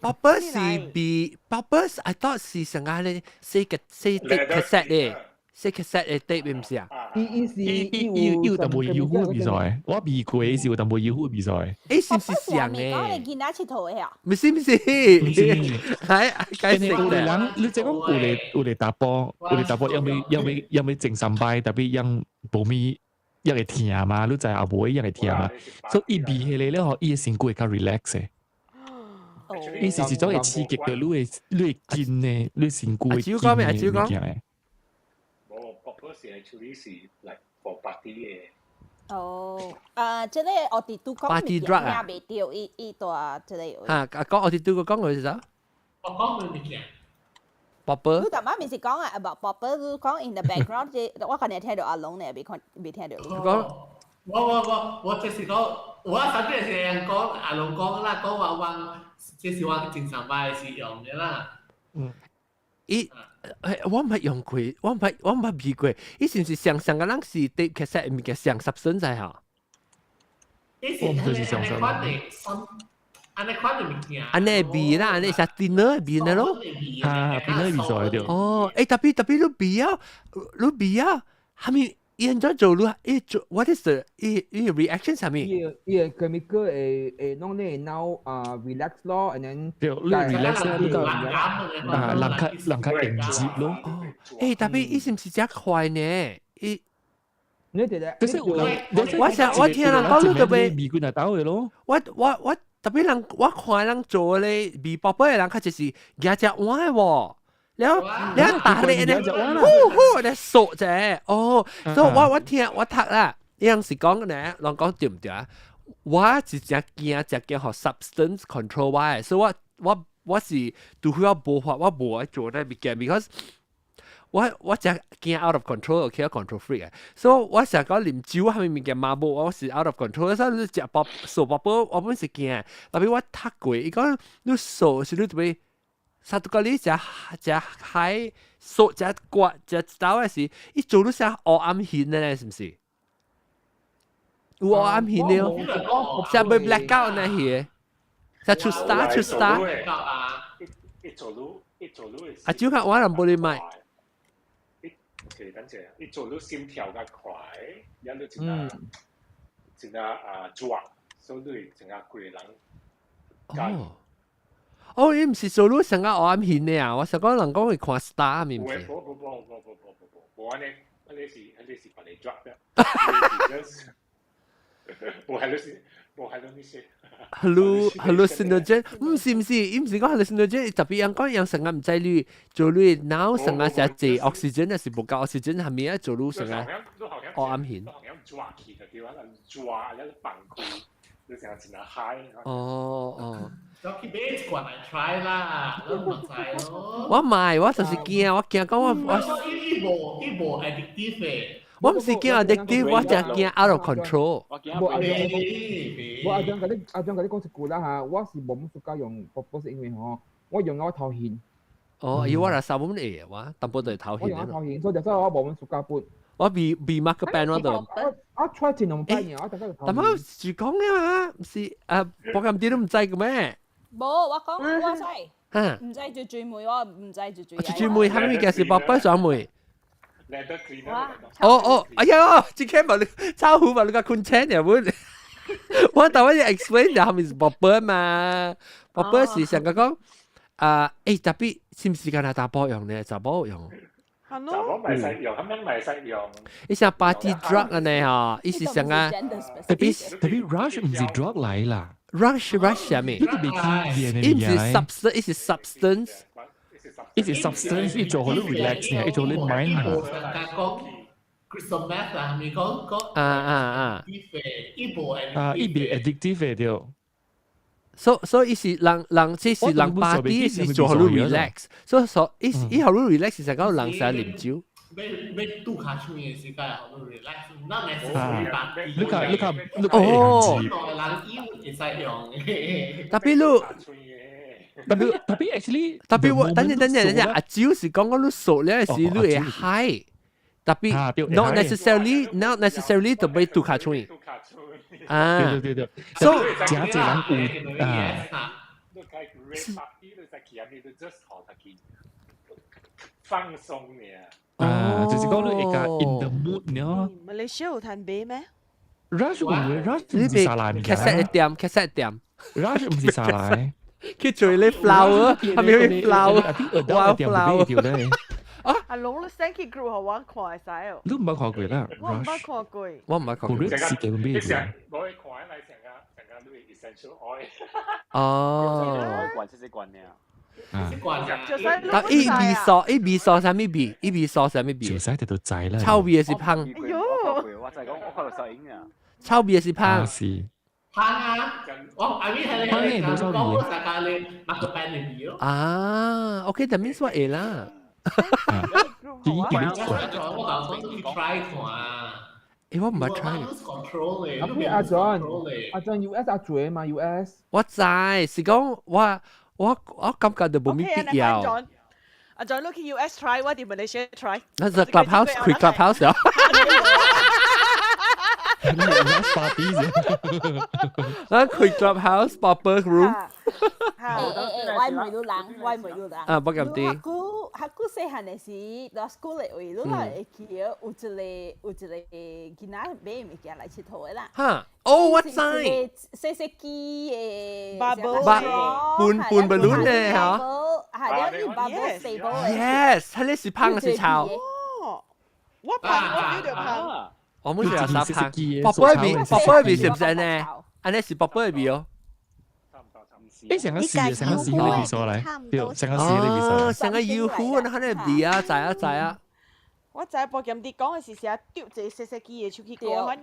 bubble 是味 bubble，I thought 是成個咧四個四碟 cassette 咧，四 cassette 的 tape 毋是啊？伊伊是伊伊有淡薄油的味在，我味過是有淡薄油的味在。欸，是毋是像的？講你囡仔𨑨迌的啊？毋是毋是，毋是，係解釋有人，你這講有個有個查埔，有個查埔因為因為因為前三擺特別因無咪。一會疼嘛，你知後尾一會疼嘛，所以伊味彼个咧吼，伊的身軀會較 relax 的。伊是一種會刺激到你的你的筋的，你身軀的筋的物件的。無，bubble 是 actually 是 like for party 的。哦，啊，這個我佇拄講物件聽袂著，伊伊蹛這個。哈，啊講我佇拄講過是啥？我講佢物件。 Popper 你頭晚咪是講啊，about popper，你講 in the background 這我剛才聽到阿龍呢，未看未聽到。講我我我我就是講，我啥子是人講阿龍講啦，講話我這是我正常擺是用的啦。嗯。伊，我毋捌用過，我毋捌我毋捌味過。伊是毋是上上個人是對其實物件上濕身在吼？伊是按呢款的，按呢款的物件。按呢味啦，按呢是 thinner 味呢咯。啊，thinner 味在對。哦，欸，特別特別你味啊，你味啊，蝦米？伊按怎做？你伊做 what is the 伊伊 reaction 啥物？伊伊個 chemical 會會弄你腦啊 relax 咯，and then 對，你 relax 你個啊，人較人較應接咯。欸，特別伊是毋是真快呢？伊你哋咧？可是有人，我想我聽人講你特別味罐係倒嘅咯。我我我特別人我看人做咧味寶寶的人，較就是舉隻碗喎。了了打咧呢，呼呼咧索者，哦，所以我我聽我讀啦，伊樣是講呢，人講對毋對啊？我是真驚，真驚予 substance control 我的，所以我我我是除非我無法，我無愛做那物件，because 我我真驚 out of control，OK control freak 所以我成日講啉酒啥物物件嘛無，我是 out of control，所以你食包數包包，我本是驚，特別我讀過，伊講你數是你特別。薩多個你食食海數食刮食刀的時，伊做你啥黑暗型的咧，是毋是？有黑暗型的哦，啥會 black out 那些，啥出 star 出 star。一做路一做路。啊，就看我人無你買。一，等陣，一做路心跳較快，然後真啊真啊啊抓，所以真啊規人。哦。哦，伊毋是做你成個黑暗型的啊！我想講人講會看 star 咪毋是？無無無無無無無無，按呢，按呢是按呢是別個 drug 的，無 hallucin 無 hallucination。 Hallucinogen 毋是毋是，伊毋是講 hallucinogen，特別人講人成個毋知你做你腦成個成濟 oxygen 還是無夠 oxygen，係咪啊？做你成個黑暗型。好像抓起就對啊，抓了放開，你成個真係 high。哦哦。就去買一罐來 try 啦，你唔知咯。我買，我就是驚，我驚講我我。伊無伊無 addictive 的。我毋是驚 addictive，我就驚 out of control。無阿張，我阿張共你阿張共你講一句啦嚇，我是無乜 suka 用，不是因為吼，我用我頭眩。哦，伊我若三本會我淡薄就會頭眩。我用我頭眩，所以就所以我無乜 suka 撥。我未未抹個病我就。我我 try 一兩擺爾，我大概就頭。但係是講嘅嘛，毋是啊，保險啲都毋知嘅咩？無，我講我知，毋知就最梅，我毋知就最。最梅係咪嘅是寶寶上梅？哦哦，哎呀，這個嘛你臭虎嘛你個困醒嘅本，我頭先 explain 就係咪是寶寶嘛？寶寶是上個講啊，欸，特別是毋是敢若查某用呢？查某用。查某咪使用，咁樣咪使用。伊像 party drug 按呢吼，伊是上啊，特別特別 rush 毋是 drug 來啦，rush rush 啥物？你都未聽伊毋是 substance，伊是 substance。伊是 substance，伊做予你 relax 呢，伊做予你 mind 啊。講 crystal meth 啊，咪講講啊啊啊！伊無啊，伊袂 addictive 的對。所所以伊是人人這是人 party 是做予你 relax，所以所伊伊予你 relax 是講人成啉酒。欲欲拄跤手的時間，予你 relax，咱咪是你較你較你哦，人伊會使用。特別你。特別特別 actually，特別我等陣等陣等陣，阿酒是講講你熟咧時你會 high，特別 not necessarily not necessarily 特別拄跤手。啊，對對對對，所以真濟人有啊。你開 rave party 你在去啊，你就 just 予放鬆爾。啊，就是講你會較 in the mood 呢。馬來西亞有通買咩？Rush 有嘅，Rush 毋是沙拉物件。cassette 店，cassette 店，Rush 毋是沙拉。去做咧 flower，係咪 flower？ wild flower。阿龍你 send 去 group 予我看會使哦。你毋捌看過啦？我毋捌看過。我毋捌看過。你是基本買嘅。我會看來成個成個你 essential oil。哦。罐這隻罐爾。但伊味素，伊味素啥物味？伊味素啥物味？就使得到知啦。臭味還是芳？哎喲！我就係講我看到收影啊。臭味還是芳？是。香啊！我 I mean 係你講嗰個世界你麥個餅嚟味咯。啊，OK，that means 我會啦。我我講講 try 看。誒，我唔捌 try。 control 咧，阿阿 John，阿 John US 阿嘴嘛 US。我知，是講我感覺就無咩必要。阿 John 你去 US try，我佇 Malaysia try。那是 clubhouse 開 clubhouse 啊。你 US party 啫。啊，開 clubhouse proper room。欸欸欸，我問你人，我問你人。啊，不敢啲。學久學久細漢的時，到 school 的位，你若會記得有一個囡仔買物件來𨑨迌的啦。哈，哦，我知。細細支的。 Bubble。半半 balloon 咧，嚇。係了，伊 bubble stable 的。 Yes，佢呢是香還是臭？哦，我香，我 feel 到香。我們是有啥香？bubble 味，bubble 味是唔是呢？按呢是 bubble 味哦。誒，成個試，成個試嗰啲味素嚟，對，成個試嗰啲味素。成個油糊，那肯定味啊，知啊知啊。我知報檢啲講的是成丟一個細細支的出去過，反而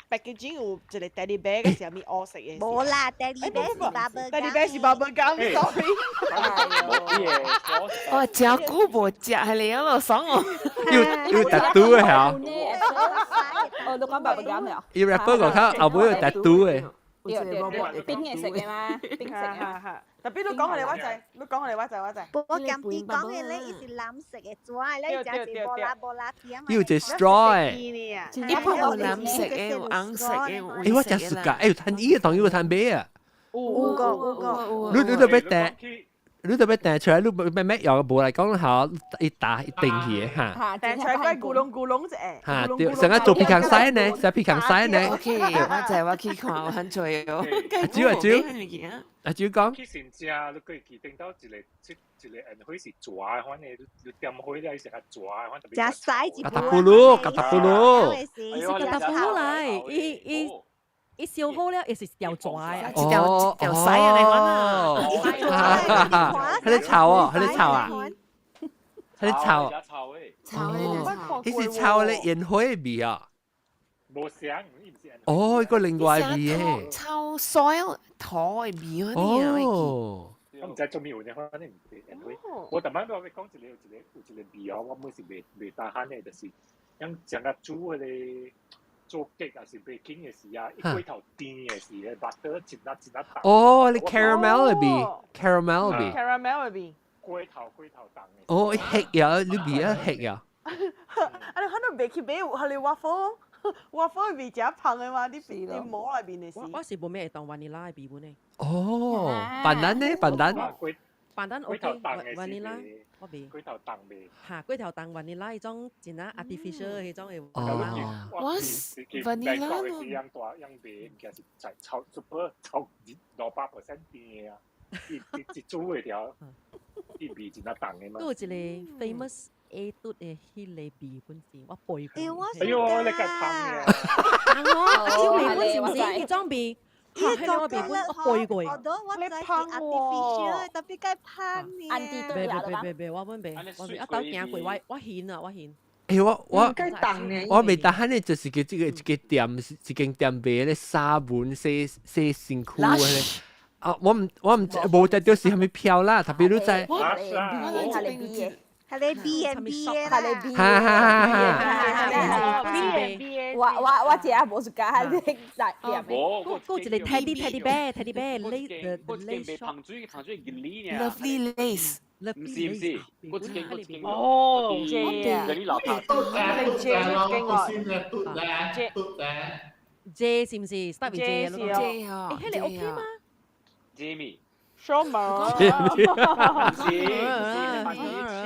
packaging 有一個 teddy bear 嘅啥物烏色的。無啦，teddy bear 是 bubble ，teddy bear 是 bubble gum，sorry。我真久無食係你嗰度爽哦。要 tattoo 的嚇。哦，你講 bubble gum 了。伊 wrapper 個口後尾有 tattoo 的。對對對，冰嘅食嘅嘛，冰食啊。 Tapi 你講我哋我知，你講我哋我知我知。我甘啲講嘅咧，伊是藍色嘅紙，咧伊食是波拉波拉片嘛。伊有一個 straw 誒。一般有藍色嘅，有紅色嘅，有欸，我食暑假，欸，有攤伊當有攤買啊。有個有個。你都欲訂，你都欲訂出來，你欲欲用無來講好，一打一定去的哈。訂出來怪咕隆咕隆啫。哈，對，成個做皮康西呢，成皮康西呢。 OK，我知我去看，我很多哦。阿蕉阿蕉，阿蕉講。去新食，你過去頂到一個這一個煙火是蛇的，反正你點火了，伊成個蛇的，反正。食屎一格達布魯，格達布魯。是格達布魯來，伊伊。伊燒好了，伊是條蛇啊！一條條屎啊！你講啊！喺度臭哦，喺度臭啊！喺度臭。臭哦！伊是臭咧煙火的味啊！無相，伊毋是。哦，一個另外味嘅。臭 soil 土的味嗰啲啊！哦。我毋知做咩有呢，反正毋是煙火。我逐擺我欲講一個有一個有一個味哦，我每是袂袂打罕的，就是像成個煮彼個。做 cake 還是 baking 的時啊，一過頭甜的時，butter 真啊真啊重。哦，你 caramel 的味，caramel 的味。 caramel 的味。過頭過頭重的。哦，吃呀，你味啊吃呀。啊，你可能袂去買有彼个 waffle，waffle 味誠芳的嘛？你你摸內面的是。我是無咩會當 vanilla 的味本的。哦，pandan 呢？pandan。 pandan OK，vanilla 我袂。過頭重袂。嚇，過頭重 vanilla 彼種真啊 artificial 彼種會。哦。我 vanilla 咯。是樣大樣賣，物件是在超 super 超500% 甜的啊！伊伊一煮的條，伊味真啊重的嘛。都有一個 famous A 嘟的彼個味本是，我背過。欸，我哎呦，你較香嘅。香哦，阿超味本是毋是？彼種味。伊個味本我背過。我都我知是 artificial，特別該香呢。袂袂袂袂袂，我本袂，我袂。我兜行過，我我興啊，我興。欸，我我袂打罕的，就是叫這個一個店，一間店賣咧沙文洗洗身軀的咧。啊，我毋無得著是啥物票啦，特別你知。係你 B and B 的啦。哈哈哈哈 B and B 我我我食無 suka 你來店的。閣有一個 teddy teddy bear teddy bear lace the lace 香水香水熱呢 Lovely lace。毋是毋是，我一間我一間。哦，這你老嘟咧嘟咧咯，先咧嘟咧嘟咧。 J 是毋是？Start with J 咯。 J 哦。欸，彼個 OK 嗎？Jamie。小毛。唔是唔是。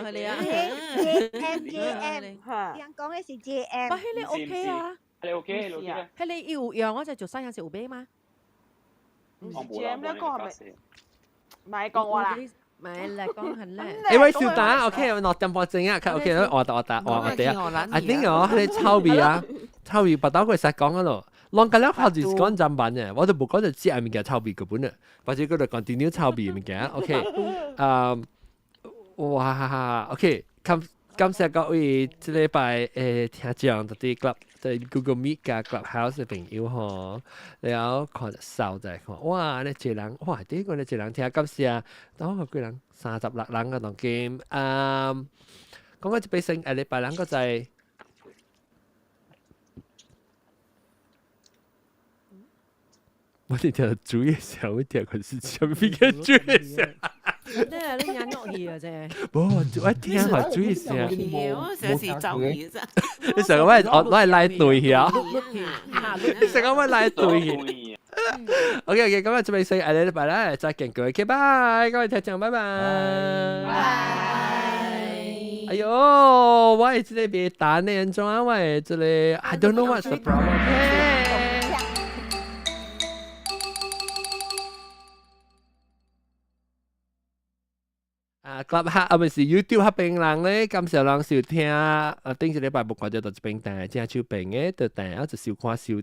係啊。 J M J M，人講的是 J M。但彼個 OK 啊。彼個 OK，彼個 OK。彼個伊有用，我就做西樣是有買嗎？ J M 那個係咪？咪講我啦。咪嚟講係咧。欸，喂，小蛋，OK，6點半鐘啊，OK，我答我答我我第一，I think 哦，彼個臭味啊，臭味，白豆佢實講嗰度。攏個了後就是講砧板嘅，我都無講就食物件臭味個本啊，或者嗰度講定臭味物件，OK，啊，哇，OK，咁感謝各位這禮拜聽眾，特別 Club 對 Google Meet 加 Clubhouse 的朋友吼，然後看掃在看，哇！呢一人，哇！第一個呢一人聽，感謝，當個幾人36人啊，當今啊，講個一擺先，下禮拜人個在。我哋聽主頁聲，我聽佢是啥物嘅主頁聲？你眼惡去啊啫！無，我聽下主頁聲。我成時走去啫。你成個我係拉隊去啊！你成個我拉隊去。OK OK，咁啊，準備四下禮拜啦，再見各位，OK，拜，各位聽眾，拜拜。哎喲，我係這個別單的人種啊，我係這個，I don't know what's the problem。啊，Club 啊，唔是 YouTube 嗰邊人咧，感謝人收聽。啊，頂一禮拜無看著到這邊訂，正手邊嘅就訂，啊就收看收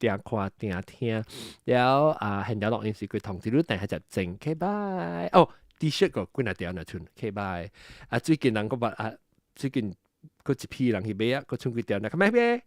訂看訂聽，了啊，現條錄音是佢通知你訂係就正，OK bye。哦，T-shirt 個幾若條若剩，OK bye。啊，最近人閣捌啊，最近閣一批人去買啊，閣剩幾條，若較買咩？